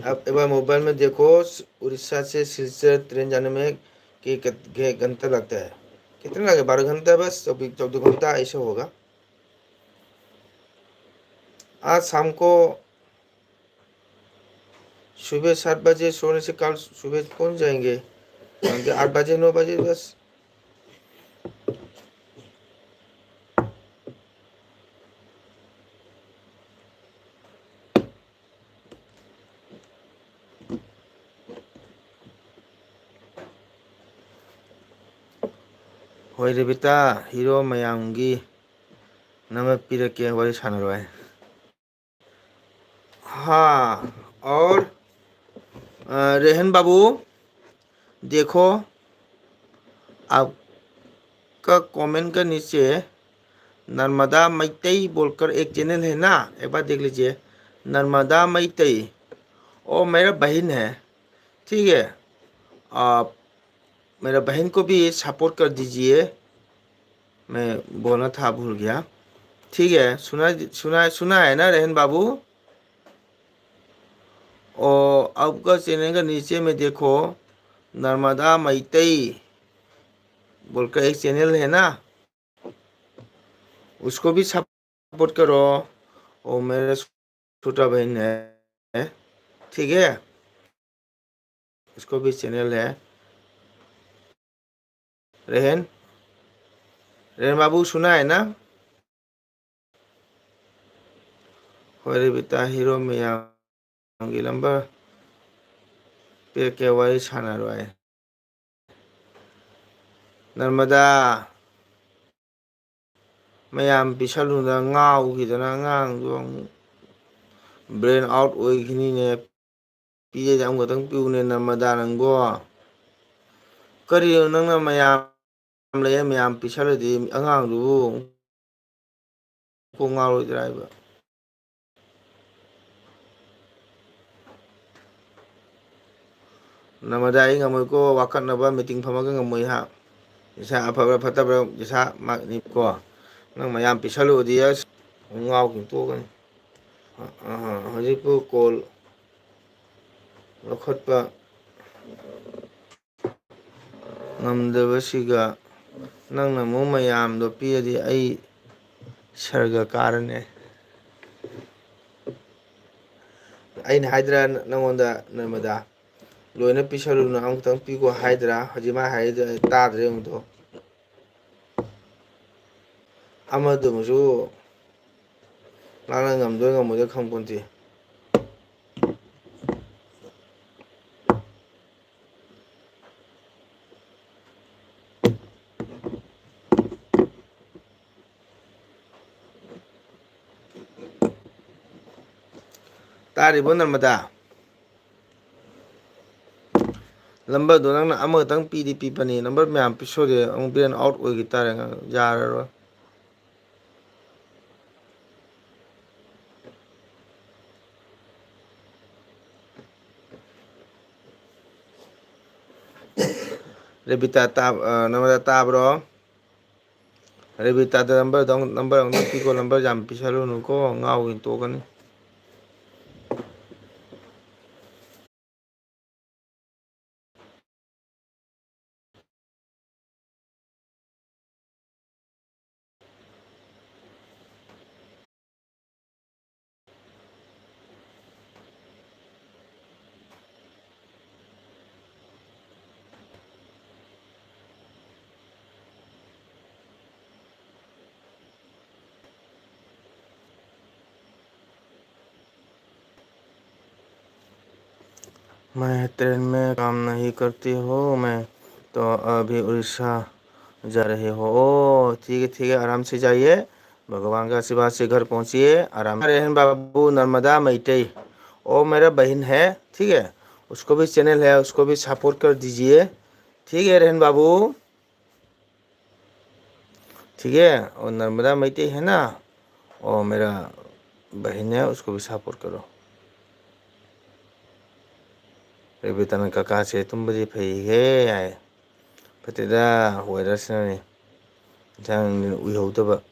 आप एक बार मोबाइल में देखो, उड़ीसा से सिलचर ट्रेन जाने में कि कित-, घे-, घंटा लगता है। कितना लगे? बारह घंटा बस, चौबीस, चौदह घंटा ऐसे होगा। आज शाम को सुबह सात बजे सोने से कल सुबह पहुंच जाएंगे। आठ बजे, नौ बजे बस। ꯍꯣꯏ ꯔꯦꯕꯤꯇꯥ, ꯍꯤꯔꯣ ꯃꯌꯥꯝꯒꯤ ꯅꯝꯕꯔ ꯄꯤꯔꯛꯀꯦ, ꯋꯥꯔꯤ ꯁꯥꯟꯅꯔꯣꯏ꯫ हाँ, और, अ, रेहन बाबू, देखो, आपका कमेंट के नीचे नर्मदा मैतई बोलकर एक चैनल है ना, एक बार देख लीजिए, नर्मदा मैतई, वो मेरा बहन है, ठीक है? आप मेरा बहन को भी सपोर्ट कर दीजिए। मैं बोलना था, भूल गया। ठीक है, सुना, सुना, सुना है ना रेहन बाबू? और आपका चैनल का नीचे में देखो, नर्मदा मैतई बोलकर एक चैनल है ना, उसको भी सपोर्ट करो। वो मेरा छोटा बहन है, ठीक है, उसको भी चैनल है। रेहन, रेहन बाबू सुना है ना? ꯍꯣꯏ ꯔꯦꯕꯤꯇꯥ, ꯍꯤꯔꯣ ꯃꯌꯥꯝꯒꯤ ꯅꯝꯕꯔ ꯄꯤꯔꯛꯀꯦ, ꯋꯥꯔꯤ ꯁꯥꯟꯅꯔꯣꯏ꯫ ꯅꯔꯃꯗꯥ, ꯃꯌꯥꯝ ꯄꯤꯁꯜꯂꯨꯗ ꯉꯥꯎꯈꯤꯗꯅ ꯑꯉꯥꯡꯗꯣ ꯑꯃꯨꯛ brain out ꯑꯣꯏꯈꯤꯅꯤꯅꯦ꯫ ꯄꯤꯔꯗꯤ ꯑꯃꯈꯛꯇꯪ ꯄꯤꯌꯨꯅꯦ ꯅꯔꯃꯗꯥ ꯅꯪꯕꯣ꯫ ꯀꯔꯤꯅꯣ ꯅꯪꯅ ꯃꯌꯥꯝ ꯂꯩ, ꯃꯌꯥꯝ ꯄꯤꯁꯜꯂꯗꯤ ꯑꯉꯥꯡꯗꯨꯕꯨ ꯀꯣꯛ ꯉꯥꯎꯔꯣꯏꯗ꯭ꯔꯥ ꯍꯥꯏꯕ? ꯅꯔꯃꯗꯥ, ꯑꯩ ꯉꯝꯃꯣꯏꯀꯣ, ꯋꯥꯀꯠꯅꯕ meeting ꯐꯝꯃꯒ ꯉꯝꯃꯣꯏ ꯍꯥ꯫ ꯅꯤꯁꯥ ꯑꯐꯕ꯭ꯔꯥ ꯐꯠꯇꯕ꯭ꯔꯥ ꯅꯤꯁꯥ ꯃꯥꯅꯤꯀꯣ꯫ ꯅꯪ ꯃꯌꯥꯝ ꯄꯤꯁꯜꯂꯨꯔꯗꯤ ꯑꯁ ꯉꯥꯎꯈꯤꯅ ꯇꯣꯛꯀꯅꯤ꯫ ꯑ, ꯑ, ꯍꯧꯖꯤꯛꯄꯨ call ꯂꯧꯈꯠꯄ ꯉꯝꯗꯕꯁꯤꯒ ꯅꯪꯅ ꯑꯃꯨꯛ ꯃꯌꯥꯝꯗꯣ ꯄꯤꯔꯗꯤ ꯑꯩ ꯁꯔꯒ ꯀꯥꯔꯅꯤ꯫ ꯑꯩꯅ ꯍꯥꯏꯗ꯭ꯔꯥ ꯅꯪꯉꯣꯟꯗ, ꯅꯔꯃꯗꯥ, ꯂꯣꯏꯅ ꯄꯤꯁꯜꯂꯨꯅꯨ, ꯑꯃꯈꯛꯇꯪ ꯄꯤꯈꯣ ꯍꯥꯏꯗ꯭ꯔꯥ? ꯍꯧꯖꯤꯛ ꯃꯥ ꯍꯥꯏꯔꯤꯗꯣ ꯑꯩ ꯇꯥꯗ꯭ꯔꯦ ꯑꯃꯨꯛꯇꯣ꯫ ꯑꯃꯗꯨꯃꯁꯨ ꯃꯥꯅ ꯉꯝꯗꯣꯏ ꯉꯝꯃꯣꯏꯗꯣꯏ ꯈꯪꯄꯣꯟꯇꯦ꯫ ꯇꯥꯔꯤꯕꯣ ꯅꯔꯃꯗꯥ? Numberꯗꯣ ꯅꯪꯅ ꯑꯃꯈꯛꯇꯪ ꯄꯤꯗꯤ ꯄꯤꯕꯅꯤ, number ꯃꯌꯥꯝ ꯄꯤꯁꯣꯗꯤ ꯑꯃꯨꯛ brain out ꯑꯣꯏꯈꯤ ꯇꯥꯔꯦ, ꯌꯥꯔꯔꯣꯏ꯫ ꯔꯦꯕꯤꯇꯥ ꯇꯥ-, ꯑ, ꯅꯔꯃꯗꯥ ꯇꯥꯕ꯭ꯔꯣ? ꯔꯦꯕꯤꯇꯥꯗ numberꯗꯣ ꯑꯃꯨꯛ, number ꯑꯃꯨꯛ ꯄꯤꯀꯣ, number ꯌꯥꯝ ꯄꯤꯁꯜꯂꯨꯅꯨꯀꯣ, ꯉꯥꯎꯒꯤꯅ ꯇꯣꯛꯀꯅꯤ꯫ मैं ट्रेन में काम नहीं करती हूँ, मैं तो अभी उड़ीसा जा रही हूँ। ओ, ठीक है, ठीक है, आराम से जाइए, भगवान का आशीर्वाद से घर पहुँचिए आराम। रेहन बाबू नर्मदा मैते, ओ मेरा बहन है, ठीक है, उसको भी चैनल है, उसको भी सपोर्ट कर दीजिए, ठीक है रेहन बाबू। ठीक है, और नर्मदा मैते है ना, और मेरा बहन है, उसको भी सपोर्ट करो। ꯔꯦꯕꯤꯇꯥꯅ ꯀꯀꯥꯁꯦ ꯇꯨꯝꯕꯗꯤ ꯐꯩꯍꯦ ꯍꯥꯏ꯫ ꯐꯠꯇꯦꯗ, ꯋꯦꯗꯔꯁꯤꯅꯅꯦ, ꯏꯟꯁꯥꯡ ꯎꯏꯍꯧꯗꯕ꯫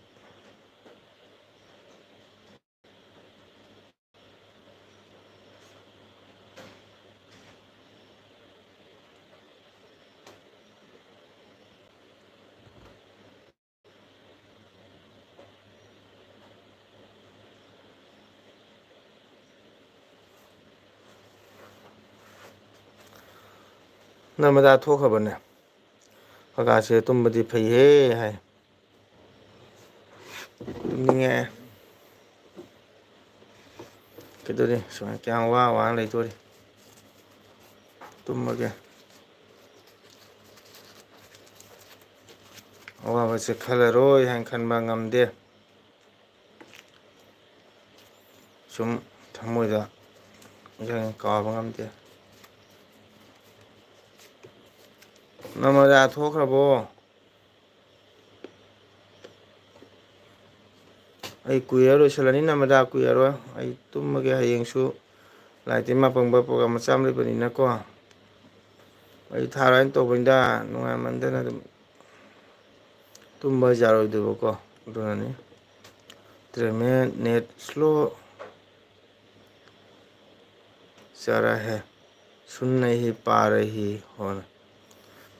ꯅꯔꯃꯗꯥ ꯊꯣꯛꯈ꯭ꯔꯕꯅꯦ꯫ ꯀꯀꯥꯁꯦ ꯇꯨꯝꯕꯗꯤ ꯐꯩꯍꯦ ꯍꯥꯏ꯫ ꯇꯨꯝꯅꯤꯡꯉꯦ꯫ ꯀꯩꯗꯧꯔꯤ? ꯁꯨꯃꯥꯏꯅ ꯀꯌꯥꯝ ꯋꯥ ꯋꯥꯅ ꯂꯩꯗꯣꯔꯤ? ꯇꯨꯝꯃꯒꯦ꯫ ꯑꯋꯥꯕꯁꯦ ꯈꯜꯂꯔꯣꯏ ꯍꯥꯏꯅ ꯈꯟꯕ ꯉꯝꯗꯦ꯫ ꯁꯨꯝ ꯊꯃꯣꯏꯗ ꯀꯥꯎꯕ ꯉꯝꯗꯦ꯫ ꯅꯃꯥꯖ ꯊꯣꯛꯈ꯭ꯔꯕꯣ? ꯑꯩ ꯀꯨꯏꯔꯔꯣꯏ, ꯂꯣꯏꯁꯤꯜꯂꯅꯤ ꯅꯃꯥꯖ, ꯀꯨꯏꯔꯔꯣꯏ꯫ ꯑꯩ ꯇꯨꯝꯃꯒꯦ, ꯍꯌꯦꯡꯁꯨ ꯂꯥꯏ ꯇꯤꯟ ꯃꯥꯄꯪꯕ ꯄ꯭ꯔꯣꯒ꯭ꯔꯥꯝ ꯃꯆꯥ ꯑꯃ ꯂꯩꯕꯅꯤꯅꯀꯣ꯫ ꯑꯩ ꯊꯥꯔꯣꯏꯅ ꯇꯧꯕꯅꯤꯗ, ꯅꯨꯡꯉꯥꯏꯃꯟꯗꯅ ꯑꯗꯨꯝ ꯇꯨꯝꯕ ꯌꯥꯔꯣꯏꯗꯣꯏꯕꯀꯣ, ꯑꯗꯨꯅꯅꯤ꯫ ꯇ꯭ꯔꯦꯃꯦꯟ ꯅꯦꯠ ꯁ꯭ꯂꯣ ꯆꯥꯔꯥ ꯍꯦ, ꯁꯨꯟ ꯅꯍꯤ ꯄꯥ ꯔꯍꯤ ꯍꯣ꯫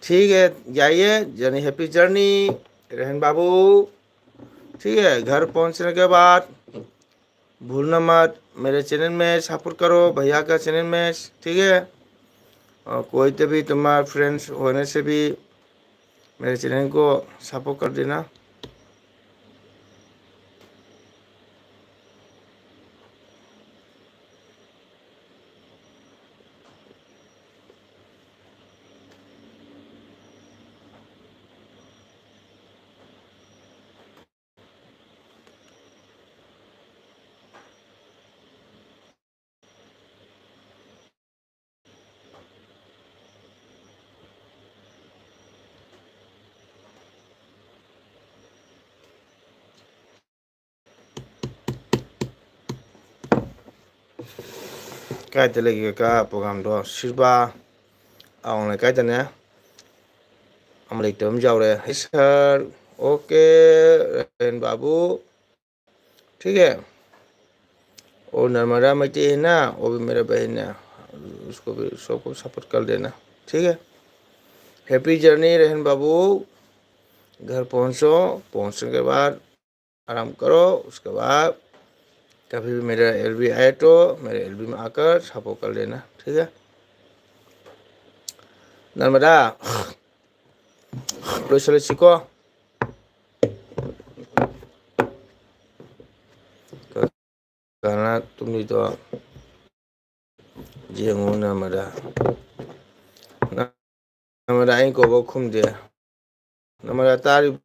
ठीक है, जाइए, जर्नी, हैप्पी जर्नी रेहन बाबू। ठीक है, घर पहुंचने के बाद भूलना मत, मेरे चैनल में सपोर्ट करो, भैया का चैनल में, ठीक है। और कोई तो भी तुम्हारा फ्रेंड्स होने से भी मेरे चैनल को सपोर्ट कर देना। ꯀꯥꯏꯗ ꯂꯩꯒꯦ ꯀꯥ ꯄ꯭ꯔꯣꯒꯥꯝꯗꯣ? ꯁꯤꯜꯕꯥ ꯑꯋꯥꯡ ꯂꯩꯀꯥꯏꯗꯅꯦ꯫ ꯑꯃ ꯂꯩꯇꯕ ꯑꯃ ꯌꯥꯎꯔꯦ꯫ ꯍꯩ ꯁꯥꯔ, ꯑꯣꯀꯦ, ꯔꯦꯟ ꯕꯥꯕꯨ, ठीक है? और नर्मदा मैती है ना, वो भी मेरा बहन है, उसको भी सबको सपोर्ट कर देना, ठीक है? हैप्पी जर्नी रहन बाबू। घर पहुंचो, पहुंचने के बाद आराम करो, उसके बाद कभी भी मेरा एलबी आए तो मेरे एलबी में आकर सपोर्ट कर लेना, ठीक है? नर्मदा, ꯂꯣꯏꯁꯤꯜꯂꯁꯤꯀꯣ꯫ ꯀꯅꯥ ꯇꯨꯝꯂꯤꯗꯣ? ꯌꯦꯡꯉꯨ ꯅꯔꯃꯗꯥ꯫ ꯅꯔꯃꯗꯥ, ꯑꯩꯅ ꯀꯧꯕ ꯈꯨꯝꯗꯦ꯫ ꯅꯔꯃꯗꯥ, ꯇꯥꯔꯤꯕꯣ?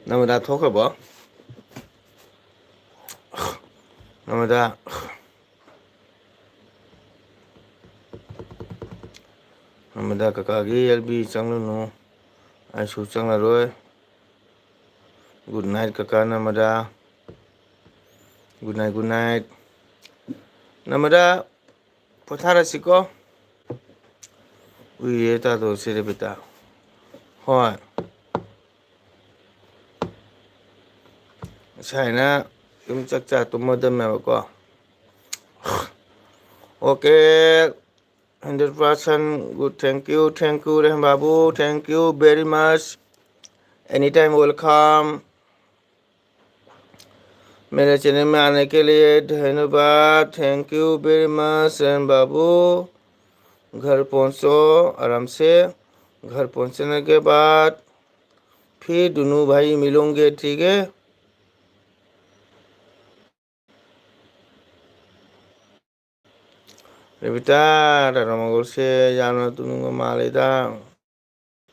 ꯅꯔꯃꯗꯥ ꯊꯣꯛꯈ꯭ꯔꯕꯣ? ꯅꯔꯃꯗꯥ, ꯅꯔꯃꯗꯥ ꯀꯀꯥꯒꯤ ꯑꯦꯜ ꯕꯤ ꯆꯪꯂꯨꯅꯨ, ꯑꯩꯁꯨ ꯆꯪꯂꯔꯣꯏ꯫ Good night ꯀꯀꯥ ꯅꯔꯃꯗꯥ꯫ Good night, good night꯫ ꯅꯔꯃꯗꯥ, ꯄꯣꯊꯥꯔꯁꯤꯀꯣ꯫ ꯎꯏꯌꯦ ꯇꯥꯗꯣ ꯁꯦ ꯔꯦꯕꯤꯇꯥ꯫ ꯍꯣꯏ꯫ ꯉꯁꯥꯏꯅ ꯑꯗꯨꯝ ꯆꯥꯛ ꯆꯥ ꯇꯨꯝꯃꯗꯝꯃꯦꯕꯀꯣ꯫ Okay, hundred percent good. Thank you, thank you, Rehan Babu. Thank you very much. Anytime welcome. मेरे चैनल में आने के लिए धन्यवाद। Thank you very much, Rehan बाबू। घर पहुंचो आराम से। घर पहुंचने के बाद फिर दोनों भाई मिलेंगे, ठीक है? ꯔꯦꯕꯤꯇꯥ, ꯔꯥꯙꯥ ꯃꯪꯒꯣꯜꯁꯦ ꯌꯥꯝꯅ ꯇꯨꯝꯅꯤꯡꯕ ꯃꯥꯜꯂꯦꯗ꯫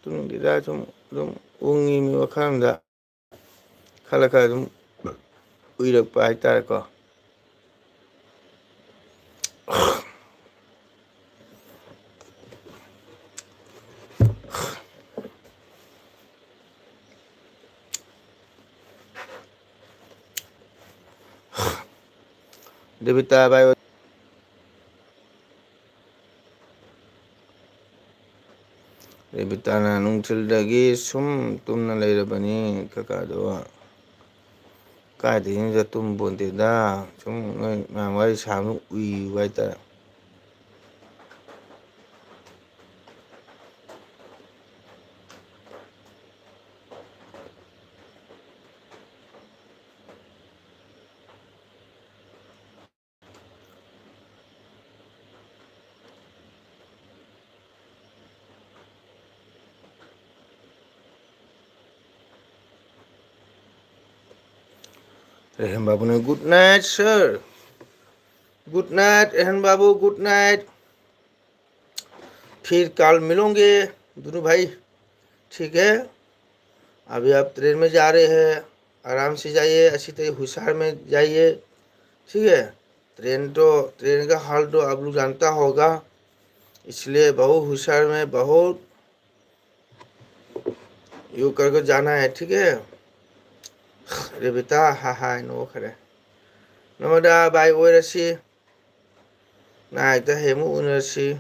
ꯇꯨꯝꯅꯤꯡꯗꯦꯗ, ꯁꯨꯝ ꯑꯗꯨꯝ ꯎꯪꯉꯤ ꯃꯤ ꯋꯥꯈꯜ ꯑꯃꯗ꯫ ꯈꯜꯂ ꯈꯜꯂ ꯑꯗꯨꯝ ꯎꯏꯔꯛꯄ ꯍꯥꯏꯇꯥꯔꯦꯀꯣ꯫ ꯔꯦꯕꯤꯇꯥ ꯚꯥꯏ, ꯔꯦꯕꯤꯇꯥꯅ ꯅꯨꯡꯊꯤꯜꯗꯒꯤ ꯁꯨꯝ ꯇꯨꯝꯅ ꯂꯩꯔꯕꯅꯤ ꯀꯀꯥꯗꯣ꯫ ꯀꯥꯏꯗꯩꯅꯣꯗ, ꯇꯨꯝꯄꯣꯟꯇꯦꯗ꯫ ꯁꯨꯝ ꯅꯣꯏ ꯃꯌꯥꯝ ꯋꯥꯔꯤ ꯁꯥꯕꯗꯣ ꯎꯏꯕ ꯍꯥꯏꯇꯥꯔꯦ꯫ रेहान बाबू ने, "Good night sir, good night Rehan बाबू, good night, फिर कल मिलेंगे दोनों भाई, ठीक है? अभी आप ट्रेन में जा रहे हैं, आराम से जाइए, अच्छी तरह होशियार में जाइए, ठीक है? ट्रेन तो, ट्रेन का हाल तो आप लोग जानता होगा, इसलिए बहुत होशियार में, बहुत ꯌꯨ ꯀꯔꯒ ꯖꯥꯅꯥ ꯍꯥꯏ, ꯊꯤꯛ ꯍꯦ? ꯔꯦꯕꯤꯇꯥ, ꯍꯥ ꯍꯥꯏ ꯅꯣꯛꯈ꯭ꯔꯦ꯫ ꯅꯉꯣꯟꯗ ꯕꯥꯏ ꯑꯣꯏꯔꯁꯤ꯫ ꯅꯥꯏꯇ ꯍꯌꯦꯡ ꯑꯃꯨꯛ ꯎꯅꯔꯁꯤ꯫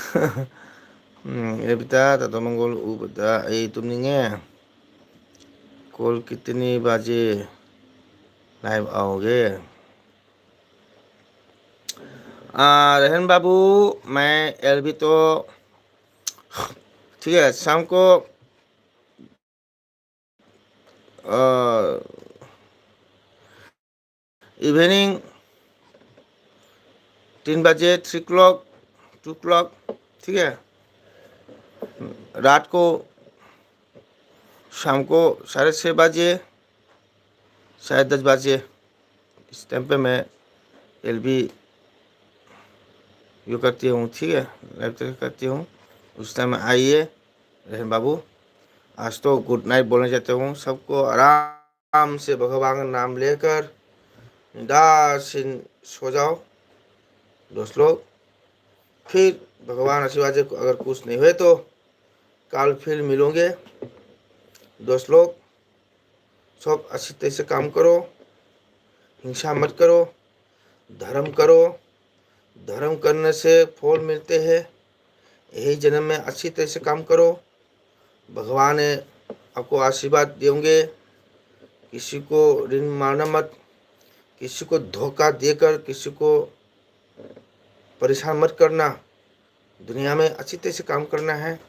ꯎꯝ, ꯑꯦꯕꯤꯇꯥ, ꯇꯥꯇꯣ ꯃꯪꯒꯣꯜ ꯎꯕꯗ ꯑꯩ ꯇꯨꯝꯅꯤꯡꯉꯦ꯫ कल कितनी बजे live आओगे? आ, रहन बाबू, मैं एलबी तो, ठीक है, शाम को, आ, इवनिंग तीन बजे, थ्री क्लॉक, टू क्लॉक, ठीक है, रात को, शाम को साढ़े छः बजे, साढ़े दस बजे, इस टाइम पे मैं एलबी यो करती हूँ, ठीक है, लाइव करती हूँ, उस टाइम में आइए। रहन बाबू, आज तो गुड नाइट बोलने जाते हूँ। सबको आराम से भगवान का नाम लेकर निंदा से सो जाओ दोस्त लोग। फिर भगवान आशीर्वाद से अगर कुछ नहीं हुए तो कल फिर मिलेंगे दोस्त लोग। सब अच्छी तरह से काम करो, हिंसा मत करो, धर्म करो। धर्म करने से फल मिलते हैं। यही जन्म में अच्छी तरह से काम करो, भगवान आपको आशीर्वाद देंगे। किसी को ऋण मारना मत, किसी को धोखा देकर किसी को परेशान मत करना। दुनिया में अच्छी तरह से काम करना है,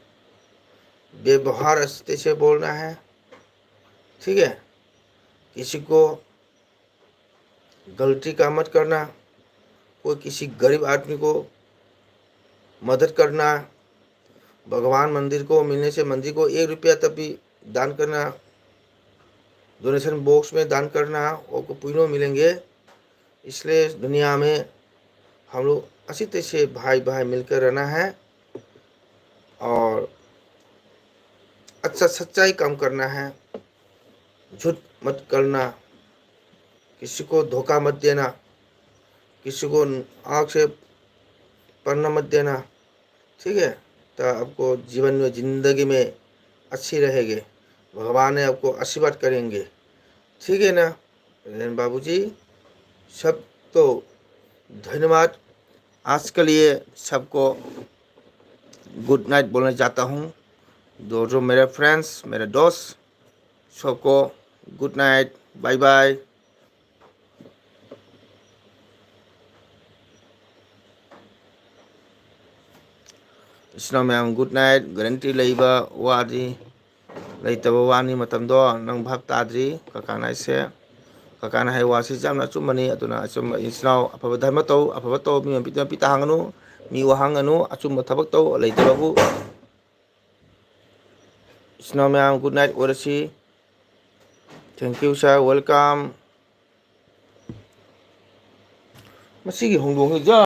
व्यवहार अच्छी तरह से बोलना है, ठीक है। किसी को गलती का मत करना, कोई किसी गरीब आदमी को मदद करना, भगवान मंदिर को मिलने से मंदिर को एक रुपया तक भी दान करना, डोनेशन बॉक्स में दान करना, आपको पुण्य मिलेंगे। इसलिए दुनिया में हम लोग अच्छी तरह से भाई भाई मिलकर रहना है और अच्छा सच्चाई काम करना है, झूठ मत करना, किसी को धोखा मत देना, किसी को आँख से पढ़ना मत देना, ठीक है। तो आपको जीवन में, जिंदगी में अच्छी रहेगी, भगवान ने आपको आशीर्वाद करेंगे, ठीक है ना। रहन बाबू जी, सब तो धन्यवाद। आज के लिए सबको गुड नाइट बोलना चाहता हूँ। दो जो मेरे फ्रेंड्स, मेरे दोस्त, सबको गुड नाइट, बाय बाय। ꯏꯆꯤꯟ ꯏꯅꯥꯎ ꯃꯌꯥꯝ, ꯒꯨꯗ ꯅꯥꯏꯠ꯫ ꯒꯥꯔꯦꯟꯇꯤ ꯂꯩꯕ ꯋꯥꯗꯤ ꯂꯩꯇꯕ ꯋꯥꯅꯤ꯫ ꯃꯇꯝꯗꯣ ꯅꯪ ꯚꯥꯞ ꯇꯥꯗ꯭ꯔꯤ꯫ ꯀꯀꯥꯅ ꯍꯥꯏꯁꯦ, ꯀꯀꯥꯅ ꯍꯥꯏ ꯋꯥꯁꯤ ꯌꯥꯝꯅ ꯑꯆꯨꯝꯕꯅꯤ꯫ ꯑꯗꯨꯅ ꯑꯆꯨꯝꯕ, ꯏꯆꯤꯟ ꯏꯅꯥꯎ ꯑꯐꯕ ꯙꯔꯃ ꯇꯧ, ꯑꯐꯕ ꯇꯧ, ꯃꯤ ꯃꯄꯤꯠ ꯃꯄꯤꯠ ꯇꯥꯍꯪꯒꯅꯨ, ꯃꯤ ꯋꯥꯍꯪꯒꯅꯨ, ꯑꯆꯨꯝꯕ ꯊꯕꯛ ꯇꯧ꯫ ꯂꯩꯇꯕꯕꯨ, ꯏꯆꯤꯟ ꯏꯅꯥꯎ ꯃꯌꯥꯝ, ꯒꯨꯗ ꯅꯥꯏꯠ ꯑꯣꯏꯔꯁꯤ꯫ Thank you sir, welcome꯫ ꯃꯁꯤꯒꯤ ꯍꯧꯗꯣꯡꯁꯤ